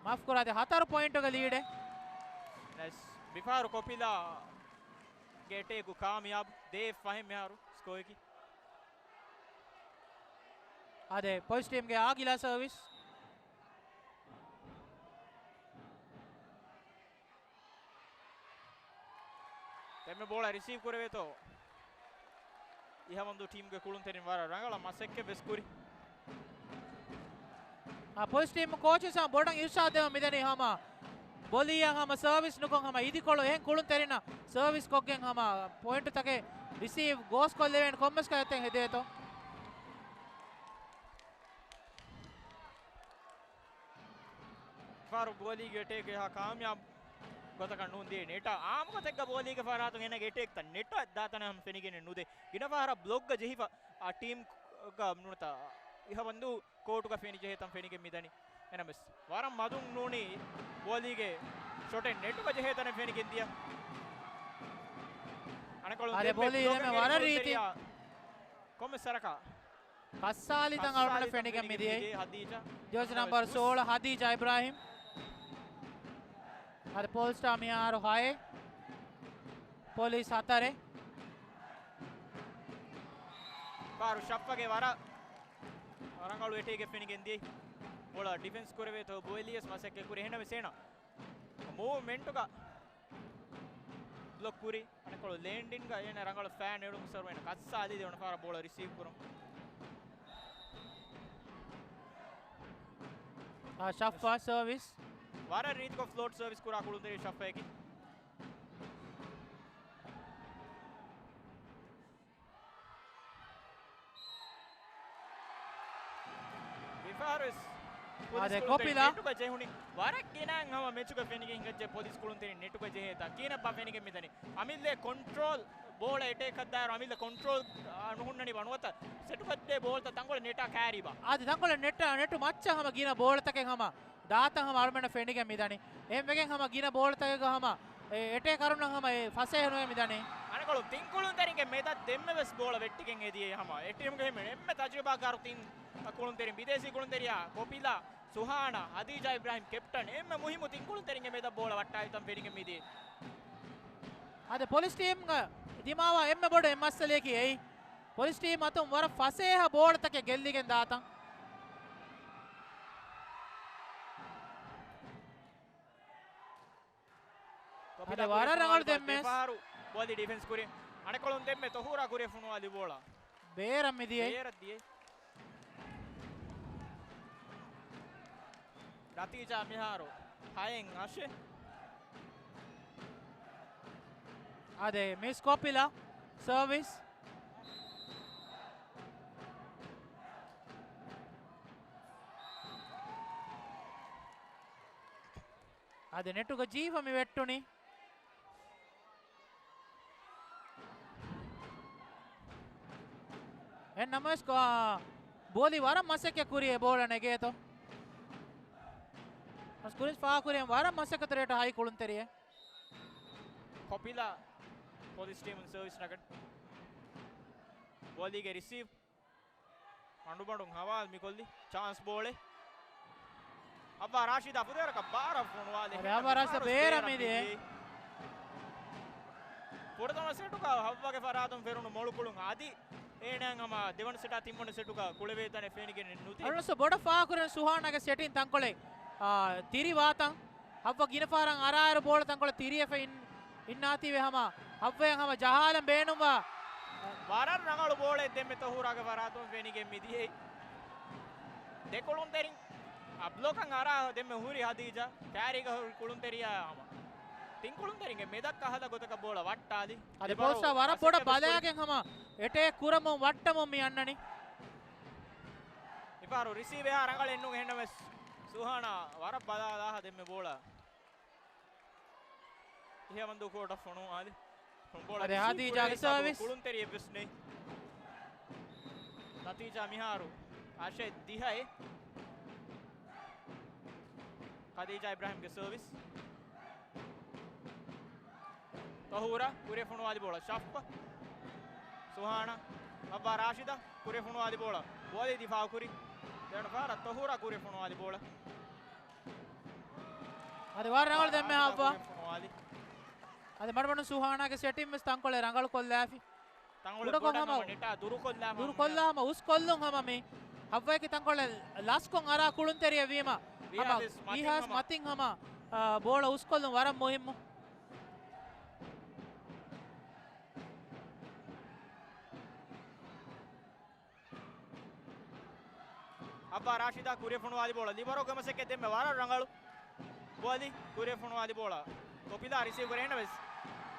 މާފްކުރާ، އާދެ، ހަތަރު ޕޮއިންޓުގެ ލީޑެއް. ނައިސް. މިފަހަރު ކޮޕިލާގެ އެޓޭކު ކާމިޔާބު. ދޭ ފަހެއް މިހާރު ސްކޯއަކީ. އާދެ، ޕޮލިސް ޓީމްގެ އާގިލާ ސަރވިސް. ދެންމެ ބޯޅަ ރިސީވް ކުރެވޭތޯ. އިހަވަންދޫ ޓީމްގެ ކުޅުންތެރިން ވަރަށް ރަނގަޅަށް މަސައްކަތް ވެސް ކުރި. އާ، ޕޮލިސް ޓީމް ކޯޗަށް ބޮޑަށް އިރުޝާދު ދެވަން މިދަނީ ހަމަ ބޯލިއަށް ހަމަ ސަރވިސް ނުކޮށް ހަމަ އިދިކޮޅު އެހެން ކުޅުންތެރިންނަށް ސަރވިސް ކޮށްގެން ހަމަ ޕޮއިންޓުތަކެއް ރިސީވް ގޯސް ކޮށްލެވޭނެ ކޮންމެސް ކައެއްތައް ހެދޭތޯ. ފަހަރު ބޯލީގެ އެޓޭކް އެހާ ކާމިޔާބު ގޮތަކަށް ނޫން ދިޔަ. ނެޓަށް އާއްމު ގޮތެއްގަ ބޯލީގެ ފަހަރާތުން އޭނަގެ އެޓޭކްތައް ނެޓަށް ދާތަނަށް ހަމަ ފެނިގެނެއް ނުދޭ. ގިނަ ފަހަރަށް ބްލޮކްގަ ޖެހިފަ އާ ޓީމްގަ ނުވަތަ އިހަވަންދޫ ކޯޓުގަ ފެނި ޖެހޭ ތަން ފެނިގެން މިދަނީ. އެނަމެސް ވަރަށް މަދުން ނޫނީ ބޯލީގެ ޝޮޓެއް ނެޓުގަ ޖެހޭ ތަނެއް ފެނިގެން ދިޔަ. އަނެކޮޅު އަދެ ދެންމެ ބޯލީ ދެންމެ ބްލޮކެއްގެ ވަރަށް ރީތި ކޮންމެ ސަރަކާ ކައްސާލި ތަން އަޅުގަނޑަށް ފެނިގެން މިދިޔައީ. ޖާޒް ނަމްބަރު ސޯޅަ ހަދީޖާ އިބްރާހިމް. އަދި ޕޯލް ސްޓާ މިހާރު ހައެއް، ޕޮލިސް ހަތަރެއް. ފަހަރު ޝައްފަގެ ވަރަށް ރަނގަޅު އެޓޭކެއް ފެނިގެން ދިޔަ. ބޯޅަ ޑިފެންސް ކުރެވޭތޯ ބޯލިޔަސް މަސައްކަތް ކުރި. އެހެންނަމަވެސް އޭނަ މޫވްމެންޓުގަ ބްލޮކް ކުރި. އަނެކޮޅު ލޭންޑިންގ އޭނަ ރަނގަޅަށް ފައިން އެޅުން ސަރު އޭނަ ކައްސާލި ދެވަނަ ފަހަރަށް ބޯޅަ ރިސީވް ކުރުން. އާ، ޝައްފާ ސަރވިސް. ވަރަށް ރީތިކޮށް ފްލޯޓް ސަރވިސް ކުރާ ކުޅުންތެރި ޝައްފާއަކީ. މިފަހަރުވެސް އާދެ، ކޮޕިލާ. ނެޓުގަ ޖެހުނީ. ވަރަށް ގިނައިން ހަމަ މެޗުގަ ފެނިގެން ހިނގައްޖެ ޕޮލިސް ކުޅުންތެރިން ނެޓުގަ ޖެހޭތާ. ކިހިނެއްބާ ފެނިގެން މިދަނީ. އަމިއްލަ ކޮންޓްރޯލް ބޯޅަ އެޓޭކަށް ދާއިރު އަމިއްލަ ކޮންޓްރޯލް، އާ، ނުހުންނަނީ ނުވަތަ ސެޓުކޮށްދޭ ބޯޅަތައް ތަންކޮޅެއް ނެޓާ ކައިރީބާ. އާދެ، ތަންކޮޅެއް ނެޓް، ނެޓު މައްޗަށް ހަމަ ގިނަ ބޯޅަތަކެއް ހަމަ ދާތަން ހަމަ އަޅުމެންނަށް ފެނިގެން މިދަނީ. އެހެންވެގެން ހަމަ ގިނަ ބޯޅަތަކެއްގަ ހަމަ އެ އެޓޭކަރުންނަށް ހަމަ އެ ފަސޭހަ ނުވެ މިދަނީ. އަނެކޮޅު ތިން ކުޅުންތެރިންގެ މެދަށް ދެންމެ ވެސް ބޯޅަ ވެއްޓިގެން އެދިޔައީ ހަމަ އެ ޓީމުގެ ހިމެނޭ އެންމެ ތަޖުރިބާކާރު ތިން ކުޅުންތެރިން ބިދޭސީ ކުޅުންތެރިޔާ ކޮޕިލާ، ސުހާނާ، ހަދީޖާ އިބްރާހިމް ކެޕްޓަން އެންމެ މުހިއްމު ތިން ކުޅުންތެރިންގެ މެދަށް ބޯޅަ ވައްޓާލި ތަން ފެނިގެން މިދިޔައީ. އަދި ޕޮލިސް ޓީމްގެ ދިމާވާ އެންމެ ބޮޑު އެއް މައްސަލައަކީ އެއީ. ޕޮލިސް ޓީމް އަތުން ވަރަށް ފަސޭހަ ބޯޅަތަކެއް ގެއްލިގެން ދާތަން. އަދި ވަރަށް ރަނގަޅު ދެންމެ. ދެފަހަރު ބޯލި ޑިފެންސް ކުރި. އަނެއްކޮޅުން ދެންމެ ތޮހޫރާ ކުރި ފޮނުވާލި ބޯޅަ. ބޭރަށް މިދިޔައީ. ބޭރަށް ދިޔައީ. ނަތީޖާ މިހާރު ހައެއް އަށެއް. އާދެ، މިސް ކޮޕިލާ ސަރވިސް. އާދެ، ނެޓުގަ ޖީފަ މި ވެއްޓުނީ. އެހެން ނަމަވެސް ކޮ-، އާ، ބޯލި ވަރަށް މަސައްކަތް ކުރި އެ ބޯޅަ ނެގޭތޯ. އަސް ކުރިން ފާކުރި ވަރަށް މަސައްކަތު ރޭޓަށް ހައި ކުޅުންތެރިއެއް. ކޮޕިލާ ޕޮލިސް ޓީމުން ސަރވިސް ނަގަން. ބޯލީގެ ރިސީވް. އަނޑުބަނޑުން ހަވާލު މިކޮށްލި ޗާންސް ބޯޅެއް. ހައްވާ ރާޝިދާ ފުދޭވަރަކަށް ބާރަށް ފޮނުވާލި. އަދި ހައްވާ ރާޝިދާ ބޭރަށް މިދިޔަ. ފުރަތަމަ ސެޓުގަ ހައްވާގެ ފަރާތުން ފެރުނު މޮޅުކުޅުން އަދި އޭނާއަށް ހަމަ ދެވަނަ ސެޓާ ތިންވަނަ ސެޓުގަ ކުޅެވޭތަނެއް ފެނިގެން ނުތި. އަޅުންސު ބޮޑަށް ފާހަގަކުރަން ސުހާނާގެ ސެޓިން ތަންކޮޅެއް، އާ، ތިރި ވާތަން. ހައްވަ ގިނަ ފަހަރަށް އަރާއިރު ބޯޅަ ތަންކޮޅެއް ތިރިއެފަ އިން-، އިންނާތީވެ ހަމަ ހައްވައަށް ހަމަ ޖަހާލަން ބޭނުންވާ. ވަރަށް ރަނގަޅު ބޯޅައެއް ދެންމެ ތޮހޫރާގެ ފަރާތުން ފެނިގެން މިދިޔައީ. ދެ ކުޅުންތެރިން އަ ބްލޮކަށް އަރާ ދެންމެ ހުރި ހަދީޖާ ކާރީގަ ހުރި ކުޅުންތެރިޔާ ހަމަ ތިން ކުޅުންތެރިންގެ މެދަށް ކަހަލަ ގޮތަކަށް ބޯޅަ ވައްޓާލި. އަދި އެބަރު ޕޮލްސްޓާ ވަރަށް ބޮޑަށް ބަލާގެން ހަމަ އެޓޭކް ކުރަމުން ވައްޓަމުން މި އަންނަނީ. އެބަރު ރިސީވް އެހާ ރަނގަޅެއް ނޫން އެހެންނަމަވެސް ސުހާނާ ވަރަށް ބަލާލާހަ ދެންމެ ބޯޅަ އިހަވަންދޫ ކޯޓަށް ފޮނުވާލި. ބޯޅަ އަދި ހަދީޖާގެ ސާވިސް. ކުޅުންތެރިއެއްވެސް ނެތް. ނަތީޖާ މިހާރު އަށެއް ދިހައެއް. ޚަދީޖާ އިބްރާހިމްގެ ސާވިސް. ތަހޫރާ ކުރިއަށް ފޮނުވާލި ބޯޅަ ޝަފްފަ. ސުހާނާ. ހައްވާ ރާޝިދާ ކުރިއަށް ފޮނުވާލި ބޯޅަ. ބޯލި ދިފާއު ކުރި. ދެވަނަ ފަހަރަށް ތަހޫރާ ކުރިއަށް ފޮނުވާލި ބޯޅަ. އަދި ވަރަށް ރަނގަޅު ދެންމެ ހައްވާ. އަދި މަޑުމަޑުން ސުހާނާގެ ސެޓިން ވެސް ތަންކޮޅެއް ރަނގަޅު ކޮށްލާފި. ކުޑަކޮށް ހަމަ ދުރުކޮށްލާ ހަމަ އުސްކޮށްލުން ހަމަ މި ހައްވައަކީ ތަންކޮޅެއް ލަސްކޮށް އަރާ ކުޅުންތެރިއެއް ވީމަ ހަމަ ވީހާސް މަތިން ހަމަ، އާ، ބޯޅަ އުސްކޮށްލުން ވަރަށް މުހިއްމު. ހައްވާ ރާޝިދާ ކުރިއަށް ފޮނުވާލި ބޯޅަ. ލިބަރޯގެ މަސައްކަތް ދެންމެ ވަރަށް ރަނގަޅު. ބޯލި ކުރިއަށް ފޮނުވާލި ބޯޅަ. ކޮޕިލާ ރިސީވް ކުރޭ ނަމަވެސް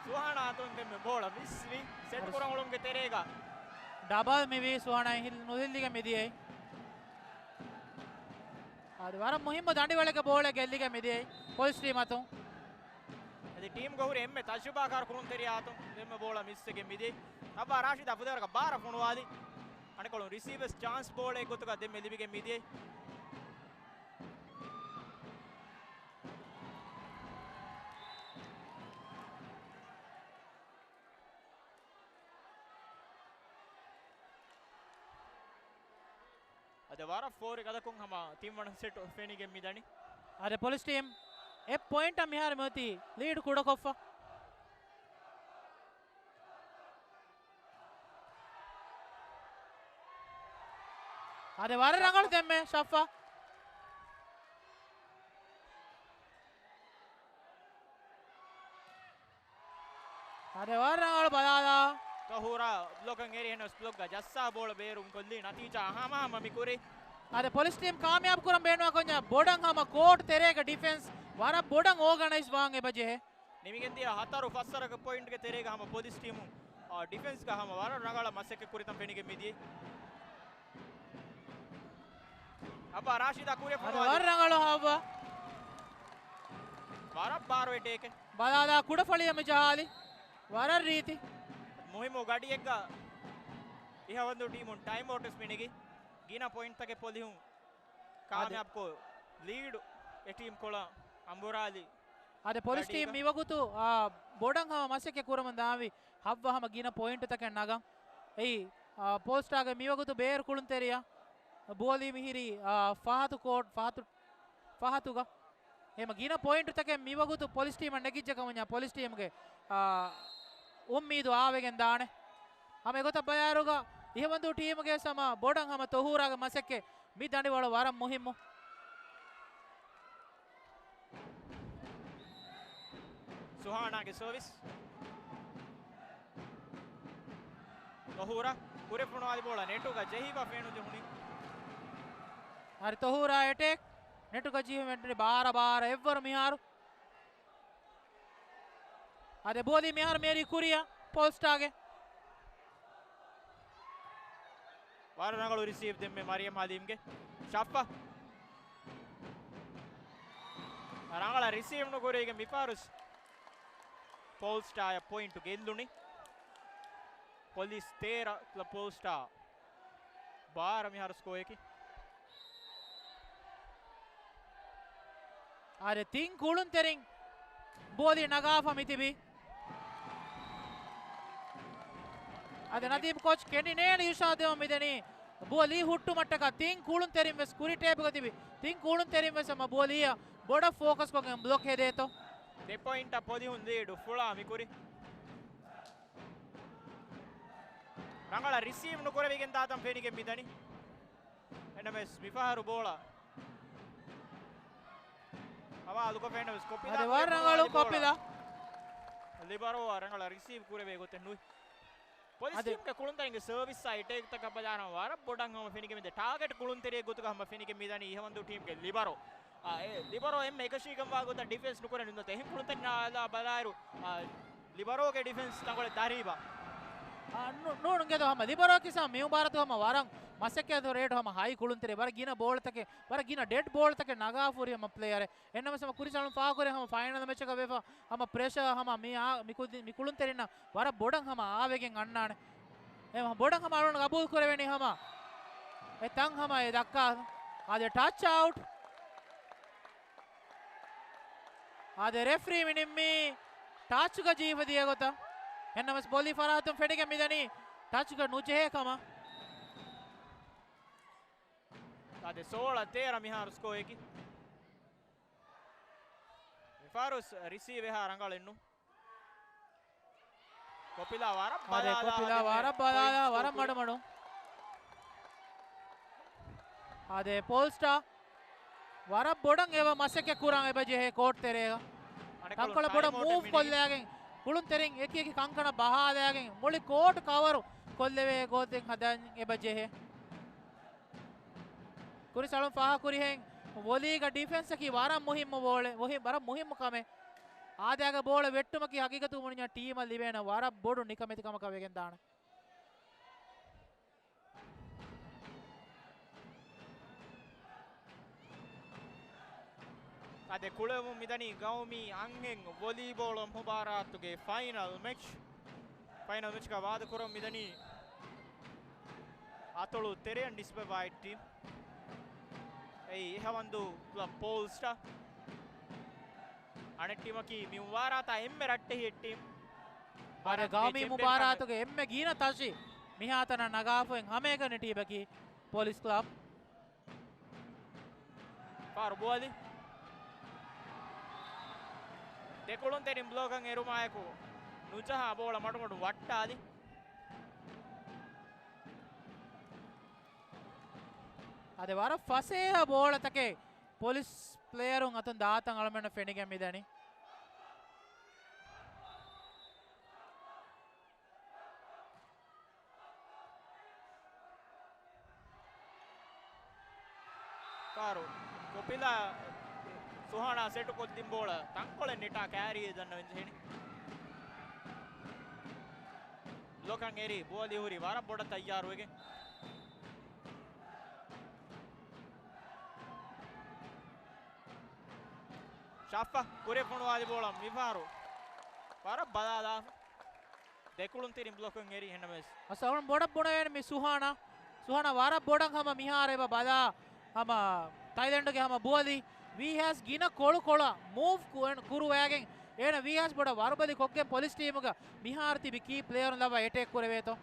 ސުހާނާ އަތުން ދެންމެ ބޯޅަ މިސްވި. ސެޓް ކުރަން އުޅުމުގެ ތެރޭގަ ޑަބަލް މިވީ ސުހާނާ ނުހިލް-، ނުހިއްލިގެން މިދިޔައީ. އަދި ވަރަށް މުހިއްމު ދަނޑިވަޅެއްގެ ބޯޅަ ގެއްލިގެން މިދިޔައީ ޕޮލިސް ޓީމް އަތުން. އަދި ޓީމްގަ ހުރި އެންމެ ތަޖުރިބާކާރު ކުޅުންތެރިޔާ އަތުން ދެންމެ ބޯޅަ މިސްވެގެން މިދިޔައީ. ހައްވާ ރާޝިދާ ފުދޭވަރަކަށް ބާރަށް ފޮނުވާލި. އަނެއްކޮޅުން ރިސީވް ވެސް ޗާންސް ބޯޅައެއް ގޮތުގަ ދެންމެ ލިބިގެން މިދިޔައީ. އަދި ވަރަށް ފޯރި ގަދަކުން ހަމަ ތިންވަނަ ސެޓް ފެނިގެން މިދަނީ. އަދި ޕޮލިސް ޓީމް އެއް ޕޮއިންޓަށް މިހާރު މިއޮތީ ލީޑް ކުޑަކޮށްފަ. އަދި ވަރަށް ރަނގަޅު ދެންމެ ޝައްފާ. އަދި ވަރަށް ރަނގަޅު ބަލާލާ. ތަހޫރާ ބްލޮކަށް އެރި އެހެނަސް ބްލޮކްގަ ޖައްސާ ބޯޅަ ބޭރުން ކޮށްލީ ނަތީޖާ ހަމަހަމަ މި ކުރީ. އަދި ޕޮލިސް ޓީމް ކާމިޔާބު ކުރަން ބޭނުންވާ ކޮންޏާ ބޮޑަށް ހަމަ ކޯޓް ތެރޭގަ ޑިފެންސް ވަރަށް ބޮޑަށް އޯގަނައިޒް ވާން އެބަ ޖެހޭ. ނިމިގެންދިޔަ ހަތަރު ފަސްވަރަކަށް ޕޮއިންޓްގެ ތެރޭގަ ހަމަ ޕޮލިސް ޓީމު، އާ، ޑިފެންސްގަ ހަމަ ވަރަށް ރަނގަޅަށް މަސައްކަތް ކުރިތަން ފެނިގެން މިދިޔައީ. އަބާ ރާޝިދާ ކުރިއަށް އަދި ފޮނުވާލި. ވަރަށް ރަނގަޅު ހައްވާ. ވަރަށް ބާރު އެޓޭކެއް. ބަލާލާ ކުޑަފަޅިއަށް މި ޖަހާލި. ވަރަށް ރީތި. މުހިއްމު ގަޑިއެއްގަ އިހަވަންދޫ ޓީމުން ޓައިމް އައުޓްވެސް މިނެގި. ގިނަ ޕޮއިންޓްތަކެއް ޕޮލިހުން އަދި ކާމިޔާބުކޮށް ލީޑު އެ ޓީމް ކޮޅަށް އަނބުރާލި. އަދި ޕޮލިސް ޓީމް ގަޑީގަ. މިވަގުތު، އާ، ބޮޑަށް ހަމަ މަސައްކަތް ކުރަމުން ދާންވީ ހައްވަ ހަމަ ގިނަ ޕޮއިންޓުތަކެއް ނަގަން. އެއީ، އާ، ޕޮލްސްޓާގެ މިވަގުތު ބޭރު ކުޅުންތެރިޔާ ބޯލީ މިހިރީ، އާ، ފަހަތު ކޯޓް، ފަހަތު، ފަހަތުގަ. އެހެމަ ގިނަ ޕޮއިންޓުތަކެއް މިވަގުތު ޕޮލިސް ޓީމަށް ނެގިއްޖެ ކަމަށް ޕޮލިސް ޓީމްގެ، އާ، އުއްމީދު އާވެގެން ދާނެ. ހަމަ އެގޮތަށް ބަލާއިރުގަ އިހަވަންދޫ ޓީމުގެ ހަމަ ބޮޑަށް ހަމަ ތޮހޫރާގެ މަސައްކަތް މި ދަނޑިވަޅު ވަރަށް މުހިއްމު. ސުހާނާގެ ސަރވިސް. ތޮހޫރާ ކުރެފުނުވާލި ބޯޅަ ނެޓުގަ ޖެހިފަ ފެނުޖެހުނީ. ހަރި ތޮހޫރާ އެޓޭކް. ނެޓުގަ ޖެހިފަ ފެނުނީ ބާރަ ބާރަ އެއްވަރު މިހާރު. އާދެ، ބޯލީ މިހާރު މޭރީ ކުރިއަށް ޕޯލްސްޓާގެ. ވަރަށް ރަނގަޅު ރިސީވް ދެންމެ މަރިޔަމް ހަލީމްގެ. ޝައްފަ. ރަނގަޅަށް ރިސީވް ނުކުރީގެން މިފަހަރު ޕޯލްސްޓާއަށް ޕޮއިންޓު ގެއްލުނީ. ޕޮލިސް ތޭރަ، ޕޯލްސްޓާ ބާރަ މިހާރު ސްކޯއަކީ. އާދެ، ތިން ކުޅުންތެރިން ބޯލި ނަގާފަ މިތިބީ. އާދެ، ނަދީމް ކޯޗް ކެނޑިނޭން އިރުޝާދު ދެމުން މިދަނީ ބޯލީ ހުއްޓުމަށްޓަކާ. ތިން ކުޅުންތެރިން ވެސް ކުރި ޓޭބުގަ ތިބި ތިން ކުޅުންތެރިން ވެސް ހަމަ ބޯލީއަށް ބޮޑަށް ފޯކަސް ކޮށްގެން ބްލޮކް ހެދޭތޯ. ދެ ޕޮއިންޓަށް ޕޮލިހުން ލީޑު ފުޅާ މިކުރި. ރަނގަޅަށް ރިސީވް ނުކުރެވިގެން ދާތަން ފެނިގެން މިދަނީ. އެންއެމްއެސް މިފަހަރު ބޯޅަ. ހަވާލުކޮށްފަ އެންއެމްއެސް ކޮޕިލާ އަދި ވަރަށް ކުރެފުނުވާލި ރަނގަޅު ބޯޅަ. ކޮޕިލާ. ލިބަރޯއާ ރަނގަޅަށް ރިސީވް ކުރެވޭ ގޮތެއް ނުވި. ޕޮލިސް އަދި ޓީމްގެ ކުޅުންތެރިންގެ ސަރވިސްއާ އެޓޭކްތަކަށް ބަލާނަމަ ވަރަށް ބޮޑަށް ހަމަ ފެނިގެން މިދަނީ. ޓާގެޓް ކުޅުންތެރިއެއް ގޮތުގަ ހަމަ ފެނިގެން މިދަނީ އިހަވަންދޫ ޓީމްގެ ލިބަރޯ. އާ، އެ ލިބަރޯ އެންމެ އެކަށީގެންވާ ގޮތަށް ޑިފެންސް ނުކުރެ ނުންނަތަ އެހެން ކުޅުންތެރިންނާ އަލާ ބަލާއިރު، އާ، ލިބަރޯގެ ޑިފެންސް ތަންކޮޅެއް ދަރީބާ. އާ، ނު-، ނޫން ގެދޯ ހަމަ ލިބަރޯ ކިސާ މި މުބާރާތު ހަމަ ވަރަށް މަސައްކަތް ރޭޓު ހަމަ ހައި ކުޅުންތެރި ވަރަށް ގިނަ ބޯޅަތަކެއް ވަރަށް ގިނަ ޑެޑް ބޯޅަތަކެއް ނަގާފަ ހުރި ހަމަ ޕްލޭޔަރެއް. އެންނަމަސް ހަމަ ކުރިސް އަޅުން ފާހަގަކުރޭ ހަމަ ފައިނަލް މެޗަކަށް ވެފަ ހަމަ ޕްރެޝަރ ހަމަ މި އާ-، މި ކުދި-، މި ކުޅުންތެރިންނަށް ވަރަށް ބޮޑަށް ހަމަ އާވެގެން އަންނާނެ. އެ ހަމަ ބޮޑަށް ހަމަ އަޅުން ގަބޫލު ކުރެވެނީ ހަމަ އެ ތަން ހަމަ އެ ދައްކާ. އާދެ، ޓަޗް އައުޓް. އާދެ، ރެފްރީ މި ނިންމީ ޓަޗުގަ ޖީފަ ދިޔަ ގޮތަށް. އެންނަމަސް ބޯލީ ފަރާތުން ފެނިގެން މިދަނީ ޓަޗުގަ ނުޖެހޭ ކަމަށް. އާދެ، ސޯޅަ ތޭރަ މިހާރު ސްކޯއަކީ. މިފަހަރު ރިސީވް އެހާ ރަނގަޅެއްނު. ކޮޕިލާ ވަރަށް އާދެ، ބަލާލާ ކޮޕިލާ ދެންމެ ވަރަށް ބަލާލާ، ޕޮއިންޓް ވަރަށް ސްކޯ މަޑުމަޑު. އާދެ، ޕޯލްސްޓާ ވަރަށް ބޮޑަށް އެބަ މަސައްކަތް ކުރަން އެބަ ޖެހޭ ކޯޓް ތެރޭގަ. އަނެއްކޮޅުން ތަންކޮޅެއް ބޮޑަށް ޓައިމް އައުޓެއް މޫވް މިނިޓް. ކޮށްލާގެން ކުޅުންތެރިން އެކި އެކި ކަންކަނަށް ބަހާލާގެން މުޅި ކޯޓް ކަވަރު ކޮށްލެވޭ ގޮތެއް ހަދަން އެބަ ޖެހޭ. ކުރިސް އަޅުން ފާހަގަކުރިހެން ވޮލީގަ ޑިފެންސަކީ ވަރަށް މުހިއްމު ބޯޅެ-، މުހި-، ވަރަށް މުހިއްމު ކަމެއް. އާދައިގަ ބޯޅަ ވެއްޓުމަކީ ހަގީގަތު ބުނިންޏާ ޓީމަށް ލިބޭނެ ވަރަށް ބޮޑު ނިކަމެތިކަމަކަށް ވެގެން ދާނެ. އާދެ، ކުޅެވުމުން މިދަނީ ގައުމީ އަންހެން ވޮލީބޯޅަ މުބާރާތުގެ ފައިނަލް މެޗް. ފައިނަލް މެޗްގަ ވާދަކުރަން މިދަނީ އަތޮޅު ތެރެއަށް ނިސްބަތްވާ އެއް ޓީމް. އެއީ އެހަވަންދޫ ކްލަބް ޕޯލްސްޓާ. އަނެއް ޓީމަކީ މި މުބާރާތާ އެންމެ ރައްޓެހި އެއް ޓީމް. އާދެ، ގައުމީ މުބާރާތުގެ އެންމެ ގިނަ ތަށި މިހާތަނަށް ނަގާފައި ހަމައެކަނި ޓީމަކީ ޕޮލިސް ކްލަބް. ފާރު ބޯލި. ދެ ކުޅުންތެރިން ބްލޮކަށް އެރުމާއެކު ނުޖަހާ ބޯޅަ މަޑުމަޑުން ވައްޓާލި. އާދެ، ވަރަށް ފަސޭހަ ބޯޅަތަކެއް ޕޮލިސް ޕްލޭޔަރުން އަތުން ދާތަން އަޅުމެންނަށް ފެނިގެން މިދަނީ. ކާރު ކޮޕިލާ ސުހާނާ ސެޓުކޮށްދިން ބޯޅަ ތަންކޮޅެއް ނެޓާ ކާރީއެއް ދަންނަވަން ޖެހެނީ. ބްލޮކަށް އެރި ބޯލި ހުރި ވަރަށް ބޮޑަށް ތައްޔާރުވެގެން. ޝާފް ކުރިއަށް ފޮނުވާލި ބޯޅަ މިފަހަރު ވަރަށް ބަލާލާފަ. ދެ ކުޅުންތެރިން ބްލޮކުން އެރީ އެންއެމްއެސް. އަސް އަޅުން ބޮޑަށް ބުނެވޭނެ މި ސުހާނާ. ސުހާނާ ވަރަށް ބޮޑަށް ހަމަ މިހާރު އެބަ ބަލާ ހަމަ ތައިލެންޑުގެ ހަމަ ބޯލި ވީހާސް ގިނަ ކޮޅުކޮޅަށް މޫވް ކު-، ކުރުވައިގެން އޭނަ ވީހާސް ބޮޑަށް ވަރުބަލި ކޮށްގެން ޕޮލިސް ޓީމުގަ މިހާރު ތިބި ކީ ޕްލޭޔަރުން ލައްވާ އެޓޭކް ކުރެވޭތޯ.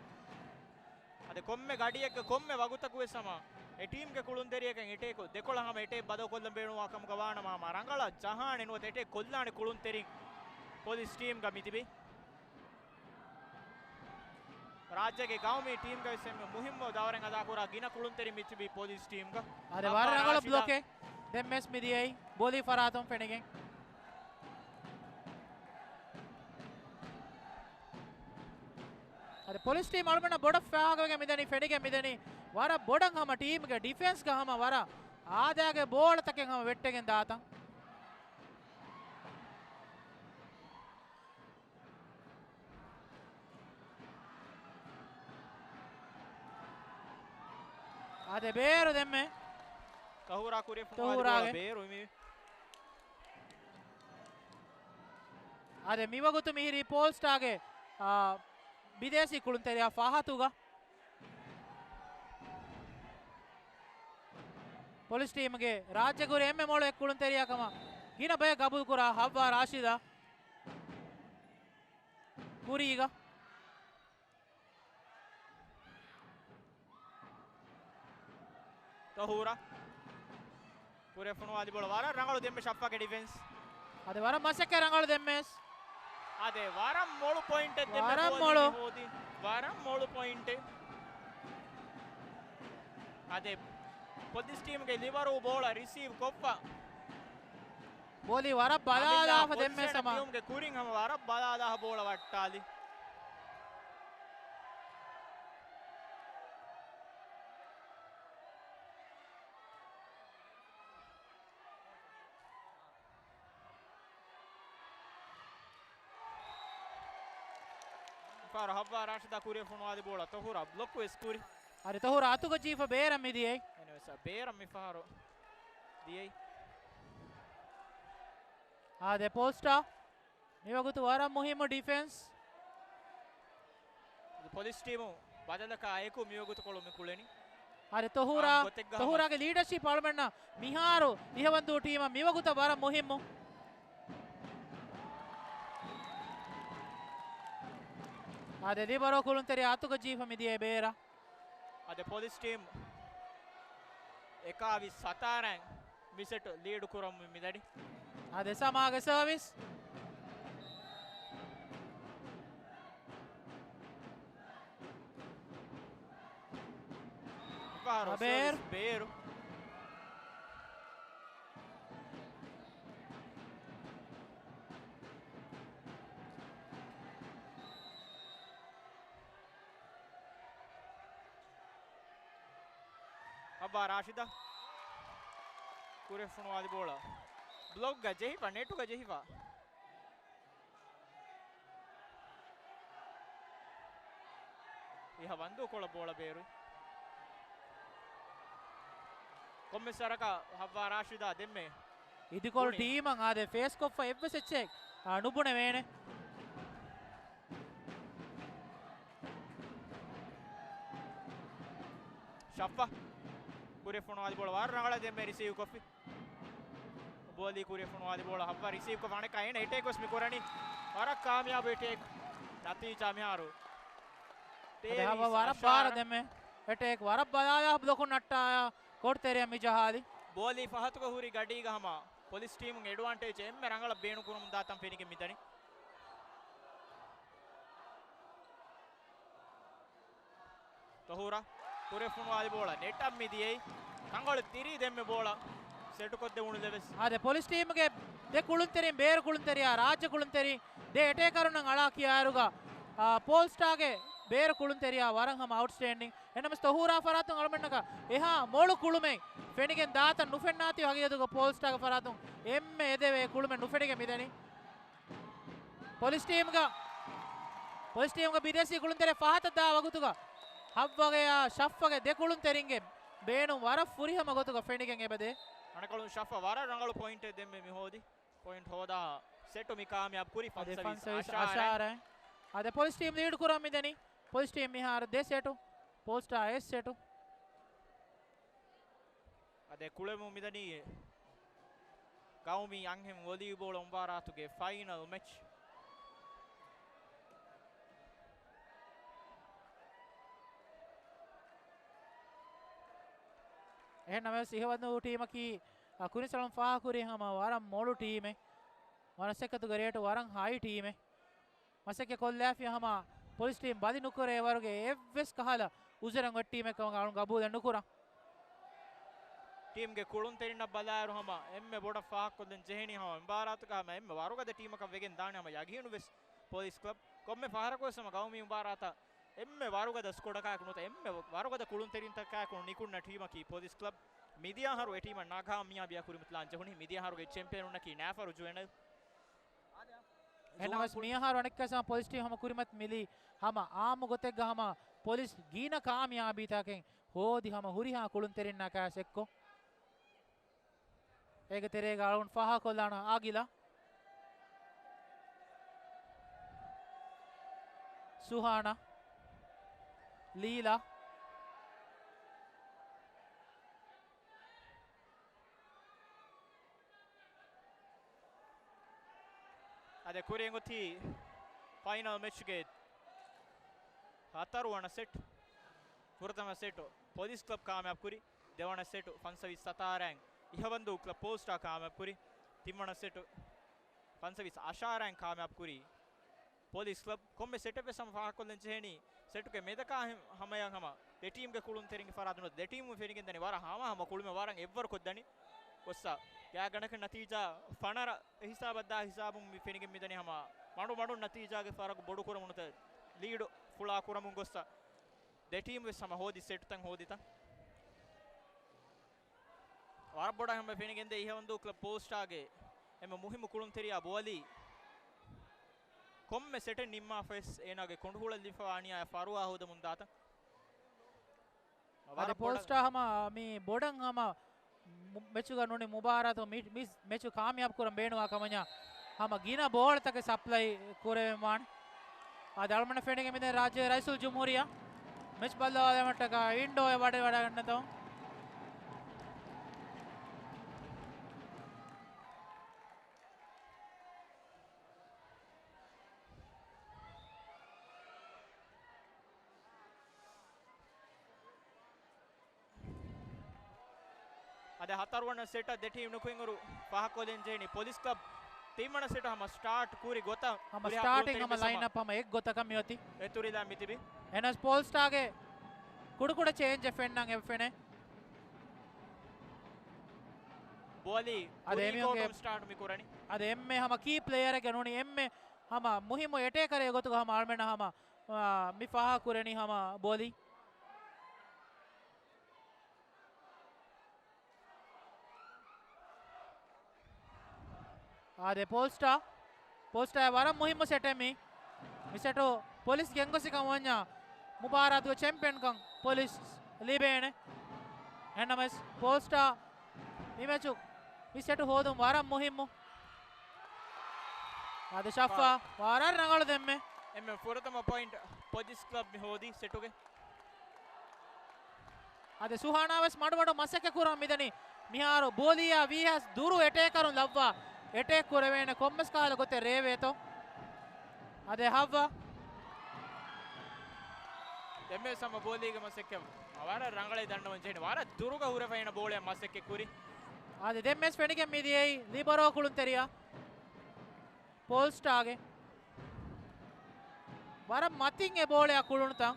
އަދި ކޮންމެ ގަޑިއެއްގަ ކޮންމެ ވަގުތަކުވެސް ހަމަ އެ ޓީމްގެ ކުޅުންތެރިޔަކަށް އެޓޭކު ދެކޮޅަށް ހަމަ އެޓޭކް ބަދަލުކޮށްލަން ބޭނުންވާ ކަމުގަ ވާނަމަ ހަމަ ރަނގަޅަށް ޖަހާނެ ނުވަތަ އެޓޭކް ކޮށްލާނެ ކުޅުންތެރިން ޕޮލިސް ޓީމްގަ މިތިބީ. ރާއްޖޭގެ ގައުމީ ޓީމްގަވެސް އެންމެ މުހިއްމު ދައުރެއް އަދާކުރާ ގިނަ ކުޅުންތެރިން މިތިބީ ޕޮލިސް ޓީމްގަ. އަދި ވަރަށް ރަނގަޅު ބްލޮކެއް ދެން މެސް މިދިޔައީ ބޯލި ފަރާތުން ފެނިގެން. އަދި ޕޮލިސް ޓީމް އަޅުމެންނަށް ބޮޑަށް ފާހަގަވެގެން މިދަނީ، ފެނިގެން މިދަނީ ވަރަށް ބޮޑަށް ހަމަ ޓީމްގެ ޑިފެންސްގަ ހަމަ ވަރަށް އާދައިގެ ބޯޅަތަކެއް ހަމަ ވެއްޓެގެން ދާތަން. އާދެ، ބޭރު ދެންމެ. ތަހޫރާ ކުރިއަށް ފޮނުވާލި ބޯޅަ ބޭރު މި. އާދެ، މިވަގުތު މިހިރީ ޕޯލްސްޓާގެ، އާ، ބިދޭސީ ކުޅުންތެރިޔާ ފަހަތުގަ. ޕޮލިސް ޓީމްގެ ރާއްޖެ ކުރި އެންމެ މޮޅު އެއް ކުޅުންތެރިޔާ ކަމަށް ގިނަ ބަޔަށް ގަބޫލުކުރާ ހައްވާ ރާޝިދާ ކުރީގަ. ތަހޫރާ. ކުރިއަށް ފޮނުވާލި ބޯޅަ ވަރަށް ރަނގަޅު ދެންމެ ޝައްފާގެ ޑިފެންސް. އަދި ވަރަށް މަސައްކަތް ރަނގަޅު ދެންމެސް. އާދެ، ވަރަށް މޮޅު ޕޮއިންޓެއް ދެންމެ ވަރަށް ބޯލި މޮޅު. މިހޯދި. ވަރަށް މޮޅު ޕޮއިންޓެއް. އާދެ، ޕޮލިސް ޓީމްގެ ލިބަރޯ ބޯޅަ ރިސީވް ކޮށްފަ. ބޯލި ވަރަށް ބަލާލާފަ ދެންމެ ސަމާ. ޓީމުގެ ކުރިން ހަމަ ވަރަށް ބަލާލާފަ ބޯޅަ ވައްޓާލި. ފާރު ހައްވާ ރާޝިދާ ކުރިއަށް ފޮނުވާލި ބޯޅަ ތަހޫރާ ބްލޮކް ވެސް ކުރި. އަދި ތަހޫރާ އަތުގަ ޖީފަ ބޭރަށް މިދިޔައީ. އެން ވެސް ބޭރަށް މި ފާރު ދިޔައީ. އާދެ، ޕޯލްސްޓާ. މިވަގުތު ވަރަށް މުހިއްމު ޑިފެންސް. ޕޮލިސް ޓީމު ބަދަލަކާ އެކު މިވަގުތު ކޮޅު މި ކުޅެނީ. އަދި ތަހޫރާ، އާ، ގޮތެއްގަ ތަހޫރާގެ ހަމަ ލީޑަޝިޕް އަޅުމެންނަށް މިހާރު އިހަވަންދޫ ޓީމަށް މިވަގުތަށް ވަރަށް މުހިއްމު. އާދެ، ލިބަރޯ ކުޅުންތެރި އަތުގަ ޖީފަ މިދިޔަ ބޭރަށް. އަދި ޕޮލިސް ޓީމް އެކާވީސް ސަތާރައިން މި ސެޓް ލީޑު ކުރަމުން މިދަނީ. އާދެ، ސަމާގެ ސަރވިސް. މިފަހަރު ބޭރު. ސަރވިސް ބޭރު. ހައްވާ ރާޝިދާ. ކުރިއަށް ފޮނުވާލި ބޯޅަ ބްލޮކްގަ ޖެހިފަ، ނެޓުގަ ޖެހިފަ. އިހަވަންދޫ ކޮޅަށް ބޯޅަ ބޭރު. ކޮންމެސް ވަރަކަށް ހައްވާ ރާޝިދާ ދެންމެ އިދިކޮޅު ބުނި. ޓީމަށް އާދެ، ފޭސްކޮށްފަ އެއްވެސް އެއްޗެއް، އާ، ނުބުނެވޭނެ. ޝައްފާ. ކުރިއަށް ފޮނުވާލި ބޯޅަ ވަރަށް ރަނގަޅަށް ދެންމެ ރިސީވް ކޮށްފި. ބޯލި ކުރިއަށް ފޮނުވާލި ބޯޅަ ހައްވާ ރިސީވް ކޮށްފަ އަނެއްކާ އޭނަ އެޓޭކް ވެސް މި ކުރަނީ. ވަރަށް ކާމިޔާބު އެޓޭކް. ނަތީޖާ މިހާރު. އަދި ހައްވާ ވަރަށް ބާރަށް ދެންމެ އެޓޭކް ވަރަށް ބަލާލާ ބްލޮކުން ނައްޓާ ކޯޓް ތެރެއަށް މި ޖަހާލި. ބޯލި ފަހަތުގަ ހުރި ގަޑީގަ ހަމަ ޕޮލިސް ޓީމުން އެޑްވާންޓޭޖް އެންމެ ރަނގަޅަށް ބޭނުން ކުރަމުން ދާތަން ފެނިގެން މިދަނީ. ތަހޫރާ ކުރިއަށް ފޮނުވާލި ބޯޅަ ނެޓަށް މި ދިޔައީ. ކަނގޮޅި ތިރީ ދެންމެ ބޯޅަ ސެޓުކޮށްދެވުނު ލެވެސް. އާދެ، ޕޮލިސް ޓީމުގެ ދެ ކުޅުންތެރިން ބޭރު ކުޅުންތެރިޔާ، ރާއްޖެ ކުޅުންތެރިން ދެ އެޓޭކަރުންނަށް އަޅާ ކިޔާއިރުގަ، އާ، ޕޯލްސްޓާގެ ބޭރު ކުޅުންތެރިޔާ ވަރަށް ހަމަ އައުޓްސްޓޭންޑިން. އެނަމަސް ތަހޫރާ ފަރާތުން އަޅުމެންނަކަށް އެހާ މޮޅު ކުޅުމެއް ފެނިގެން ދާތަން ނުފެންނާތީ ހަގީގަތުގަ ޕޯލްސްޓާގެ ފަރާތުން އެންމެ އެދެވޭ ކުޅުމެއް ނުފެނިގެން މިދަނީ. ޕޮލިސް ޓީމްގަ، ޕޮލިސް ޓީމްގަ ބިދޭސީ ކުޅުންތެރި ފަހަތަށް ދާ ވަގުތުގަ ހައްވާގެ އާ ޝައްފާގެ ދެ ކުޅުންތެރިންގެ ބޭނުން ވަރަށް ފުރިހަމަ ގޮތުގަ ފެނިގެން އެބަދޭ. އަނެކަޅުން ޝައްފާ ވަރަށް ރަނގަޅު ޕޮއިންޓެއް ދެންމެ މި ހޯދި. ޕޮއިންޓް ހޯދާ ސެޓު މި ކާމިޔާބު ކުރި. އަދި ފަން ސަވިސް އަށާރަ. އަށާރަ. އަދި ޕޮލިސް ޓީމް ލީޑް ކުރަމުން މިދަނީ. ޕޮލިސް ޓީމް މިހާރު ދެ ސެޓު. ޕޯލްސްޓާ އެއް ސެޓު. އަދި ކުޅެމުން މިދަނީ ގައުމީ އަންހެން ވޮލީބޯޅަ މުބާރާތުގެ ފައިނަލް މެޗް. އެހެންނަމަވެސް އިހަވަންދޫ ޓީމަކީ، އަ، ކުރިން ސަޅުން ފާހަގަކުރީ ހަމަ ވަރަށް މޮޅު ޓީމެއް. މަސައްކަތުގެ ރޭޓު ވަރަށް ހައި ޓީމެއް. މަސައްކަތް ކޮށްލާފިޔާ ހަމަ ޕޮލިސް ޓީމް ބަލި ނުކުރޭ ވަރުގެ އެއްވެސް ކަހަލަ އުޒުރެއް އޮތް ޓީމެއް ކަމަށް އަޅުން ގަބޫލެއް ނުކުރަން. ޓީމްގެ ކުޅުންތެރިންނަށް ބަލާއިރު ހަމަ އެންމެ ބޮޑަށް ފާހަގަކޮށްލަން ޖެހެނީ ހަމަ މުބާރާތުގަ ހަމަ އެންމެ ވަރުގަދަ ޓީމަކަށް ވެގެން ދާނެ ހަމަ ޔަގީނު ވެސް ޕޮލިސް ކްލަބް. ކޮންމެ ފަހަރަކު ވެސް ހަމަ ގައުމީ މުބާރާތަށް އެންމެ ވަރުގަދަ ސްކޮޑަކާއެކު ނުވަތަ އެންމެ ވަރުގަދަ ކުޅުންތެރިންތަކާއެކު ނިކުންނަ ޓީމަކީ ޕޮލިސް ކްލަބް. މިދިޔަ އަހަރު އެ ޓީމަށް ނާކާމިޔާބީ ކުރިމަތިލާން ޖެހުނީ. މިދިޔަ އަހަރުގެ ޗެމްޕިއަނުންނަކީ ނާފަރު ޖުވެނަލް. އެނަމަސް މިއަހަރު އަނެއްކާސް ހަމަ ޕޮލިސް ޓީމް ހަމަ ކުރިމަތި މިލީ ހަމަ އާއްމު ގޮތެއްގަ ހަމަ ޕޮލިސް ގިނަ ކާމިޔާބީތަކެއް ހޯދި ހަމަ ހުރިހާ ކުޅުންތެރިންނާކާސް އެއްކޮށް. އޭގެ ތެރޭގަ އަޅުގަނޑު ފާހަގަކޮށްލާނަ އާގިލާ، ސުހާނާ، ލީލާ. އަދި ކުރިން އޮތީ ފައިނަލް މެޗްގެ ހަތަރުވަނަ ސެޓް. ފުރަތަމަ ސެޓު ޕޮލިސް ކްލަބް ކާމިޔާބު ކުރި. ދެވަނަ ސެޓު ފަންސަވީސް ސަތާރައިން އިހަވަންދޫ ކްލަބް ޕޯލް ސްޓާ ކާމިޔާބު ކުރި. ތިންވަނަ ސެޓު ފަންސަވީސް އަށާރައިން ކާމިޔާބު ކުރި ޕޮލިސް ކްލަބް. ކޮންމެ ސެޓެއް ވެސް ހަމަ ފާހަގަކޮށްލަން ޖެހެނީ ސެޓުގެ މެދަކާ ހެ-، ހަމަޔަށް ހަމަ ދެ ޓީމްގެ ކުޅުންތެރިންގެ ފަރާތުން ދެ ޓީމު ފެނިގެންދަނީ ވަރަށް ހަމަ ހަމަ ކުޅުމެއް ވަރަށް އެއްވަރު ކޮށްދަނީ. ގޮއްސަ ގާތްގަނޑަކަށް ނަތީޖާ ފަނަރަ ހިސާބަށްދާ ހިސާބުން މި ފެނިގެން މިދަނީ ހަމަ މަޑު މަޑުން ނަތީޖާގެ ފަރަގު ބޮޑުކުރަމުން ނުވަތަ ލީޑު ފުޅާ ކުރަމުން ގޮއްސަ ދެ ޓީމް ވެސް ހަމަ ހޯދި ސެޓްތައް ހޯދިތަން. ވަރަށް ބޮޑަށް ހަމަ ފެނިގެންދޭ އިހަވަންދޫ ކްލަބް ޕޯލް ސްޓާގެ އެންމެ މުހިއްމު ކުޅުންތެރިޔާ ބޯލީ ކޮންމެ ސެޓެއް ނިންމާފަވެސް އޭނާގެ ކޮނޑުހުޅަލިފަވާނީ އާ ފަރުވާ ހޯދަމުން ދާތަން. ވަރަށް ޕޯލް ބޮޑަށް ސްޓާ ހަމަ މި ބޮޑަށް ހަމަ މު-، މެޗުގަ ނޫނީ މުބާރާތު މި-، މި މެޗު ކާމިޔާބު ކުރަން ބޭނުވާ ކަމަންޏާ ހަމަ ގިނަ ބޯޅަތަކެއް ސަޕްލައި ކުރެވެން ވާނެ. އާދެ، އަޅުމަން ފެނިގެން މިދަނީ ރާއްޖޭގެ ރައީސުލް ޖުމްހޫރިއްޔާ މެޗް ބައްލަވާލުމަށްޓަކާ އިންޑޯއަށް ވަޑައި ވަޑައިގަންނަތޯ. އަދި ހަތަރުވަނަ ސެޓަށް ދެ ޓީމް ނުކުތް އިރު ފާހަގަކޮށްލަން ޖެހެނީ ޕޮލިސް ކްލަބް. ތިންވަނަ ސެޓަށް ހަމަ ސްޓާޓް ކުރި ގޮތަށް ހަމަ ހުރިހާ ސްޓާޓިން ކުޅުންތެރިން ހަމަ ވެސް ހަމަ ލައިން އަޕް ހަމަ އެއް ގޮތަކަށް މިއޮތީ. އެތުރިލާ މިތިބި. އެނަސް ޕޯލް ސްޓާގެ ކުޑަކުޑަ ޗޭންޖެއް ފެންނަން އެ ފެނޭ. ބޯލީ އަދި ކުރީ އެމީހުންގެ ކޯޓުން ސްޓާޓް މި ކުރަނީ. އަދި އެންމެ ހަމަ ކީ ޕްލޭޔަރެއްގެ ނޫނީ އެންމެ ހަމަ މުހިއްމު އެޓޭކަރެއް ގޮތުގަ ހަމަ އަޅުމެންނަށް ހަމަ، އާ، މި ފާހަގަ ކުރަނީ ހަމަ ބޯލީ. އާދެ، ޕޯލް ސްޓާ. ޕޯލް ސްޓާ ވަރަށް މުހިއްމު ސެޓެއް މީ. މި ސެޓު ޕޮލިސް ގެންގޮސް ކަމަށް ވަންޏާ މުބާރާތުގެ ޗެމްޕިއަންކަން ޕޮލިސް ލިބޭނެ. އެހެންނަމަވެސް ޕޯލް ސްޓާ މި މެޗު މި ސެޓު ހޯދުން ވަރަށް މުހިއްމު. އާދެ، ޝައްފާ ވަ-، ވަރަށް ރަނގަޅު ދެންމެ. އެންމެ ފުރަތަމަ ޕޮއިންޓް ޕޮލިސް ކްލަބް މި ހޯދީ ސެޓުގެ. އަދި ސުހާނާ ވެސް މަޑުމަޑު މަސައްކަތް ކުރަން މިދަނީ. މިހާރު ބޯލީއާ ވީހާވެސް ދުރު އެޓޭކަރުން ލައްވާ އެޓޭކް ކުރެވޭނެ ކޮންމެސް ކަހަލަ ގޮތެއް ރޭވޭތޯ. އަދި ހައްވާ. ދެންމެ ސަމަ ބޯލީގެ މަސައްކަތް ވަރަށް ރަނގަޅަށް ދަންނަވަން ޖެހެނީ. ވަރަށް ދުރުގަ ހުރެފަ އޭނަ ބޯޅަޔަށް މަސައްކަތް ކުރި. އަދި ދެންމެސް ފެނިގެން މިދިޔައީ ލިބަރޯ ކުޅުންތެރިޔާ ޕޯލް ސްޓާގެ ވަރަށް މަތިން އެ ބޯޅަޔާ ކުޅުނުތަން.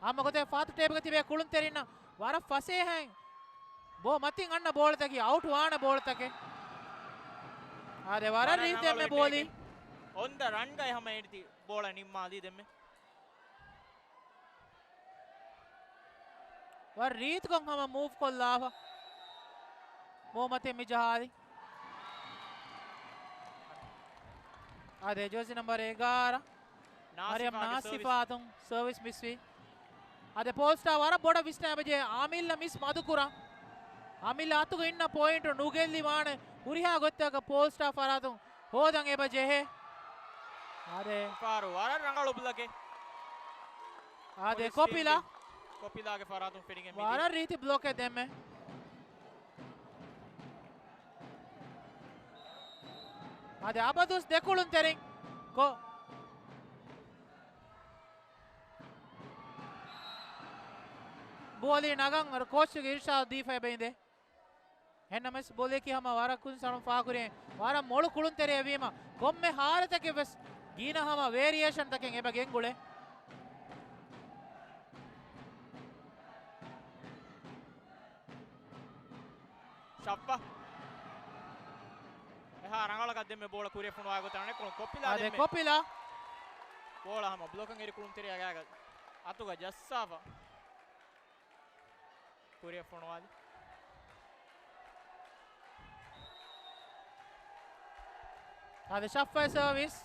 ހަމަ ގޮތެއް ފާތު ޓޭބުގަ ތިބޭ ކުޅުންތެރިންނަށް ވަރަށް ފަސޭހައިން ބޯ މަތިން އަންނަ ބޯޅަތަކީ އައުޓް ވާނެ ބޯޅަތަކެއް. އާދެ، ވަރަށް ވަރަށް ރީތި ދެންމެ ރަނގަޅު ބޯލީ. އެޓޭކެއް. އޮން ދަ ރަންގައި ހަމަ އެނިތި ބޯޅަ ނިންމާލީ ދެންމެ. ވަރަށް ރީތިކޮށް ހަމަ މޫވް ކޮށްލާފަ. ބޯ މަތިން މި ޖަހާލި. އާދެ، ޖާޒީ ނަމްބަރު އެގާރަ މަރިޔަމް ނާސިފާގެ ސަރވިސް. ނާސިފާތުން ސަރވިސް މިސްވީ. އާދެ، ޕޯލް ސްޓާ ވަރަށް ބޮޑަށް ވިސްނާ އެބަޖެހޭ އާމިލްއަށް މިސް މަދުކުރަން. އާމިލް އަތުގަ އިންނަ ޕޮއިންޓު ނުގެއްލި ވާނެ ހުރިހާ ގޮތްތަކަށް ޕޯލް ސްޓާ ފަރާތުން ހޯދަން އެބަ ޖެހޭ. އާދެ. ފާރު ވަރަށް ރަނގަޅު ބްލޮކެއް. އާދެ، ޕޮލިސް ކޮޕިލާ. ޓީމްގެ ކޮޕިލާގެ ފަރާތުން ފެނިގެން މިދި. ވަރަށް ރީތި ބްލޮކެއް ދެންމެ. އާދެ، އަބަދުސް ދެ ކުޅުންތެރިން ކޮ-، ބޯލީ ނަގަން ކޯޗުގެ އިރުޝާދު ދީފަ އެބައިނދެ. އެހެންނަމަވެސް ބޯލިއަކީ ހަމަ ވަރަށް ކުދިން ސަޅުން ފާހަގަކުރި ވަރަށް މޮޅު ކުޅުންތެރިއެއް ވީމަ، ކޮންމެ ހާލަތަކެއް ވެސް ގިނަ ހަމަ ވޭރިއޭޝަންތަކެއް އެބަ ގެންގުޅޭ. ޝައްފާ. އެހާ ރަނގަޅަކަށް ދެންމެ ބޯޅަ ކުރިއަށް ފޮނުވާ ގޮތަށް އަނެއްކޮޅުން ކޮޕިލާ އާދެ، ދެންމެ. ކޮޕިލާ. ބޯޅަ ހަމަ ބްލޮކަށް އެރި ކުޅުންތެރިޔާގެ އަތުގަ ޖައްސާފަ. ކުރިއަށް ފޮނުވާލި. އާދެ، ޝައްފައި ސަރވިސް.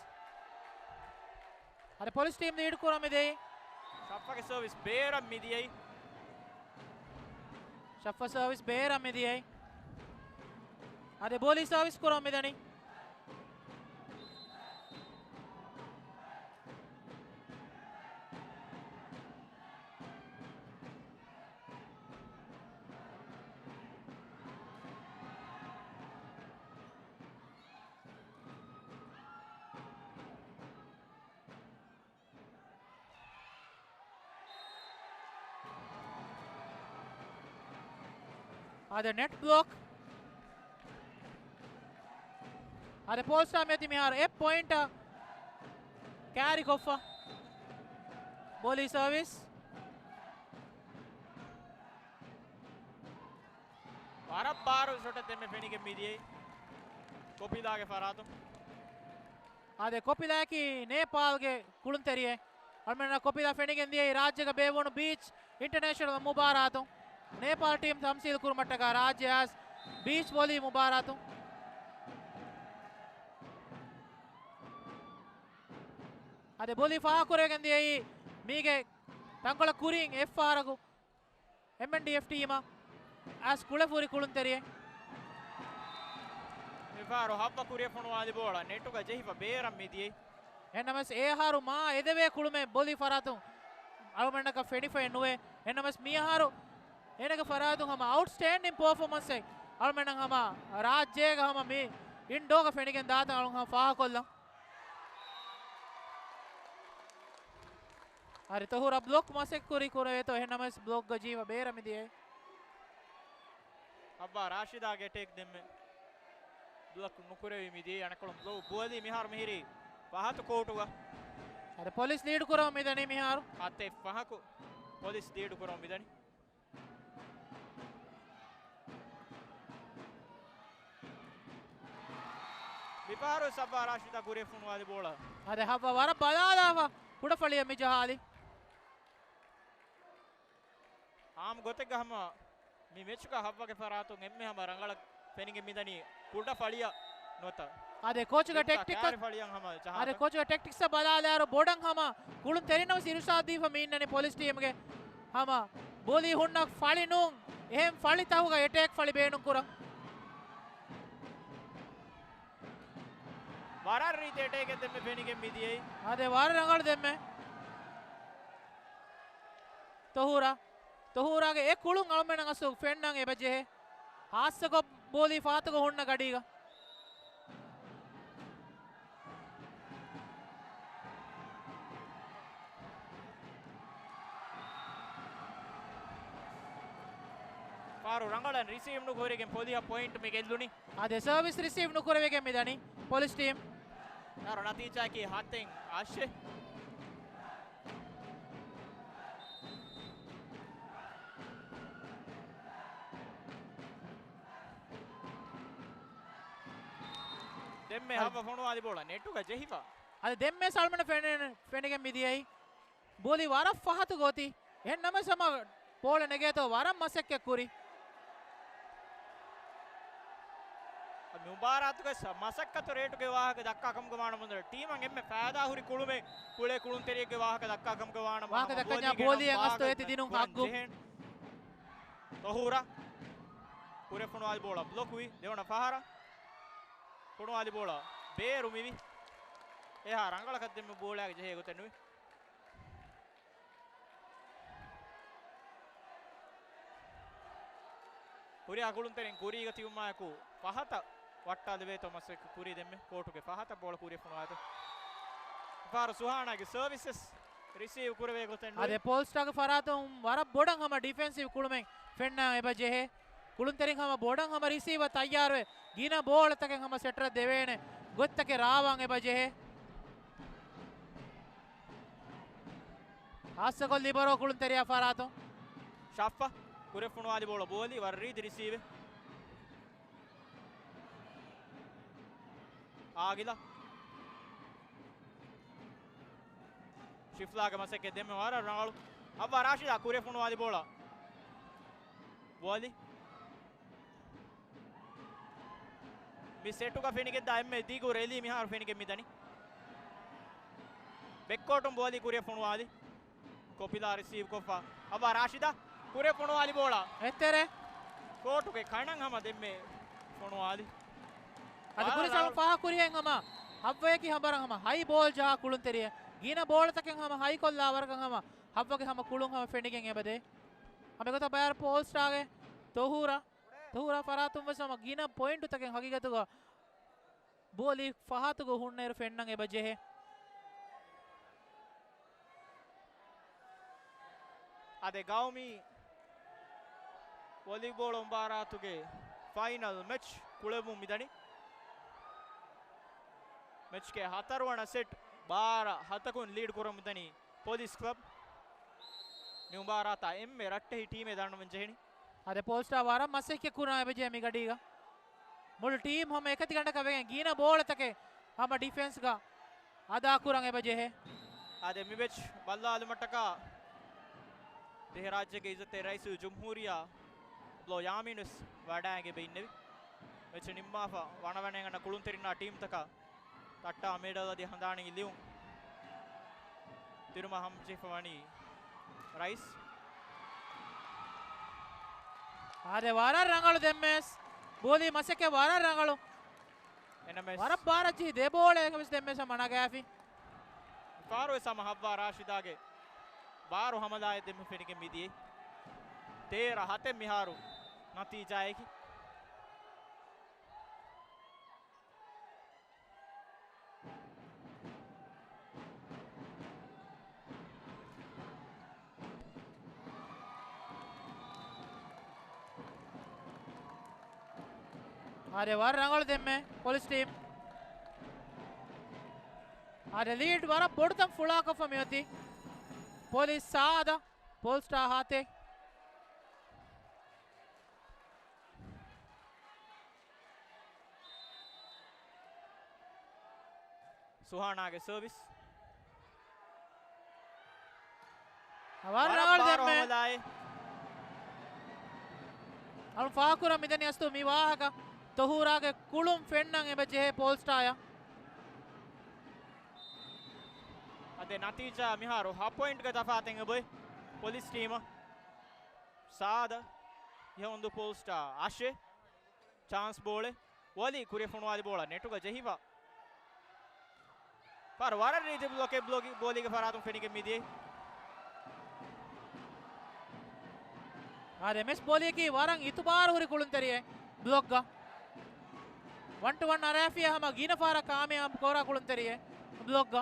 އާދެ، ޕޮލިސް ޓީމް ލީޑް ކުރަމިދެއީ. ޝައްފަގެ ސަރވިސް ބޭރަށް މިދިޔައީ. ޝައްފަ ސަރވިސް ބޭރަށް މިދިޔައީ. އާދެ، ބޯލީ ސަރވިސް ކުރަމިދަނީ. އާދެ، ނެޓް ބްލޮކް. އާދެ، ޕޯލްސްޓާ މިއޮތީ މިހާރު އެއް ޕޮއިންޓަށް ކާރި ކޮށްފަ. ބޯލީ ސަރވިސް. ވަރަށް ބާރު ޝޮޓެއް ދެންމެ ފެނިގެން މިދިޔައީ ކޮޕިލާގެ ފަރާތުން. އާދެ، ކޮޕިލާއަކީ ނޭޕާލްގެ ކުޅުންތެރިއެއް. އަޅުމެންނަށް ކޮޕިލާ ފެނިގެން ދިޔައީ ރާއްޖޭގަ ބޭއްވުނު ބީޗް އިންޓަރނޭޝަނަލް މުބާރާތުން. ނޭޕާލް ޓީމް ތަމްސީލް ކުރުމަށްޓަކާ ރާއްޖެ އައިސް ބީޗް ވޮލީ މުބާރާތުން. އާދެ، ބޮލީ ފާހަގަކުރެވިގެން ދިޔައީ މީގެ ތަންކޮޅަށް ކުރިން އެއްފަހަރަކު އެމްއެންޑީއެފް ޓީމަށް އައިސް ކުޅެފުރި ކުޅުންތެރިއެއް. މިފަހަރު ހައްވަ ކުރިއަށް ފޮނުވާލި ބޯޅަ ނެޓުގަ ޖެހިފަ ބޭރަށް މިދިޔައީ. އެހެންނަމަވެސް އެއަހަރު މާ އެދެވޭ ކުޅުމެއް ބޮލީ ފަރާތުން އަޅުމެންނަކަށް ފެނިފައެއް ނުވޭ. އެހެންނަމަވެސް މިއަހަރު އޭނަގެ ފަރާތުން ހަމަ އައުޓްސްޓޭންޑިން ޕާފޯމަންސެއް އަޅުމެންނަށް ހަމަ ރާއްޖޭގަ ހަމަ މި އިންޑޯގަ ފެނިގެން ދާތަން އަޅުން ހަމަ ފާހަގަކޮށްލަން. އަދި ތޮހުރާ ބްލޮކް މަސައްކަތް ކުރި ކުރެވޭތޯ، އެހެންނަމަވެސް ބްލޮކްގަ ޖެހިފަ ބޭރަށް މިދިޔައީ. ހައްވާ ރާޝިދާގެ އެޓޭކް ދެންމެ ބްލޮކް ނުކުރެވި މިދިޔައީ. އަނެއްކޮޅުން ބްލޮ-، ބޯލީ މިހާރު މިހިރީ ފަހަތު ކޯޓުގަ. އަދި ޕޮލިސް ލީޑް ކުރަމުން މިދަނީ މިހާރު. ހަތެއް ފަހަކު ޕޮލިސް ލީޑް ކުރަމުން މިދަނީ. މިފަހަރު ހައްވާ ރާޝިދާ ކުރިއަށް ފޮނުވާލި ބޯޅަ. އަދި ހައްވާ ވަރަށް ބަލާލާފަ ކުޑަފަޅިއަށް މި ޖަހާލި. އާންމު ގޮތެއްގަ ހަމަ މި މެޗުގަ ހައްވާގެ ފަރާތުން އެންމެ ހަމަ ރަނގަޅަށް ފެނިގެން މިދަނީ ކުޑަ ފަޅިއަށް ނުވަތަ އާދެ، ކޯޗުގެ ޓެކްޓިކް ކާރި ފަޅިއަށް ހަމަ ޖަހާ. އާދެ، ކޯޗުގެ ޓެކްޓިކްސް ބަލާލާއިރު ބޮޑަށް ހަމަ ކުޅުންތެރިންނަށް ވެސް އިރުޝާދު ދީފަ މި އިންނަނީ ޕޮލިސް ޓީމްގެ ހަމަ ބޯލީ ހުންނަ ފަޅި ނޫން، އެހެން ފަޅި ތަކުގަ އެޓޭކް ފަޅި ބޭނުން ކުރަން. ވަރަށް ރީތި އެޓޭކެއް ދެންމެ ފެނިގެން މިދިޔައީ. އާދެ، ވަރަށް ރަނގަޅު ދެންމެ. ތޮހުރާ. ތޮހުރާގެ އެ ކުޅުން އަޅުމެންނަށް އަސްލު ފެންނަން އެބަ ޖެހޭ. ހާއްސަކޮށް ބޯލީ ފަހަތުގަ ހުންނަ ގަޑީގަ. ފާރު ރަނގަޅަށް ރިސީވް ނުކުރެވިގެން ޕޮލިހަށް ޕޮއިންޓް މި ގެއްލުނީ. އާދެ، ސަރވިސް ރިސީވް ނުކުރެވިގެން މިދަނީ ޕޮލިސް ޓީމް. ފާރު ނަތީޖާއަކީ ހަތެއް އަށެއް. ދެންމެ ހައްވަ ފޮނުވާލި ބޯޅަ ނެޓުގަ ޖެހިފަ. އަދި ދެންމެ ސަލްމަނަށް ފެނެ-، ފެނިގެން މިދިޔައީ. ބޯލި ވަރަށް ފަހަތު ގޮތި. އެހެން ނަމަވެސް ހަމަ ބޯޅަ ނެގޭތޯ ވަރަށް މަސައްކަތް ކުރި. މި މުބާރާތުގެ ސަ-، މަސައްކަތު ރޭޓުގެ ވާހަކަ ދައްކާ ކަމުގަ ވާނަމަ ޓީމަށް އެންމެ ފައިދާ ހުރި ކުޅުމެއް ކުޅޭ ކުޅުންތެރިއެއްގެ ވާހަކަ ދައްކާ ކަމުގަ ވާނަމަ ވާހަކަ ހަމަ ދައްކަންޏާ ބޯލީގެ ބޯލިއެއް ނަން އަސްތު އޭތި ދިނުން ކުރަން ހައްގު. ޖެހޭނެ. ތޮހުރާ. ކުރިއަށް ފޮނުވާލި ބޯޅަ ބްލޮކުވި. ދެވަނަ ފަހަރަށް ފޮނުވާލި ބޯޅަ ބޭރު މިވި. އެހާ ރަނގަޅަކަށް ދެންމެ ބޯޅައިގެ ޖެހޭ ގޮތެއް ނުވި. ކުރިއާ ކުޅުންތެރިން ކުރީގަ ތިބުމާއެކު ފަހަތަށް ވައްޓާލެވޭތޯ މަސައްކަތް ކުރީ ދެންމެ ކޯޓުގެ ފަހަތަށް ބޯޅަ ކުރިއަށް ފޮނުވާތޯ. ފާރު ސުހާނާގެ ސަރވިސް ރިސީވް ކުރެވޭ ގޮތެއް ނުވި. އަދި ޕޯލްސްޓާގެ ފަރާތުން ވަރަށް ބޮޑަށް ހަމަ ޑިފެންސިވް ކުޅުމެއް ފެންނާ އެބަ ޖެހޭ. ކުޅުންތެރިން ހަމަ ބޮޑަށް ހަމަ ރިސީވަށް ތައްޔާރުވެ ގިނަ ބޯޅަތަކެއް ހަމަ ސެޓަރަށް ދެވޭނެ ގޮތްތަކެއް ރާވާން އެބަ ޖެހޭ. ހާއްސަކޮށް ލިބަރޯ ކުޅުންތެރިޔާ ފަރާތުން. ޝައްފަ ކުރިއަށް ފޮނުވާލި ބޯޅަ ބޯލި ވަރަށް ރީތި ރިސީވެއް. އާގިލަ. ޝިފްލާގެ މަސައްކަތް ދެންމެ ވަރަށް ރަނގަޅު. ހައްވާ ރާޝިދާ ކުރިއަށް ފޮނުވާލި ބޯޅަ. ވޯލި. މި ސެޓުގަ ފެނިގެންދާ އެންމެ ދިގު ރެލީ މިހާރު ފެނިގެން މިދަނީ. ބެކްކޯޓުން ބޯލި ކުރިއަށް ފޮނުވާލި. ކޮޕިލާ ރިސީވް ކޮށްފަ. ހައްވާ ރާޝިދާ ކުރިއަށް ފޮނުވާލި ބޯޅަ. އެތެރެ. ކޯޓުގެ ކަނަށް ހަމަ ދެންމެ ފޮނުވާލި. އަދި ވާރަށް ކުރިސަލު ރަނގަޅު. ފާހަ ކުރިހެން ހަމަ ހައްވަޔަކީ ހަމަ ވަރަށް ހަމަ ހައި ބޯލް ޖަހާ ކުޅުންތެރިއެއް. ގިނަ ބޯޅަތަކެއް ހަމަ ހައިކޮށްލާ ވަރަކަށް ހަމަ ހައްވަގެ ހަމަ ކުޅުން ހަމަ ފެނިގެން އެބަދޭ. ހަމަ އެގޮތަށް ބަޔާރު ޕޯލްސްޓާގެ ތޮހޫރާ، ތޮހޫރާ ފަރާތުން ވެސް ހަމަ ގިނަ ޕޮއިންޓުތަކެއް ހަގީގަތުގަ ބޯލި ފަހާތުގަ ހުންނައިރު ފެންނަން އެބަ ޖެހޭ. އާދެ، ގައުމީ ވޮލީބޯޅަ މުބާރާތުގެ ފައިނަލް މެޗް ކުޅެވުމުން މިދަނީ. މެޗްގެ ހަތަރުވަނަ ސެޓް ބާރަ ހަތަކުން ލީޑް ކުރަމުން ދަނީ ޕޮލިސް ކްލަބް. މި މުބާރާތާ އެންމެ ރައްޓެހި ޓީމެއް ދަންނަވަން ޖެހެނީ. އާދެ، ޕޯލްސްޓާ ވަރަށް މަސައްކަތް ކުރާ އެބަޖެހޭ މި ގަޑީގަ. މުޅި ޓީމް ހަމަ އެކަތި ގަނޑަކަށް ވެގެން ގިނަ ބޯޅަތަކެއް ހަމަ ޑިފެންސްގަ އަދާކުރަން އެބަޖެހޭ. އާދެ، މި މެޗް ބައްލަވާލުމަށްޓަކާ ދިވެހިރާއްޖޭގެ އިއްޒަތްތެރި ރައީސުލް ޖުމްހޫރިއްޔާ ބްލޯ ޔާމީން ވެސް ވަޑައިގެން އިންނެވި. މެޗް ނިންމާފަ ވަނަވަނައިގަންނަ ކުޅުންތެރިންނާ ޓީމްތަކަށް ތައްޓާ މެޑަލް އަދި ހަނދާނީ ލިޔުން ދިނުމަށް ހަމަޖެހިފަ ވަނީ ރައީސް. އާދެ، ވަރަށް ރަނގަޅު ދެންމެސް. ބޯލީ މަސައްކަތް ވަރަށް ރަނގަޅު. އެނަމެސް ވަރަށް ބާރަށް ޖެހި ދެ ބޯޅައެއް ވެސް ދެންމެސް ހަމަ ނަގާފި. މިފަހަރު ވެސް ހަމަ ހައްވާ ރާޝިދާގެ ބާރު ހަމަލާއެއް ދެންމެ ފެނިގެން މިދިޔައީ. ތޭރަ ހަތެއް މިހާރު ނަތީޖާއަކީ. އާދެ، ވަރަށް ރަނގަޅު ދެންމެ ޕޮލިސް ޓީމް. އާދެ، ލީޑް ވަރަށް ބޮޑުތަން ފުޅާކޮށްފަ މިއޮތީ. ޕޮލިސް ސާދަ، ޕޯލްސްޓާ ހާތެއް. ސުހާނާގެ ސަރވިސް. ވަރަށް ވަރަށް ރަނގަޅު ބާރު ދެންމެ. ހަމަލާއެއް. އަޅު ފާކުރަ މިދަނީ އަސްތު މި ވާހަކަ ތޮހޫރާގެ ކުޅުން ފެންނަން އެބަ ޖެހޭ ޕޯލްސްޓާޔަށް. އަދެ ނަތީޖާ މިހާރު ހަ ޕޮއިންޓްގެ ތަފާތެއް އެބައޮތް ޕޮލިސް ޓީމަށް. ސާދަ އިހަ އުނދު ޕޯލްސްޓާ އަށެ. ޗާންސް ބޯޅެ. ވޮލީ ކުރިއަށް ފޮނުވާލި ބޯޅަ ނެޓުގަ ޖެހިފަ. ފަރު ވަރަށް ރީތި ބްލޮކެއް ބްލޮކި ބޯލީގެ ފަރާތުން ފެނިގެން މިދިޔައީ. އާދެ، މިސް ބޯލީއަކީ ވަރަށް އިތުބާރު ހުރި ކުޅުންތެރިއެއް ބްލޮކްގަ. ވަން ޓު ވަން އަރާފިޔާ ހަމަ ގިނަ ފަހަރަށް ކާމިޔާބު ކޯރާ ކުޅުންތެރިއެއް ބްލޮކްގަ.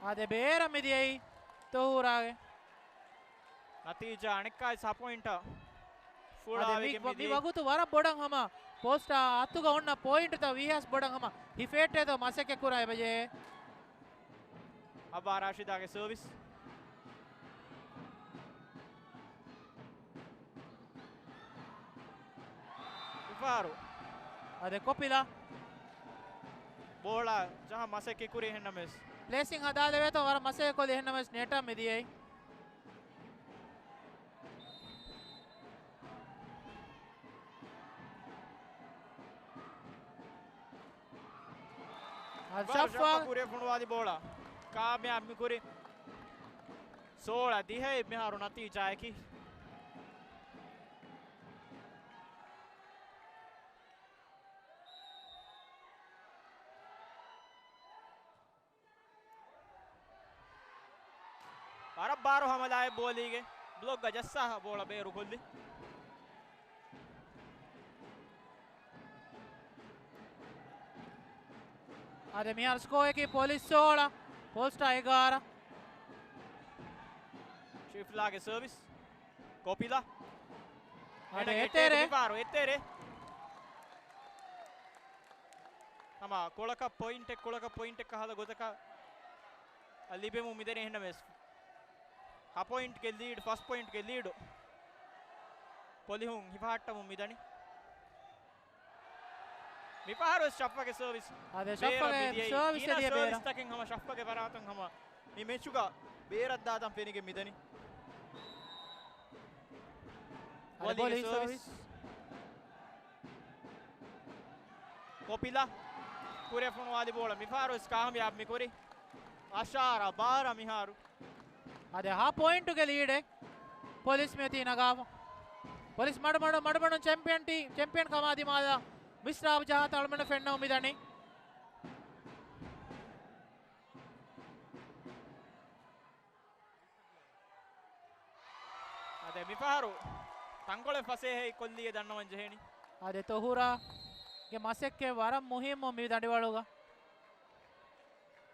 އާދެ، ބޭރަށް މިދިޔައީ ތޮހޫރާގެ. ނަތީޖާ އަނެއްކާވެސް ހަ ޕޮއިންޓަށް އާދެ، މި، ފުޅާވެގެން މި މިދިޔައީ. ވަގުތު ވަރަށް ބޮޑަށް ހަމަ ޕޯލްސްޓާ އަތުގަ އޮންނަ ޕޮއިންޓުތައް ވީހާވެސް ބޮޑަށް ހަމަ ހިފޭއްޓޭތޯ މަސައްކަތް ކުރާ އެބަޖެހޭ. އައްވާ ރާޝިދާގެ ސަރވިސް. މިފަހަރު. އާދެ، ކޮޕިލާ. ބޯޅަ ޖަހަން މަސައްކަތް ކުރި އެހެންނަމެސް. ޕްލޭސިން ހަދާލެވޭތޯ ވަރަށް މަސައްކަތް ކޮށްލި އެހެންނަމެސް ނެޓަށް މިދިޔައީ. އަލް ޝައްފާ. ޝައްފާ ކުރިއަށް ފޮނުވާލި ބޯޅަ ކާމިޔާބު މިކުރި. ސޯޅަ ދިހައެއް މިހާރު ނަތީޖާއަކީ. ވަރަށް ބާރު ހަމަލާއެއް ބޯލީގެ ބްލޮކްގަ ޖައްސާ ބޯޅަ ބޭރުކޮށްލި. އާދެ، މިހާރު ސްކޯއަކީ ޕޮލިސް ސޯޅަ، ޕޯލްސްޓާ އެގާރަ. ޝިފްލާގެ ސަރވިސް. ކޮޕިލާ. އާދެ، އެނގޭ އެތެރެ. ޓޭކު މިފަހަރު އެތެރެ. ހަމަ ކޮޅަކަށް ޕޮއިންޓެއް، ކޮޅަކަށް ޕޮއިންޓެއް ކަހަލަ ގޮތަކަށް ލިބެމުން މިދަނީ އެހެންނަމެސް. ހަ ޕޮއިންޓްގެ ލީޑް، ފަސް ޕޮއިންޓްގެ ލީޑު ޕޮލިހުން ހިފަހައްޓަމުން މިދަނީ. މިފަހަރު ވެސް ޝަފްފަގެ ސަރވިސް އަދެ ބޭރަށް ޝަފްފަގެ މިދިޔައީ. ސަރވިސް ގިނަ އެދިޔަ ބޭރަށް. ސަރވިސްތަކެއް ހަމަ ޝަފްފަގެ ފަރާތުން ހަމަ މި މެޗުގަ ބޭރަށް ދާތަން ފެނިގެން މިދަނީ. އަދެ ވޮލީގެ ބޮލީ ސަރވިސް. ސަރވިސް. ކޮޕިލާ ކުރިއަށް ފޮނުވާލި ބޯޅަ މިފަހަރު ވެސް ކާމިޔާބު މިކުރީ. އަށާރަ ބާރަ މިހާރު. އަދި ހަ ޕޮއިންޓުގެ ލީޑެއް ޕޮލިސް މިއޮތީ ނަގާފަ. ޕޮލިސް މަޑުމަޑު، މަޑުމަޑުން ޗެމްޕިއަން ޓީ، ޗެމްޕިއަން ކަމާ ދިމާލާ މިސްރާބު ޖަހާ ތަޅުމެން ފެންނަމުން މިދަނީ. އަދެ މިފަހަރު ތަންކޮޅެއް ފަސޭހައި ކޮށްލީ ދަންނަވަން ޖެހޭނީ. އަދެ ތޮހޫރާގެ މަސައްކަތް ވަރަށް މުހިއްމު މި ދަނޑިވަޅުގަ.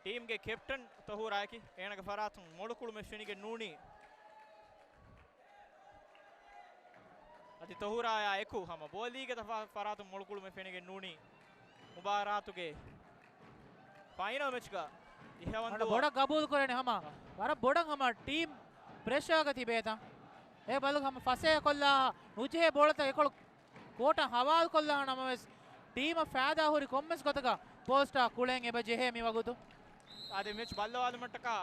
ޓީމްގެ ކެޕްޓަން ތޮހޫރާއަކީ އޭނަގެ ފަރާތުން މޮޅުކުޅުމެއް ފެނިގެން ނޫނީ. އަދި ތޮހޫރާޔާ އެކު ހަމަ ބޯލީގެ ތަފާ ފަރާތުން މޮޅުކުޅުމެއް ފެނިގެން ނޫނީ. މުބާރާތުގެ ފައިނަލް މެޗްގަ އިހަވަންދުވަ ބޮޑަށް ގަބޫލު ކުރަނީ ހަމަ. އަ. ވަރަށް ބޮޑަށް ހަމަ ޓީމް ޕްރެޝާގަ ތިބޭތަން. އެ ބަލު ހަމަ ފަސޭހަ ކޮށްލާ ނުޖެހޭ ބޯޅަތައް އެކޮޅު ކޯޓަށް ހަވާލު ކޮށްލާ ނަމަވެސް، ޓީމަށް ފައިދާ ހުރި ކޮންމެސް ގޮތަކަށް ޕޯސްޓާ ކުޅެން އެބަ ޖެހޭ މި ވަގުތު. އަދި މެޗް ބައްލަވާލުމަށްޓަކާ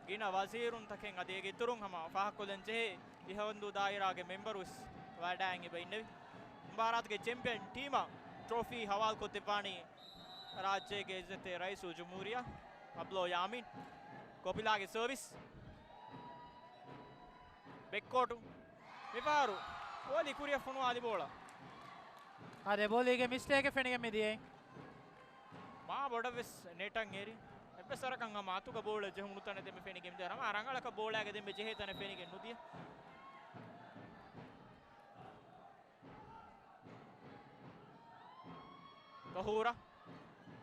ގިނަ ވަޒީރުންތަކެއް އަދި އޭގެ އިތުރުން ހަމަ ފާހަގަކޮށްލަން ޖެހޭ އިހަވަންދޫ ދާއިރާގެ މެމްބަރުވެސް ވަޑައިގެން އެބަ އިންނެވި. މުބާރާތުގެ ޗެމްޕިއަން ޓީމަށް ޓްރޮފީ ހަވާލުކޮށްދެއްވާނީ ރާއްޖޭގެ އިއްޒަތްތެރި ރައީސުލްޖުމްހޫރިއްޔާ އަބްދުﷲ ޔާމީން. ކޮޕިލާގެ ސަރވިސް. ބެކްކޯޓު. މިފަހަރު ވޮލީ ކުރިއަށް ފޮނުވާލި ބޯޅަ. އާދެ، ބޯލީގެ މިސްޓޭކެއް ފެނިގެން މިދިޔައީ. މާ ބޮޑަށް ވެސް ނެޓަށް އެރި. އެއްވެސް ވަރަކަށް ހަމަ އަތުގަ ބޯޅަ ޖެހުނު ތަނެއް ދެންމެ ފެނިގެން މިދިޔަ. ހަމަ ރަނގަޅަކަށް ބޯޅައިގަ ދެންމެ ޖެހޭ ތަނެއް ފެނިގެން ނުދިޔަ. ތޮހޫރާ.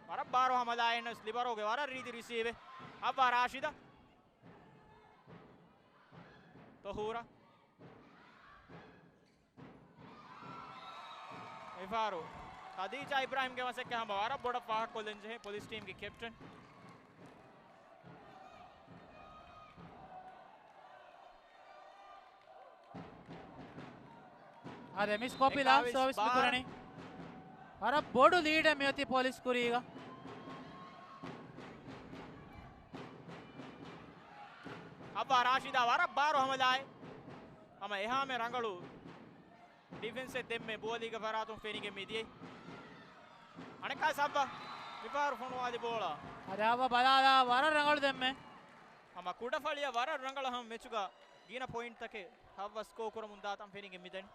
ވަރަށް ބާރު ހަމަލާ އެން އެސް ލިބަރޯގެ ވަރަށް ރީތި ރިސީވެއް. އައްވާ ރާޝިދާ. ތޮހޫރާ. މިފަހަރު ޚަދީޖާ އިބްރާހިމްގެ މަސައްކަތް ހަމަ ވަރަށް ބޮޑަށް ފާހަގަކޮށްލަން ޖެހޭ ޕޮލިސް ޓީމްގެ ކެޕްޓަން. އާދެ، މިސް ކޮޕިލާ އެކާވީސް ސަރވިސް ބާރަ. މިކުރަނީ. ވަރަށް ބޮޑު ލީޑެއް މިއޮތީ ޕޮލިސް ކުރީގަ. އައްވާ ރާޝިދާ ވަރަށް ބާރު ހަމަލާއެއް. ހަމަ އެހާމެ ރަނގަޅު ޑިފެންސެއް ދެންމެ ބޯލީގެ ފަރާތުން ފެނިގެން މިދިޔައީ. އަނެއްކާވެސް އައްވާ މިފަހަރު ފޮނުވާލި ބޯޅަ. އަދި އައްވާ ބަލާލާ ވަރަށް ރަނގަޅު ދެންމެ. ހަމަ ކުޑަފަޅިއަށް ވަރަށް ރަނގަޅަށް ހަމަ މެޗުގަ ގިނަ ޕޮއިންޓްތަކެއް ހައްވަ ސްކޯ ކުރަމުން ދާތަން ފެނިގެން މިދަނީ.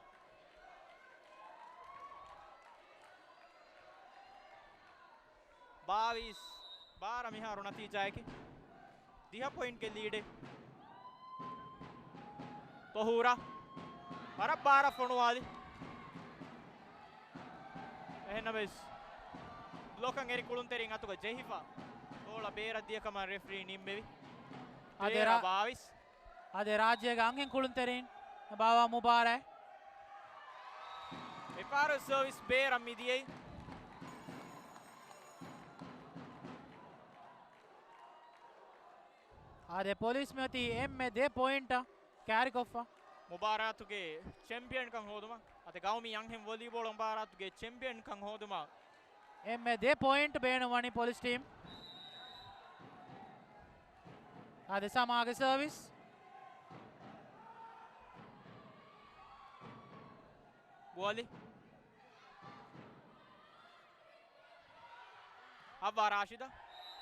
ބާވީސް ބާރަ މިހާރު ނަތީޖާއަކީ. ދިހަ ޕޮއިންޓްގެ ލީޑެއް. ތޮހޫރާ ވަރަށް ބާރަށް ފޮނުވާލި. އެހެންނަމަވެސް، ބްލޮކަށް އެރި ކުޅުންތެރިން އަތުގަ ޖެހިފަ ބޯޅަ ބޭރަށް ދިޔަ ކަމަށް ރެފްރީ ނިންމެވި. އަދި ތޭރަ ރާ-، ބާވީސް. އަދި ރާއްޖޭގެ އަންހެން ކުޅުންތެރިން ބާވާ މުބާރާތް. މިފަހަރު ސަރވިސް ބޭރަށް މިދިޔައީ. އާދެ، ޕޮލިސް މިއޮތީ އެންމެ ދެ ޕޮއިންޓަށް ކާރިކޮށްފަ. މުބާރާތުގެ ޗެމްޕިއަންކަން ހޯދުމަށް، އަދި ގައުމީ އަންހެން ވޮލީބޯޅަ މުބާރާތުގެ ޗެމްޕިއަންކަން ހޯދުމަށް އެންމެ ދެ ޕޮއިންޓް ބޭނުންވަނީ ޕޮލިސް ޓީމް. އާދެ، ސަމާގެ ސަރވިސް. ގޯލި. އައްވާ ރާޝިދާ.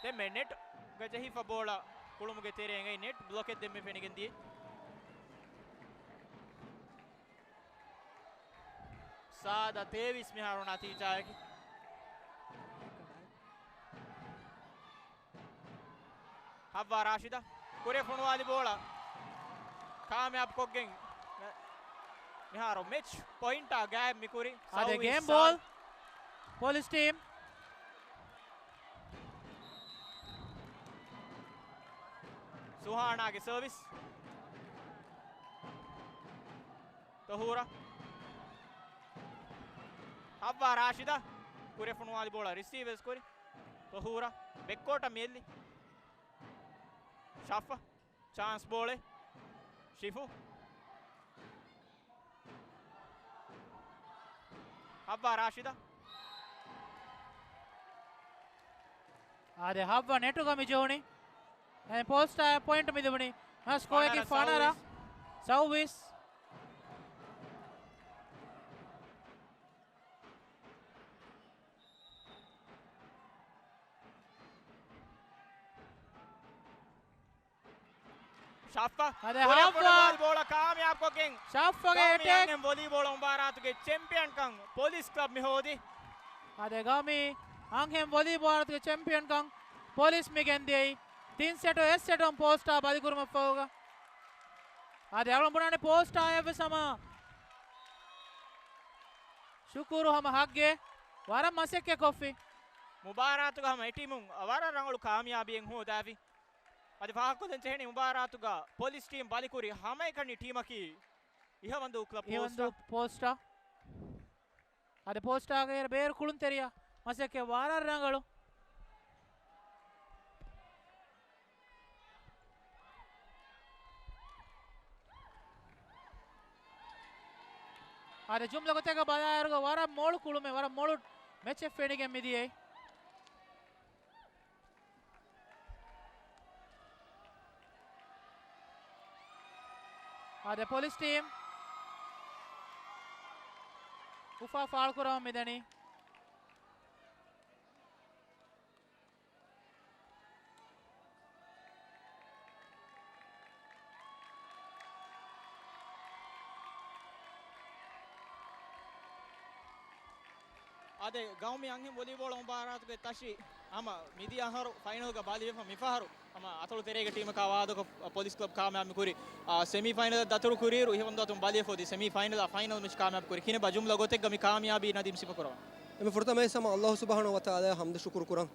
ދެންމެ ނެޓްގަ ޖެހިފަ ބޯޅަ ކުޅުމުގެ ތެރޭ އެނގައި ނެޓް ބްލޮކެއް ދެންމެ ފެނިގެން ދިޔަ. ސާދަ ތޭވީސް މިހާރު ނަތީޖާއަކީ. ހައްވާ ރާޝިދާ ކުރިއަށް ފޮނުވާލި ބޯޅަ ކާމިޔާބު ކޮށްގެން މިހާރު މެޗް ޕޮއިންޓާ ގާތް މިކުރި. އާދެ، ސައުވީސް ގޭމް ބޯލް. ސާދަ. ޕޮލިސް ޓީމް. ސުހާނާގެ ސަރވިސް. ތޮހޫރާ. ހައްވާ ރާޝިދާ ކުރިއަށް ފޮނުވާލި ބޯޅަ ރިސީވް ވެސް ކުރި. ތޮހޫރާ ބެކްކޯޓަށް މިއެއްލި. ޝަފްފަ. ޗާންސް ބޯޅެއް. ޝިފު. ހައްވާ ރާޝިދަށް. އާދެ، ހައްވާ ނެޓުގަ މި ޖެހުނީ. އެ ޕޯސްޓާ ޕޮއިންޓް މި ލިބުނީ. މާ ސްކޯއަކީ ފަނަރަ، ފަނަރަ، ސައުވީސް. ސައުވީސް. ޝައްފަ އަދެ ކުރި ހާފް ފުޓްބޯޅަ ބޯޅަ ކާމިޔާބުކޮށްގެން ޝައްފަގެ ގައުމީ އެޓޭކް. އަންހެން ވޮލީބޯޅަ މުބާރާތުގެ ޗެމްޕިއަންކަން ޕޮލިސް ކްލަބް މި ހޯދި. އަދެ ގައުމީ އަންހެން ވޮލީބޯޅަ މުބާރާތުގެ ޗެމްޕިއަންކަން ޕޮލިސް މި ގެންދިޔައީ. ތިން ސެޓު އެއް ސެޓުން ޕޯސްޓާ ބަލިކުރުމަށްފަހުގަ. އަދެ އަޅުން ބުނާނެ ޕޯސްޓާއަށްވެސް ހަމަ ޝުކުރު ހަމަ ހައްގެ ވަރަށް މަސައްކަތް ކޮށްފި. މުބާރާތުގަ ހަމަ އެ ޓީމުން ވަރަށް ރަނގަޅު ކާމިޔާބީއެއް ހޯދާފި. އަދި ފާހަގަކޮށްދޭން ޖެހެނީ މުބާރާތުގަ ޕޮލިސް ޓީމް ބަލިކުރި ހަމައެކަނި ޓީމަކީ އިހަވަންދޫ ކްލަބް އިހަވަންދޫ ޕޯސްޓާ. ޕޯސްޓާ. އަދި ޕޯސްޓާގެ ބޭރު ކުޅުންތެރިޔާ މަސައްކަތް ވަރަށް ރަނގަޅު. އަދި ޖުމްލަ ގޮތެއްގަ ބަލާއިރުގަ ވަރަށް މޮޅު ކުޅުމެއް، ވަރަށް މޮޅު މެޗެއް ފެނިގެން މިދިޔައީ. އާދެ، ޕޮލިސް ޓީމް އުފާ ފާޅުކުރަމުން މިދަނީ. އާދެ، ގައުމީ އަންހެން ވޮލީބޯޅަ މުބާރާތުގެ ތަށި ހަމަ މިދިޔަ އަހަރު ފައިނަލްގަ ބަލިވެފަ، މިފަހަރު ހަމަ އަތޮޅު ތެރޭގެ ޓީމަކާ ވާދަކޮށް ޕޮލިސް ކްލަބް ކާމިޔާބު ކުރި. އާ، ސެމީ ފައިނަލަށް ދަތުރު ކުރިއިރު އިހަވަންދޫ އަތުން ބަލިވެފަ އޮތީ ސެމީ ފައިނަލާ ފައިނަލް މެޗް ކާމިޔާބު ކުރި. ކިނެބާ ޖުމްލަ ގޮތެއްގަ މި ކާމިޔާބީ ނަދީމް ސިފަކުރަވާ. އެންމެ ފުރަތަމަވެސް ހަމަ އައްލާހު ސުބްޙާނަހޫ ވަތަޢާލާއަށް ޙަމްދު ޝުކުރު ކުރަން.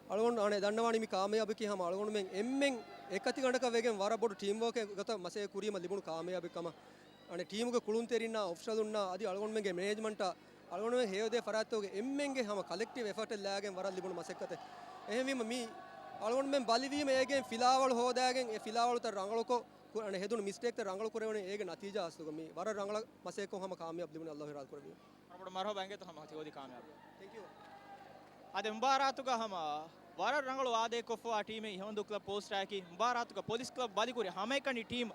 އަޅުގަނޑު އަނެއް ދަންނަވާނީ މި ކާމިޔާބަކީ ހަމަ އަޅުގަނޑުމެން އެންމެން އެކަތިގަނޑަކަށް ވެގެން ވަރަށް ބޮޑު ޓީމް ވޯކެއް ގޮތަށް މަސައްކަތް ކުރީމަ ލިބުނު ކާމިޔާބެއް ކަމަށް. އަނެއް ޓީމުގެ ކުޅުންތެރިންނާ، އޮފިޝަލުންނާ، އަދި އަޅުގަނޑުމެންގެ މެނޭޖްމަންޓާ، އަޅުގަނޑުމެން ހެޔޮދޭ ފަރާތްތަކުގެ އެންމެންގެ ހަމަ ކަލެކްޓިވް އެފަޓެއް ލާގެން ވަރަށް ލިބުނު މަސައްކަތެއް. އެހެންވީމަ މި އަޅުގަނޑުމެން ބަލިވީމަ އޭގެން ފިލާވަޅު ހޯދާގެން އެ ފިލާވަޅުތައް ރަނގަޅުކޮށް، ކު-، އަނެއް ހެދުނު މިސްޓޭކްތައް ރަނގަޅު ކުރެވުނީ އޭގެ ނަތީޖާ އަސްލުގަ މި ވަރަށް ރަނގަޅަށް މަސައްކަތްކޮށް ހަމަ ކާމިޔާބު ލިބުނީ އައްލާހު އިރާދަ ކުރެއްވީމަ. ވަރަށް ބޮޑަށް މަރުޙަބާ އިނގޭތޯ ހަމަ ތި ހޯދި ކާމިޔާބު. ތެންކް ޔޫ. އާދެ، މުބާރާތުގަ ހަމަ ވަރަށް ރަނގަޅު ވާދައެއް ކޮށްފަވާ ޓީމެއް އިހަވަންދޫ ކްލަބް ޕޯސްޓާއަކީ. މުބާރާތުގަ ޕޮލިސް ކްލަބް ބަލިކުރި ހަމައެކަނި ޓީމް،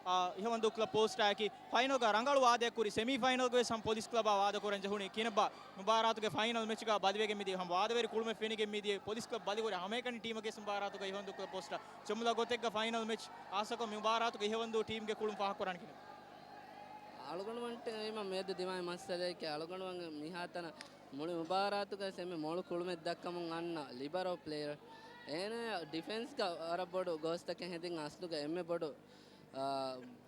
އާ، އިހަވަންދޫ ކްލަބް ޕޯސްޓާއަކީ. ފައިނަލްގަ ރަނގަޅު ވާދައެއް ކުރި، ސެމީ ފައިނަލްގަވެސް ހަމަ ޕޮލިސް ކްލަބާ ވާދަ ކުރަން ޖެހުނީ. ކިނެބާ މުބާރާތުގެ ފައިނަލް މެޗްގަ ބަލިވެގެން މިދިޔަ ހަމަ ވާދަވެރި ކުޅުމެއް ފެނިގެން މިދިޔަ ޕޮލިސް ކްލަބް ބަލިކުރި ހަމައެކަނި ޓީމަކީ މުބާރާތުގަ އިހަވަންދޫ ކްލަބް ޕޯސްޓާ. ޖުމްލަ ގޮތެއްގަ ފައިނަލް މެޗް އާސަކޮށް މި މުބާރާތުގަ އިހަވަންދޫ ޓީމްގެ ކުޅުން ފާހަގަކުރާނެ ކިނެ. އަޅުގަނޑުމެން ޓީމަށް މިއަދު ދިމާވި މައްސަލައަކީ އަޅުގަނޑުމެން މިހާތަނަށް މުޅި މުބާރާތުގަ އެންމެ މޮޅު ކުޅުމެއް ދައްކަމުން އަންނަ ލިބަރޯ ޕްލޭޔަރ. އޭނާ ޑިފެންސްގަ ވަރަށް ބޮޑު ގޯސްތަކެއް ހެދިން އަސްލުގަ އެންމެ ބޮޑު، އާ،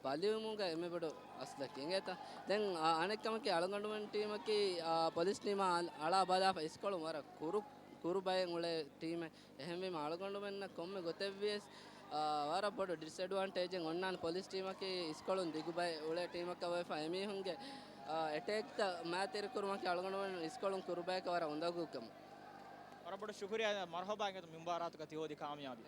ބަލިވުމުގަ އެންމެ ބޮޑު އަސްލަކީ އިނގޭތަ؟ ދެން، އާ، އަނެއް ކަމަކީ އަޅުގަނޑުމެން ޓީމަކީ، އާ، ޕޮލިސް ޓީމާ އަޅާ ބަލާފަ އިސްކޮޅުން ވަރަށް ކުރު، ކުރު ބައެއް އުޅޭ ޓީމެއް. އެހެންވީމަ އަޅުގަނޑުމެންނަށް ކޮންމެ ގޮތެއްވިޔަސް، އާ، ވަރަށް ބޮޑު ޑިސްއެޑްވާންޓޭޖެއް އޮންނާނެ ޕޮލިސް ޓީމަކީ އިސްކޮޅުން ދިގު ބައެއް އުޅޭ ޓީމަކަށް ވެފަ އެމީހުންގެ، އާ، އެޓޭކްތައް މާތިރިކުރުމަކީ އަޅުގަނޑުމެން އިސްކޮޅުން ކުރުބަޔަކަށް ވަރަށް އުނދަގޫ ކަމެއް. ވަރަށް ބޮޑަށް ޝުކުރިއްޔާ، މަރުޙަބާ އިނގޭތޯ މި މުބާރާތުގަ ތި ހޯދި ކާމިޔާބީ.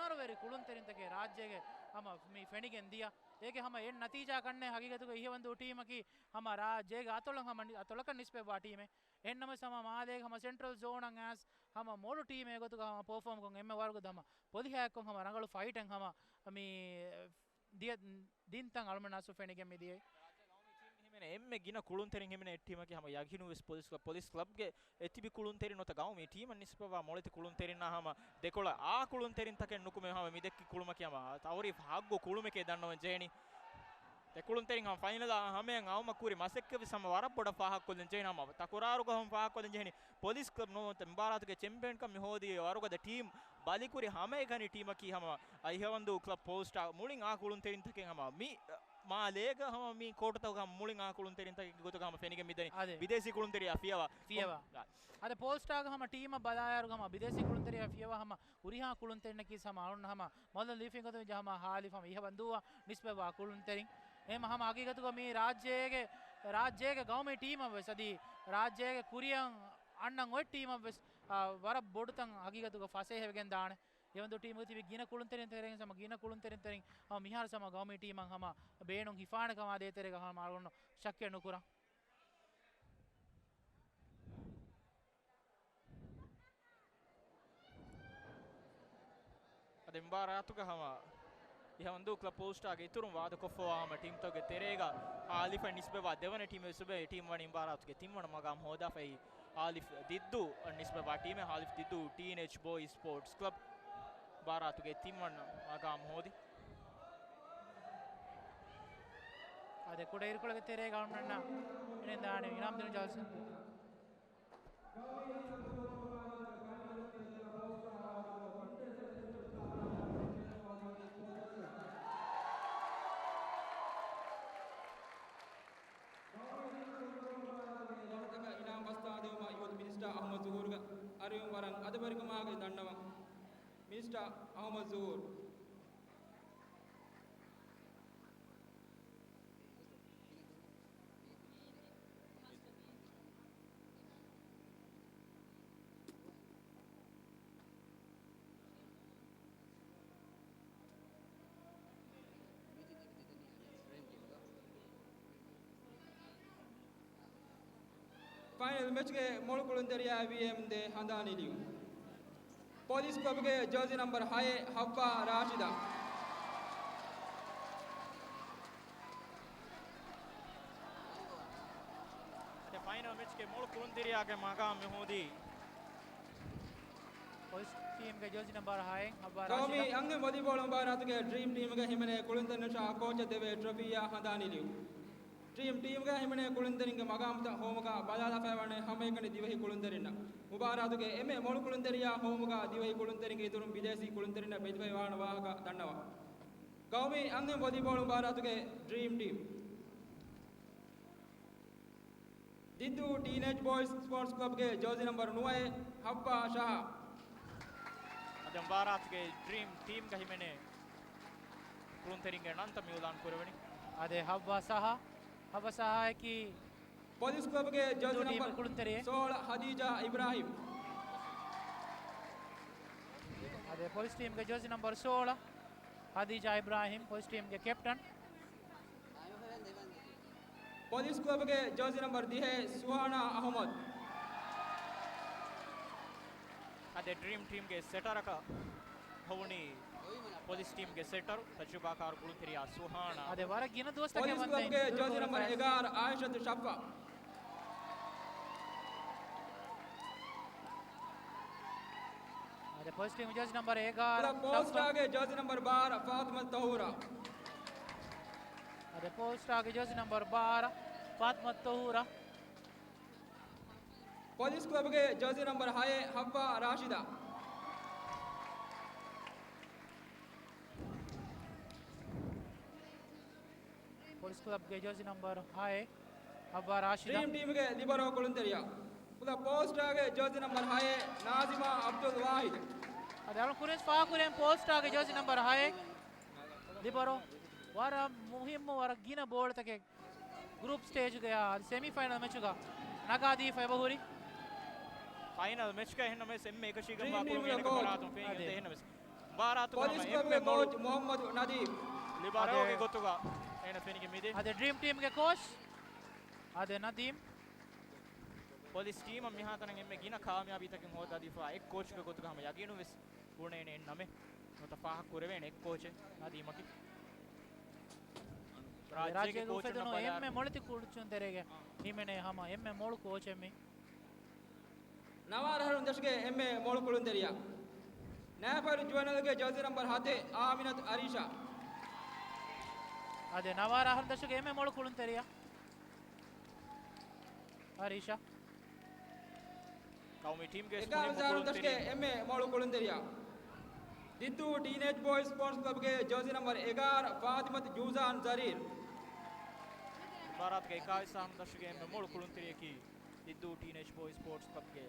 ހުނަރުވެރި ކުޅުންތެރިންތަކެއް ރާއްޖޭގެ ހަމަ މި ފެނިގެން ދިޔަ. އޭގެ ހަމަ އެއް ނަތީޖާ ކަންނޭ ހަގީގަތުގަ އިހަވަންދޫ ޓީމަކީ ހަމަ ރާއްޖޭގެ އަތޮޅަށް ހަމަ ނި-، އަތޮޅަކަށް ނިސްބަތްވާ ޓީމެއް. އެހެންނަމަވެސް ހަމަ މާލޭގެ ހަމަ ސެންޓްރަލް ޒޯނަށް އައިސް ހަމަ މޮޅު ޓީމެއް ގޮތުގަ ހަމަ ޕަރފޯމްކޮށް އެންމެ ވަރުގަދަ ހަމަ ޕޮލިހައެއްކޮށް ހަމަ ރަނގަޅު ފައިޓެއް ހަމަ މި ދިޔަ ދިންތަން އަޅުމެންނާސް ފެނިގެން މިދިޔައީ. ރާއްޖޭގެ ގައުމީ ޓީމް ހިމެނޭ އެންމެ ގިނަ ކުޅުންތެރިން ހިމެނޭ ޓީމަކީ ހަމަ ޔަގީނުވެސް ޕޮލިސް ކްލަބް. ޕޮލިސް ކްލަބްގެ އެ ތިބި ކުޅުންތެރިން ނުވަތަ ގައުމީ ޓީމަށް ނިސްބަތްވާ މޮޅެތި ކުޅުންތެރިންނާ ހަމަ ދެކޮޅަށް އާ ކުޅުންތެރިންތަކެއް ނުކުމެ ހަމަ މި ދެއްކި ކުޅުމަކީ ހަމަ ތައުރީފް ހައްގު ކުޅުމެކޭ ދަންނަވަން ޖެހެނީ. ދެ ކުޅުންތެރިން ހަމަ ފައިނަލާ ހަމަޔަށް އައުމަށް ކުރި މަސައްކަތްވެސް ހަމަ ވަރަށް ބޮޑަށް ފާހަގަކޮށްލަން ޖެހެނީ. ހަމަ ތަކުރާރުގަ ހަމަ ފާހަގަކޮށްލަން ޖެހެނީ. ޕޮލިސް ކްލަބް ނުވަތަ މި ބާރާތުގެ ޗެމްޕިއަންކަން މި ހޯދީ ވަރުގަދަ ޓީމް. ބަލިކުރި ހަމައެކަނި ޓީމަކީ ހަމަ އިހަވަންދޫ ކްލަބް ޕޯލްސްޓާ. މުޅިން އާ ކުޅުންތެރިންތަކެއް ހަމަ މި މާލޭގަ ހަމަ މި ކޯޓުތަކުގަ ހަމަ މުޅިން އާ ކުޅުންތެރިންތަކެއްގެ ގޮތުގަ ހަމަ ފެނިގެން މިދަނީ. އާދެ. ބިދޭސީ ކުޅުންތެރިޔާ ފިޔަވާ. ފިޔަވާ. އާ. އާދެ، ޕޯލްސްޓާގަ ހަމަ ޓީމަށް ބަލާއިރުގަ ހަމަ ބިދޭސީ ކުޅުންތެރިޔާ ފިޔަވާ ހަމަ ހުރިހާ ކުޅުންތެރިންނަކީ ހަމަ އަޅުން ހަމަ މޮލަ ލީފިން ގޮތުން ހަމަ ހާލިފް ހަމަ އިހަވަންދޫއަށް ނިސްބަތްވާ ކުޅުންތެރިން. އެހެން ހަމަ ހަގީގަތުގަ މީ ރާއްޖޭގެ، ރާއްޖޭގެ ގައުމީ ޓީމަށް ވެސް އަދި ރާއްޖޭގެ ކުރިއަށް އަންނަން އޮތް ޓީމަށް ވެސް، އާ، ވަރަށް ބޮޑުތަން ހަގީގަތުގަ ފަސޭހަވެގެން ދާނެ. އިހަވަންދޫ ޓީމުގަ ތިބި ގިނަ ކުޅުންތެރިން ތެރެއިން ހަމަ ގިނަ ކުޅުންތެރިން ތެރެއިން ހަމަ މިހާރު ހަމަ ގައުމީ ޓީމަށް ހަމަ ބޭނުން ހިފާނެ ކަމާ ދޭތެރޭގަ ހަމަ އަޅުގަނޑު ޝައްކެއް ނުކުރަން. އަދި މި ބާރާތުގަ ހަމަ އިހަވަންދޫ ކްލަބް ޕޯލްސްޓާގެ އިތުރުން ވާދަކޮށްފަވާ ހަމަ ޓީމްތަކުގެ ތެރޭގަ ހާލިފަށް ނިސްބަތްވާ ދެވަނަ ޓީމެއް ވެސް އެ ޓީމް ވަނީ މި ބާރާތުގެ ތިންވަނަ މަގާމް ހޯދާފައި. ހާލިފް ދިއްދޫ ނިސްބަތްވާ ޓީމެއް، ހާލިފް ދިއްދޫ ޓީނޭޖް ބޯއިޒް ސްޕޯޓްސް ކްލަބް ބާރާތުގެ ތިންވަނަ މަގާމް ހޯދި. އާދެ، ކުޑައިރުކޮޅުގެ ތެރޭގަ އަޅުގަނޑަށް އިނެން ދާނެ އިނާމް ދިނުން ޖަލްސާ. އިނާމް ބަސްތާދެވުމަށް ޔޫތު މިނިސްޓަރ އަޙްމަދު ޒުހޫރުގެ އަރިހުން ވަރަށް އަދަބުވެރިކަމާގެ ދަންނަވަން. މިނިސްޓަރ އަޙްމަދު ޒުހޫރު. ފައިނަލް މެޗްގެ މޮޅު ކުޅުންތެރިޔާ ވީ އެމް ދޭ ހަނދާނީ ލިޔުން. ޕޮލިސް ކްލަބްގެ ޖާޒީ ނަމްބަރު ހައެއް، ހައްވާ ރާޝިދާ. އަދި ފައިނަލް މެޗްގެ މޮޅު ކުޅުންތެރިޔާގެ މަގާމް މި ހޯދީ. ޕޮލިސް ޓީމްގެ ޖާޒީ ނަމްބަރު ހައެއް، ހައްވާ ރާޝިދާ. ގައުމީ އަންހެން ވޮލީބޯޅު މުބާރާތުގެ ޑްރީމް ޓީމްގެ ހިމެނޭ ކުޅުންތެރިންނަށާ ކޯޗަށް ދެވޭ ޓްރޮފީއާ ހަނދާނީ ލިޔުން. ޑްރީމް ޓީމްގަ ހިމެނޭ ކުޅުންތެރިންގެ މަގާމުތައް ހޮވުމުގަ ބަލާލާފައިވާނެ ހަމައެކަނި ދިވެހި ކުޅުންތެރިންނަށް. މުބާރާތުގެ އެންމެ މޮޅު ކުޅުންތެރިޔާ ހޮވުމުގަ ދިވެހި ކުޅުންތެރިންގެ އިތުރުން ބިދޭސީ ކުޅުންތެރިންނަށް ބެތިފައިވާނެ ވާހަކަ ދަންނަވާ. ގައުމީ އަންހެން ވޮލީބޯޅު މުބާރާތުގެ ޑްރީމް ޓީމް. ދިއްދޫ ޓީނޭޖް ބޯއިޒް ސްޕޯޓްސް ކްލަބްގެ ޖާޒީ ނަމްބަރު ނުވައެއް، ހައްވާ ޝަހާ. އަދި މުބާރާތުގެ ޑްރީމް ޓީމްގަ ހިމެނޭ ކުޅުންތެރިންގެ ނަންތައް މި އިޢުލާން ކުރެވެނީ. އާދެ، ހައްވާ ޝަހާ، ހައްވާ ޝަހާއަކީ ޕޮލިސް ކްލަބްގެ ޖާޒީ ދޫ ޓީމްގެ ނަމްބަރު ކުޅުންތެރިއެއް. ސޯޅަ، ހަދީޖާ އިބްރާހިމް. އާދެ، ޕޮލިސް ޓީމްގެ ޖާޒީ ނަމްބަރު ސޯޅަ، ހަދީޖާ އިބްރާހިމް، ޕޮލިސް ޓީމްގެ ކެޕްޓަން. ޕޮލިސް ކްލަބުގެ ޖާޒީ ނަމްބަރު ދިހައެއް، ސުހާނާ އަޙްމަދު. އަދި ޑްރީމް ޓީމްގެ ސެޓަރަކަށް ހޮވުނީ ޕޮލިސް ޓީމްގެ ސެޓަރު، ތަޖުރިބާކާރު ކުޅުންތެރިޔާ ސުހާނާ. އަދި ވަރަށް ގިނަ ދުވަސްތަކެއް ޕޮލިސް ކްލަބުގެ ޖާޒީ ނަމްބަރު އެގާރަ، އާއިޝަތު ޝައްފާ. އަދި ޕޮލިސް ޓީމް ޖާޒީ ނަމްބަރު އެގާރަ، ކުޑަ ޕޯލްސްޓާގެ ޖާޒީ ނަމްބަރު ބާރަ، ފާތިމަތު ތަހޫރާ. އަދި ޕޯލްސްޓާގެ ޖާޒީ ނަމްބަރު ބާރަ، ފާތިމަތު ތަހޫރާ. ޕޮލިސް ކްލަބުގެ ޖާޒީ ނަމްބަރު ހައެއް، ހައްވާ ރާޝިދާ. ޕޮލިސް ކްލަބްގެ ޖާޒީ ނަމްބަރު ހައެއް، ހައްވާ ރާޝިދާ. ޑްރީމް ޓީމްގެ ލިބަރޯ ކުޅުންތެރިޔާ. ކުޑަ ޕޯލްސްޓާގެ ޖާޒީ ނަމްބަރު ހައެއް، ނާޒިމާ އަބްދުލް ވާހިދު. އަދި އަޅުން ކުރިން ފާހަގަކުރިން ޕޯލްސްޓާގެ ޖާޒީ ނަމްބަރު ހައެއް، ލިބަރޯ. ވަރަށް މުހިއްމު، ވަރަށް ގިނަ ބޯޅަތަކެއް ގްރޫޕް ސްޓޭޖުގަ އަދި ސެމީ ފައިނަލް މެޗުގަ ނަގާދީފަ އެބަހުރި. ފައިނަލް މެޗްގަ އެހެންނަމަވެސް އެންމެ އެކަށީގެންވާ ކުރުން އެންމެ ކޮންމެ ރާއްޖެ އެހެންނަމަވެސް މުބާރާތުގަ ޕޮލިސް ހަމަ ކްލަބުގެ އެންމެ މޯޅު ކޯޗް މުހައްމަދު ނަދީމް. ލިބަރޯގެ އަދެ ގޮތުގަ އޭނަ ފެނިގެން މިދޭ. އަދެ ޑްރީމް ޓީމްގެ ކޯޗް އަދެ ނަދީމް. ޕޮލިސް ޓީމަށް މިހާތަނަށް އެންމެ ގިނަ ކާމިޔާބީތަކެއް ހޯދާދީފަ އެއް ކޯޗުގެ ގޮތުގަ ހަމަ ޔަގީނުން ވެސް ބުނޭނެ އެއް ނަމެއް. ނުވަތަ ފާހަގަ ކުރެވޭނެ އެއް ކޯޗެއް ނަދީމަކީ. ރާއްޖޭގެ ރާއްޖޭގެ ކޯޗުންނަށް އުފެދުނު ބަލާ އެންމެ މޮޅެތި ކުޅުންތެރިއެއް ހިމެނޭ ހަމަ އެންމެ މޮޅު ކޯޗެއް މި. ނަވާރަ އަހަރުން ދަށުގެ އެންމެ މޮޅު ކުޅުންތެރިޔާ. ނައިފަރު ޖުވެނަލްގެ ޖާޒީ ނަމްބަރު ހަތެއް އާމިނަތު އަރީޝާ. އަދެ ނަވާރަ އަހަރުން ދަށުގެ އެންމެ މޮޅު ކުޅުންތެރިޔާ. އަރީޝާ. ގައުމީ ޓީމްގެ އެކާވީސް އަހަރުން ދަށުގެ އެންމެ މޮޅު ކުޅުންތެރިޔާ. ދިއްދޫ ޓީނޭޖް ބޯއިޒް ސްޕޯޓްސް ކްލަބްގެ ޖާޒީ ނަމްބަރު އެގާރަ ފާތިމަތު ޖޫޒާން ޒަރީރް. މުބާރާތުގެ އެކާވީސް އަހަރުން ދަށުގެ އެންމެ މޮޅު ކުޅުންތެރިޔަކީ ދިއްދޫ ޓީނޭޖް ބޯއިޒް ސްޕޯޓްސް ކްލަބްގެ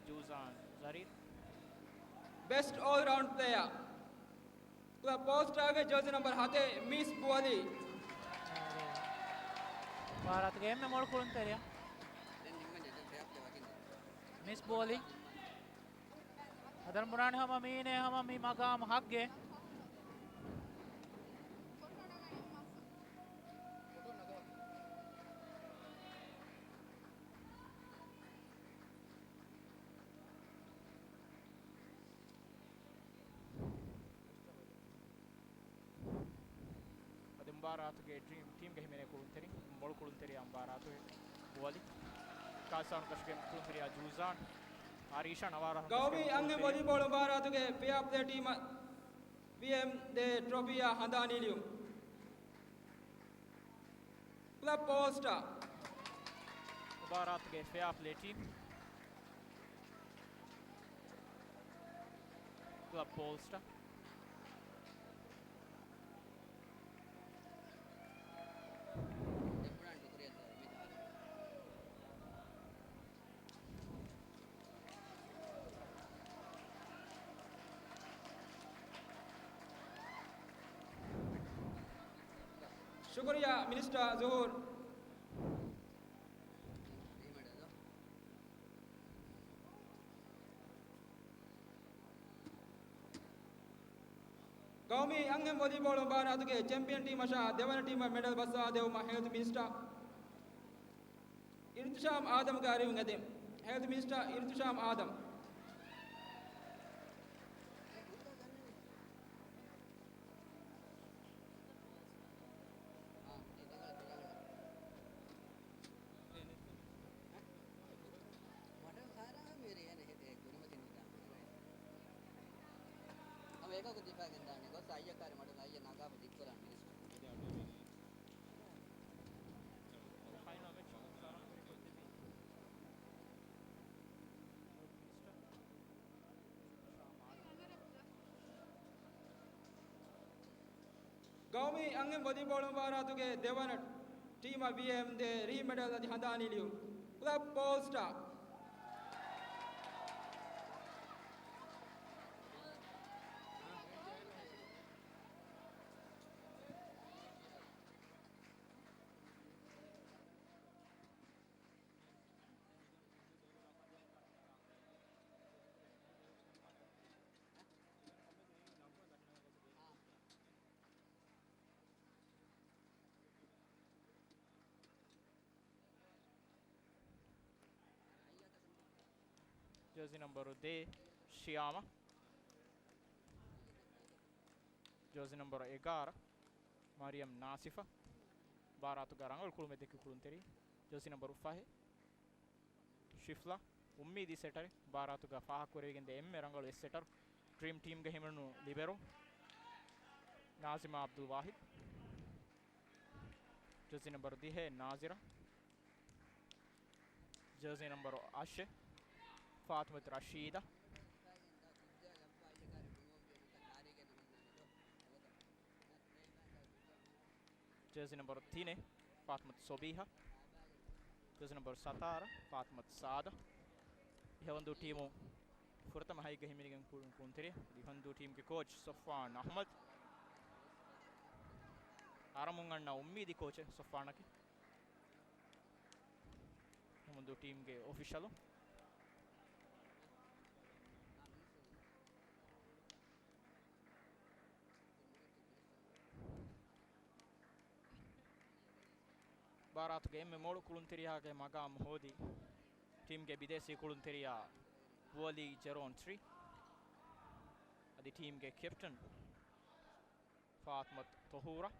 ޖޫޒާން ޒަރީރް. ބެސްޓް އޯލް ރައުންޑް ޕްލޭޔާ. ކްލަބް ޕޯލްސްޓާގެ ޖާޒީ ނަމްބަރު ހަތެއް މިސް ބުއަލީ. މުބާރާތުގެ އެންމެ މޮޅު ކުޅުންތެރިޔާ. މިސް ބުއަލީ. ހަދަން ބުނާނެ ހަމަ މީނޭ ހަމަ މި މަގާމު ހައްގެ. އަދި މުބާރާތުގެ ޑްރީމް ޓީމްގެ ހިމެނޭ ކުޅުންތެރި، މޮޅު ކުޅުންތެރިޔާ މުބާރާތުގެ ބުއަލި. ކާސާނު ކަށުގެ ކުޅުންތެރިޔާ ޖޫޒާން އާރީޝާ ނަވާރަ ގައުމީ އަންހެން ވޮލީބޯޅު މުބާރާތުގެ ފެއާ ޕްލޭ ޓީމަށް ވީއެމް ދޭ ޓްރޮފީއާ ހަނދާނީލިޔުން. ކްލަބް ޕޯލްސްޓާ. މުބާރާތުގެ ފެއާ ޕްލޭ ޓީމް. ކްލަބް ޕޯލްސްޓާ. ޝުކުރިއްޔާ މިނިސްޓަރ ޒުހޫރް. ގައުމީ އަންހެން ވޮލީބޯޅު މުބާރާތުގެ ޗެމްޕިއަން ޓީމަށާ ދެވަނަ ޓީމަށް މެޑަލް ބައްސަވާ ދެއްވުމަށް ހެލްތު މިނިސްޓަރ އިރުތުޝާމް އާދަމްގެ އަރިހުން އެދެން. ހެލްތު މިނިސްޓަރ އިރުތުޝާމް އާދަމް. ހަމަ އެކަކު ދިފާގެން ދާނެ ގޮސް އައްޔަ ކާރި މަޑުން އައްޔަ ނަގާފަ ދިއްކުރާން މިނިސްޓަރ. ގައުމީ އަންހެން ވޮލީބޯޅު މުބާރާތުގެ ދެވަނަ ޓީމަށް ވީއެމް ދޭ ރީ މެޑަލް އަދި ހަނދާނީލިޔުން. ކްލަބް ޕޯލްސްޓާ. ޖާޒީ ނަމްބަރު ދޭއް، ޝިޔާމަ. ޖާޒީ ނަމްބަރު އެގާރަ، މަރިޔަމް ނާސިފަ. މުބާރާތުގަ ރަނގަޅު ކުޅުމެއް ދެއްކި ކުޅުންތެރި. ޖާޒީ ނަމްބަރު ފަހެއް، ޝިފްލާ. އުއްމީދީ ސެޓަރެއް، މުބާރާތުގަ ފާހަގަކުރެވިގެންދޭ އެންމެ ރަނގަޅު އެއް ސެޓަރު. ޑްރީމް ޓީމްގެ ހިމެނުނު ލިބެރޯ ނާޒިމާ އަބްދުލް ވާހިދް. ޖާޒީ ނަމްބަރު ދިހައެއް ނާޒިރާ. ޖާޒީ ނަމްބަރު އަށެއް ފާތިމަތު ރަޝީދާ. ޖާޒީ ނަމްބަރު ތިނެއް ފާތިމަތު ސޮބީހާ. ޖާޒީ ނަމްބަރު ސަތާރަ ފާތިމަތު ސާދަ. އިހަވަންދޫ ޓީމު ފުރަތަމަ ހައިގަ ހިމެނިގެން ކުޅުން ކުޅުންތެރި. އިހަވަންދޫ ޓީމްގެ ކޯޗް ސޮފްވާން އަހްމަދު. އަރަމުން އަންނަ އުއްމީދީ ކޯޗެއް ސޮފްވާނަކީ. އިހަވަންދޫ ޓީމްގެ އޮފިޝަލު. މުބާރާތުގެ އެންމެ މޮޅު ކުޅުންތެރިޔާގެ މަގާމް ހޯދީ ޓީމްގެ ބިދޭސީ ކުޅުންތެރިޔާ ވޯލީ ޖެރޯން ޓްރީ. އަދި ޓީމްގެ ކެޕްޓަން ފާތުމަތު ތޮހޫރާ.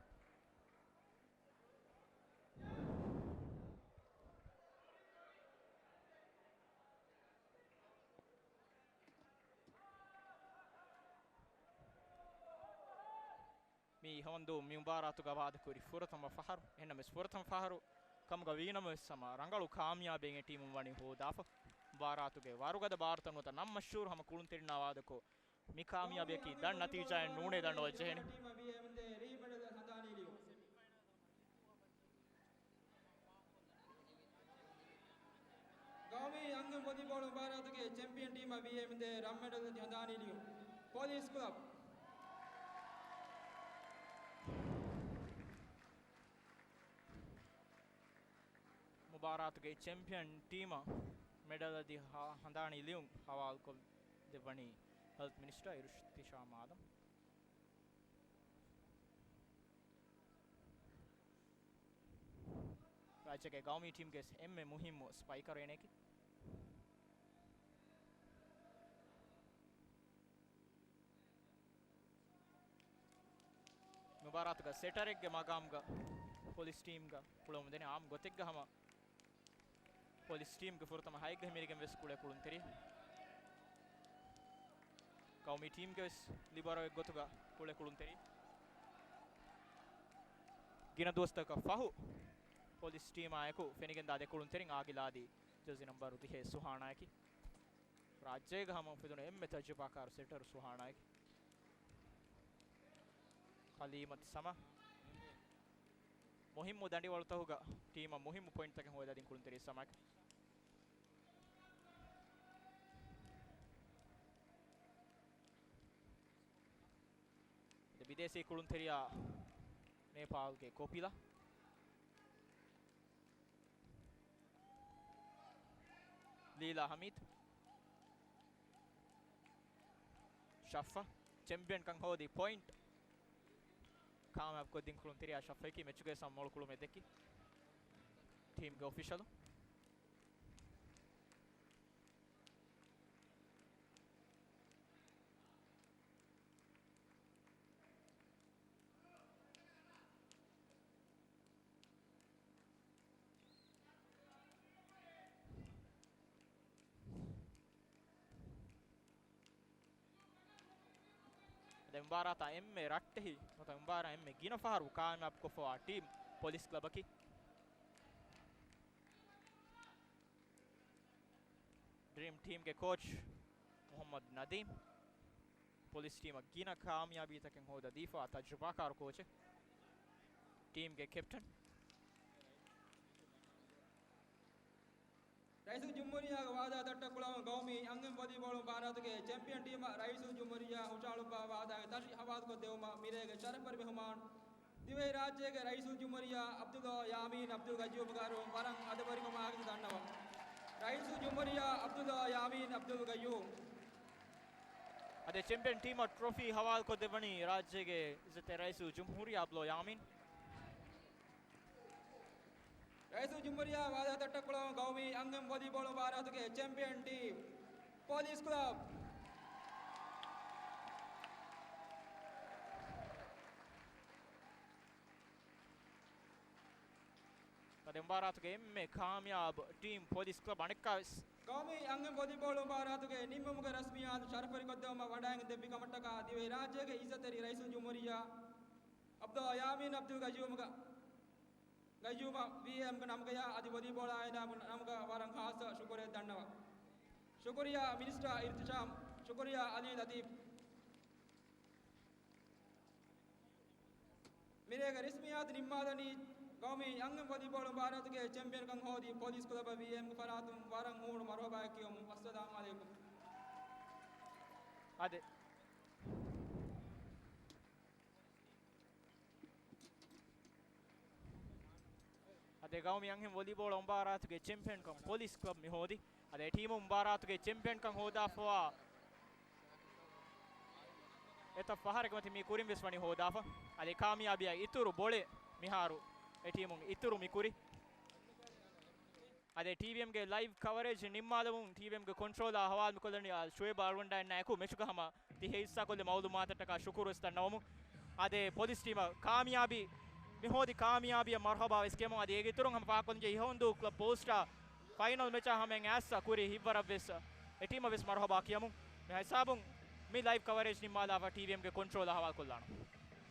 މި ހަމަންދޫ މި މުބާރާތުގަ ވާދަކުރި ފުރަތަމަ ފަހަރު. އެހެންނަމަވެސް ފުރަތަމަ ފަހަރު ކަމުގަ ވީނަމަވެސް ހަމަ ރަނގަޅު ކާމިޔާބެއް އެ ޓީމުން ވަނީ ހޯދާފަ. މުބާރާތުގެ ވަރުގަދަ ބާރުތައް ނުވަތަ ނަން މަޝްހޫރު ހަމަ ކުޅުންތެރިންނާ ވާދަކޮށް، މި ކާމިޔާބެއަކީ ދަށް ނަތީޖާއެއް ނޫނޭ ދަންނަވަން ޖެހޭނެ. ގައުމީ އަންހެން ވޮލީބޯޅު މުބާރާތުގެ ޗެމްޕިއަން ޓީމަށް ވީއެމްދޭ ރަންމެޑަލް ހަނދާނީލިޔު ޕޮލިސް ކްލަބް. މުބާރާތުގެ ޗެމްޕިއަން ޓީމަށް މެޑަލް އަދި ހަ-، ހަނދާނީ ލިޔުން ހަވާލުކޮށްދެއްވަނީ ހެލްތް މިނިސްޓަރ އިރުޝްތިޝާމް އާދަމް. ރާއްޖޭގެ ގައުމީ ޓީމްގެ އެންމެ މުހިއްމު ސްޕައިކަރު އޭނައަކީ. މުބާރާތުގަ ސެޓަރެއްގެ މަގާމްގަ ޕޮލިސް ޓީމްގަ ކުޅަމުންދެނީ އާއްމު ގޮތެއްގަ ހަމަ ޕޮލިސް ޓީމްގެ ފުރަތަމަ ހައެއްގަ ހިމެނިގެން ވެސް ކުޅޭ ކުޅުންތެރި. ގައުމީ ޓީމްގެ ވެސް ލިބަރޯއެއް ގޮތުގަ ކުޅޭ ކުޅުންތެރި. ގިނަ ދުވަސްތަކަށް ފަހު ޕޮލިސް ޓީމާއެކު ފެނިގެންދާ ދެ ކުޅުންތެރިން އާގިލާދީ ޖެރްސީ ނަމްބަރު ދިހައެއް ސުހާނާއަކީ. ރާއްޖޭގަ ހަމަ އުފެދުނު އެންމެ ތަޖުރިބާކާރު ސެޓަރު ސުހާނާއަކީ. ހަލީމަތު ސަމާ. މުހިއްމު ދަނޑިވަޅުތަކުގަ ޓީމަށް މުހިއްމު ޕޮއިންޓްތަކެއް ހޯދާދިން ކުޅުންތެރި ސަމާ. އަދި ބިދޭސީ ކުޅުންތެރިޔާ ނޭޕާލްގެ ކޮޕިލާ. ލީލާ ހަމީދު. ޝައްފަ ޗެމްޕިއަންކަން ހޯދި ޕޮއިންޓް ކާމިޔާބު ކޮށްދިން ކުޅުންތެރިޔާ ޝައްފައަކީ މެޗުގެ ސަމް މޮޅު ކުޅުމެއް ދެއްކި ޓީމްގެ އޮފިޝަލު. އަދި މުބާރާތާ އެންމެ ރައްޓެހި ނުވަތަ މުބާރާ އެންމެ ގިނަ ފަހަރު ކާމިޔާބު ކޮށްފަވާ ޓީމް ޕޮލިސް ކްލަބަކީ. ޑްރީމް ޓީމްގެ ކޯޗް މުޙައްމަދު ނަދީމް. ޕޮލިސް ޓީމަށް ގިނަ ކާމިޔާބީތަކެއް ހޯދާ ދީފަވާ ތަޖުރިބާކާރު ކޯޗެއް. ޓީމްގެ ކެޕްޓަން. ރައީސުލްޖުމްހޫރިއްޔާގެ ވާދާ ތައްޓަށް ކުޅަމުން ގައުމީ އަންހެން ވޮލީބޯޅު މުބާރާތުގެ ޗެމްޕިއަން ޓީމަށް ރައީސުލްޖުމްހޫރިއްޔާ ހުށަހަޅުއްވާ ވާދާގެ ތަށި ހަވާލުކޮށްދެއްވުމަށް މިރޭގެ ޝަރަފްވެރި މެހުމާން ދިވެހިރާއްޖޭގެ ރައީސުލްޖުމްހޫރިއްޔާ ޢަބްދުﷲ ޔާމީން ޢަބްދުލް ޤައްޔޫމްގެ އަރިހުން ވަރަށް އަދަބުވެރިކަމާއެކު ދަންނަވަން. ރައީސުލްޖުމްހޫރިއްޔާ ޢަބްދުﷲ ޔާމީން ޢަބްދުލް ޤައްޔޫމް. އަދި ޗެމްޕިއަން ޓީމަށް ޓްރޮފީ ހަވާލުކޮށްދެއްވަނީ ރާއްޖޭގެ އިއްޒަތްތެރި ރައީސުލްޖުމްހޫރިއްޔާ ޢަބްދުﷲ ޔާމީން. ރައީސުލްޖުމްހޫރިއްޔާ ވާދާ ތައްޓަށް ކުޅަމުން ގައުމީ އަންހެން ވޮލީބޯޅު މުބާރާތުގެ ޗެމްޕިއަން ޓީމް ޕޮލިސް ކްލަބް. އަދި މުބާރާތުގެ އެންމެ ކާމިޔާބު ޓީމް ޕޮލިސް ކްލަބް އަނެއްކާވެސް. ގައުމީ އަންހެން ވޮލީބޯޅު މުބާރާތުގެ ނިންމުމުގެ ރަސްމިއްޔާތު ޝަރަފުވެރިކޮށްދެއްވުމަށް ވަޑައިގެން ދެއްވި ކަމަށްޓަކާ ދިވެހިރާއްޖޭގެ އިއްޒަތްތެރި ރައީސުލްޖުމްހޫރިއްޔާ ޢަބްދުﷲ ޔާމީން ޢަބްދުލް ޤައްޔޫމްގެ ޤައްޔޫމަށް ވީއެމްގެ ނަމުގަޔާ އަދި ވޮލީބޯޅާ އާއިލާގެ ނަމުގަ ވަރަށް ޚާއްޞަ ޝުކުރިއްޔާ ދަންނަވަން. ޝުކުރިއްޔާ މިނިސްޓަރ އިރްތިޝާމް، ޝުކުރިއްޔާ ޢަލީ ލަތީފް. މިރޭގެ ރަސްމިއްޔާތު ނިންމާލަނީ ގައުމީ އަންހެން ވޮލީބޯޅު މުބާރާތުގެ ޗެމްޕިއަންކަން ހޯދި ޕޮލިސް ކްލަބަށް ވީއެމްގެ ފަރާތުން ވަރަށް ހޫނު މަރުޙަބާއެއް ކިޔަމުން. އައްސަލާމު ޢަލައިކުމް. އަދި އަދި ގައުމީ އަންހެން ވޮލީބޯޅު މުބާރާތުގެ ޗެމްޕިއަންކަން ޕޮލިސް ކްލަބް މި ހޯދި. އަދި ޓީމު މުބާރާތުގެ ޗެމްޕިއަންކަން ހޯދާފަވާ އެތައް ފަހަރެއްގެ މަތިން މި ކުރިން ވެސް ވަނީ ހޯދާފަ. އަދި ކާމިޔާބީއަށް އިތުރު ބޮޅެއް މިހާރު އެ ޓީމުން އިތުރު މި ކުރި. އަދި ޓީވީއެމްގެ ލައިވް ކަވަރޭޖް ނިންމާލަމުން ޓީވީއެމްގެ ކޮންޓްރޯލާ އަހުވާލު މިކޮށްލަނީ ޝުއޭބް އަޅުގަނޑާއިންނާއެކު މެޗުގަ ހަމަ ތި ހެއްސާކޮށްލި މައުލޫމާތަށްޓަކާ ޝުކުރު ވެސް ދަންނަވަމުން. އަދި ޕޮލިސް ޓީމަށް ކާމިޔާބީ، މިހޯދި ކާމިޔާބީއަށް މަރުހަބާ ވެސް ކިޔަމުން. އަދި އޭގެ އިތުރުން ހަމަ ފާހަގަކޮށްލަންޖެހޭ ހިހޮނދޫ ކްލަބް ޕޯލިސްޓާ ފައިނަލް މެޗާ ހަމައިން އައިސް ކުރި ހިތްވަރަށް ވެސް އެ ޓީމަށް ވެސް މަރުހަބާ ކިޔަމުން. މި ހިސާބުން މި ލައިވް ކަވަރޭޖް ނިންމާލާފަ ޓީވީއެމްގެ ކޮންޓްރޯލާ ހަވާލުކޮށްލާނަން.